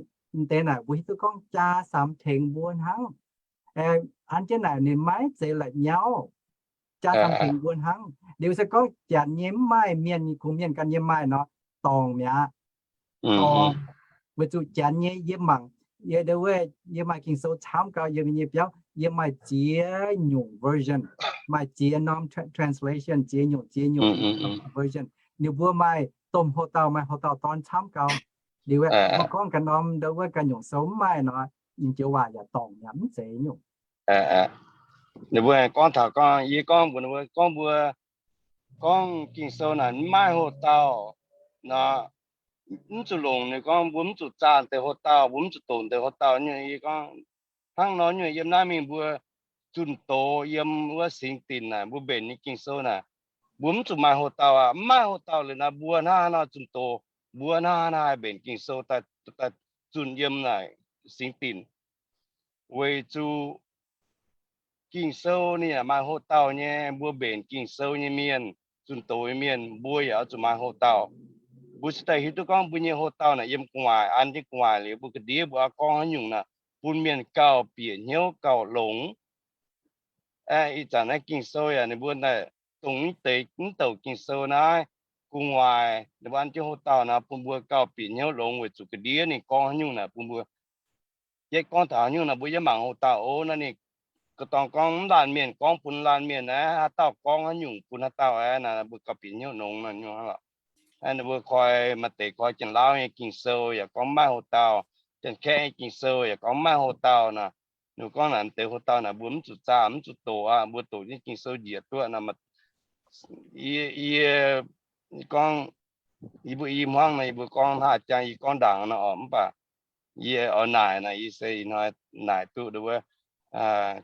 deix naaic mbuo hiuv duqv gorngv jaa samx tengx mbuo hnangv. An jienv naaic ninh maiv zeiz la'nyauv, jaa samx tengx mbuo hnangv. Liuz se gorngv janx nyei mv maaih, mienh kungx mienh ganh nyei maaih nor, dorngc mi'aqv. Dorngc. Weic zuqc janx nyei yie mangc, yie ndo wuov, yie maaih Ging-Sou camv gau yiem yie nyei biauv, yie maaih ziex nyungc version, maaih ziex norm translation, ziex nyungc ziex nyungc version. Ninh mbuo maaih domh houx-dauh, maaih houx-dauh dorn camv gau. Liuz aeqv, mbuo gorngv ganh norm ndo wuov ganh nyungc sou mv maaih nor, ninh joux waac yaac dorngc yaac mv zeiz nyungc. Ninh mbuo gorngv taux gorngv, yie gorngv mbuox ninh mbuo gorngv mbuo gorngv Ging-Sou naaic mv maaih houx-dauh nor, mv zuqc longc. Ninh gorngv mbuo mv zuqc zaah deix houx-dauh, mbuo mv zuqc doqc deix houx-dauh nyei. Yie gorngv hnangv nor nyungc yiem naaiv mingh mbuo zunh doz yiem wuov singx dinc naaic, mbuo mbenc nyei Ging-Sou naaic, mbuo mv zuqc maaih houx-dauh aqv. Mv maaih houx-dauh liuz naaic mbuo hnangv haaix nor zunh doz, mbuo hnangv haaix nor haih mbenc Ging-Sou daaih, daaih zunh yiem naaic singx dinc. Weic zuqc Ging-Sou ninh yaac maaih houx-dauh nyei. Mbuo mbenc Ging-Sou nyei mienh, zunh doz nyei mienh, mbuo yaac oix zuqc maaih houx-dauh. Mbuo cingx daaih hiuv duqv gorngv mbuo nyei houx-dauh naaic yiem gu'nguaaic, an jienv gu'nguaaic liuz mbuo ga'ndiev mbuo oix gorngv haaix nyungc naaic bun mienh gauh bieqc hnyouv gauh longx. Ih zanc naaiv Ging-Sou yaac ninh mbuo dongh mv deix mv douc Ging-Sou naaiv gu'nguaaic ninh mbuo an jienv houx-dauh naaic bun mbuo gauh bieqc hnyouv longx weic zuqc ga'ndiev ninh gorngv haaix nyungc naaic bun mbuo. Yie gorngv taux haaix nyungc naaic mbuo yiem mangc houx-dauh oc. Naaiv ninh ga'dorngv gorngv mv laanh mienh gorngv bun laanh mienh aqv, haaix dauh gorngv haaix nyungc bun haaix dauh aqv naaic, mbuo gauh bieqc hnyouv longx naaic nyungc hnangv lorqc. Ninh mbuo koi maaih deix koi Janx-Lauv nyei Ging-Sou yaac gorngv mv maaih houx-dauh, Janx-Kaeqv nyei Ging-Sou yaac gorngv mv maaih houx-dauh naaic. Ninh mbuo gorngv naaic deix houx-dauh naaic mbuo mv zuqc zaah mv zuqc doqc aqv, mbuo doqc jienv Ging-Sou njiec duqv naaic. Yie, yie gorngv, yie mbuo i hmuangv naaic yie mbuo gorngv hnangv jangx yie gorngv ndaangc naaic oc, mv baac yie oix naaic naaic yie se ih hnoi naaic duqv ndo wuov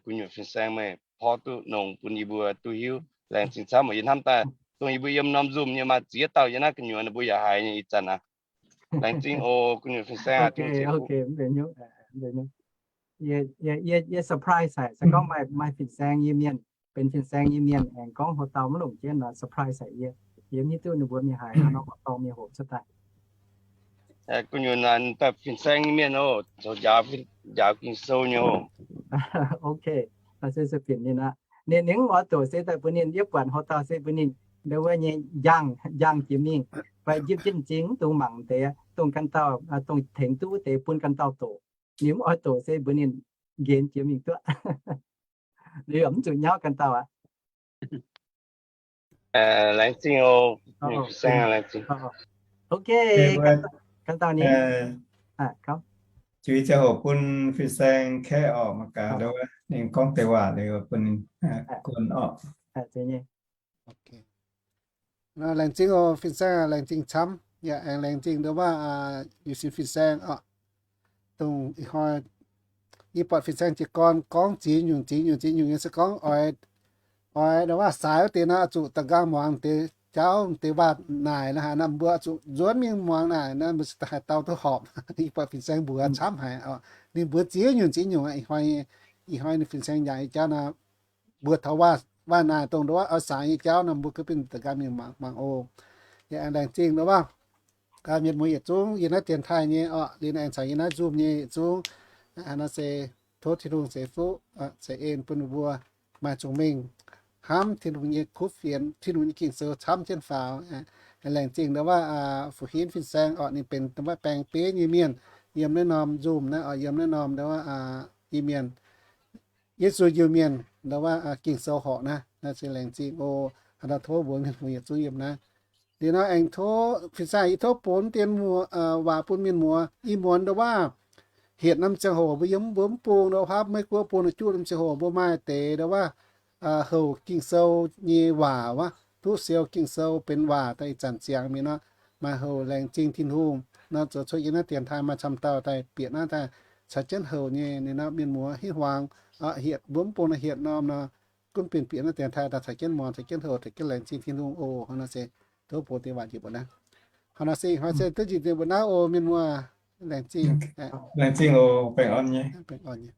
gu'nyuoz fin-saeng meih porv duqv nongx bun yie mbuo duqv hiuv. Laengz zingh camv oc. Yie hnamv daaih dongh yie mbuo yiem norm Zoom nyei maaih ziex dauh yiem naaiv gu'nyuoz ninh mbuo yaac haiz nyei ih zanc aqv. Laengz zingh oc gu'nyuoz fin-saeng aqv. yie, yie, yie surprise haic. Se gorngv maaih, maaih fin-saeng nyei mienh, benx fin-saeng nyei mienh aengx gorngv hoc-dauh maiv longc jienv nor, surprise haic yie. Yie mv hiuv duqv ninh mbuo mingh haaix nor, oix dorh mienh hoqc cuotv daaih. Gu'nyuoz naaic daaih fin-saeng nyei mienh oc, zoux njaaux, njaaux Ging-Sou nyei oc. Ok, se, se binc ninh aqv. Ninh, ninh mv oix doqc se daaih mbuox ninh, yie buatc hoc-dauh se mbuox ninh, ndo wuov nyei njang, njang jiex mingh, fai njipv jienv m'zing mv dungx mangc deix, dongh ganh dauh, dongh tengx duqv wuov deix bun ganh dauh doqc. Ninh mv oix doqc se mbuox ninh nqenx jiex mingh duqv. Liuz mv zuqc nyauv ganh dauh aqv. Laengz zingh oc. Fin-saeng laengz zingh. Ok, ganh dauh ninh. Juix ziangh hoc bun fin-saeng kaeqv orqc, mangc gaax ndo wuov ninh gorngv deix waac liuz bun ninh guon orqc. Laengz zingh oc, fin-saeng, laengz zingh camv. Yaac aengx laengz zingh ndo wuov, aa, yiu sin fin-saeng orqc. Dongh ih hnoi yie buatc fin-saeng jiez gorn gorngv ziex nyungc ziex nyungc ziex nyungc nyei se gorngv oix, oix ndo wuov saaix wuov deix nor, oix zuqc da'nqaang muangx deix jauv deix waac naaic la'haaix nor, mbuo oix zuqc nzuonx mingh muangx naaic nor, mbuo se da'haih dau duqv horpc. Yie buatc fin-saeng mbuox camv haic. Ninh mbuox ziex nyungc ziex nyungc aqv. Ih hnoi, ih hnoi ninh fin-saeng njaaux nyei jauv nor, mbuo taux waac, waac naaic dongh ndo wuov oix saaix nyei jauv nor, mbuo gaax bun da'nqaang mingh mangc, mangc oc. Yie aengx laengz zingh ndo wuov, mienh muoz yietc zungv yiem naaiv dienx taaih nyei orqc, liuz aengx caux yie naaiv Zoom nyei yietc zungv, hnangv naaiv se tov Tin-Hungh ceix fuqv, ceix en bun ninh mbuo maaih zungh mengh hnamv Tin-Hungh nyei kuv fienx, Tin-Hungh nyei Ging-Sou camv jienv faaux. Laengz zingh ndo wuov, fu hinv fin-saeng orqc, ninh benx ndo wuov baeng-bieiv nyei mienh yiem naaiv norm Zoom naaiv orqc, yiem naaiv norm ndo wuov Iu-Mienh, Yesu Iu-Mienh ndo wuov Ging-Sou horqc naaiv, naaiv se laengz zingh oc. Hnangv naaiv tov mbuox mienh muoz yietc zungv yiem naaiv. Liuz nor aengx tov fin-saeng, yie tov bun dien muoz, waac bun mienh muoz. Ih muonz ndo wuov hietc norm ziangh hoc mbuo yiem mbuo mv bung ndo wuov, Meiv Guoqv bung juqv norm ziangh hoc mbuo maaih deix ndo wuov houc Ging-Sou nyei waac wuov, duqv siou Ging-Sou benx waac daaih ih zanc ziangx mingh nor, maaih houc laengz zingh Tin-Hungh nor, zoux cuotv yiem naaiv dienx taaih maaih camv dauh daaih bieqc naaiv daaih caux jienv houc nyei. Ninh nor mienh muoz hitv hmuangx, hietc mbuo mv bung nor hietc norm nor, gunv bieqc naaiv dienx taaih daaih caux jienv muangx, caux jienv houc, caux jienv laengz zingh Tin-Hungh oc. Hnangv naaiv se tov bun deix waac njiec mbuo naaiv. Hnangv naaiv se ih hnoi se duqv njiec mbuo naaiv oc, mienh muoz. Laengz zingh. Laengz zingh oc, baengh orn nyei. Baengh orn nyei.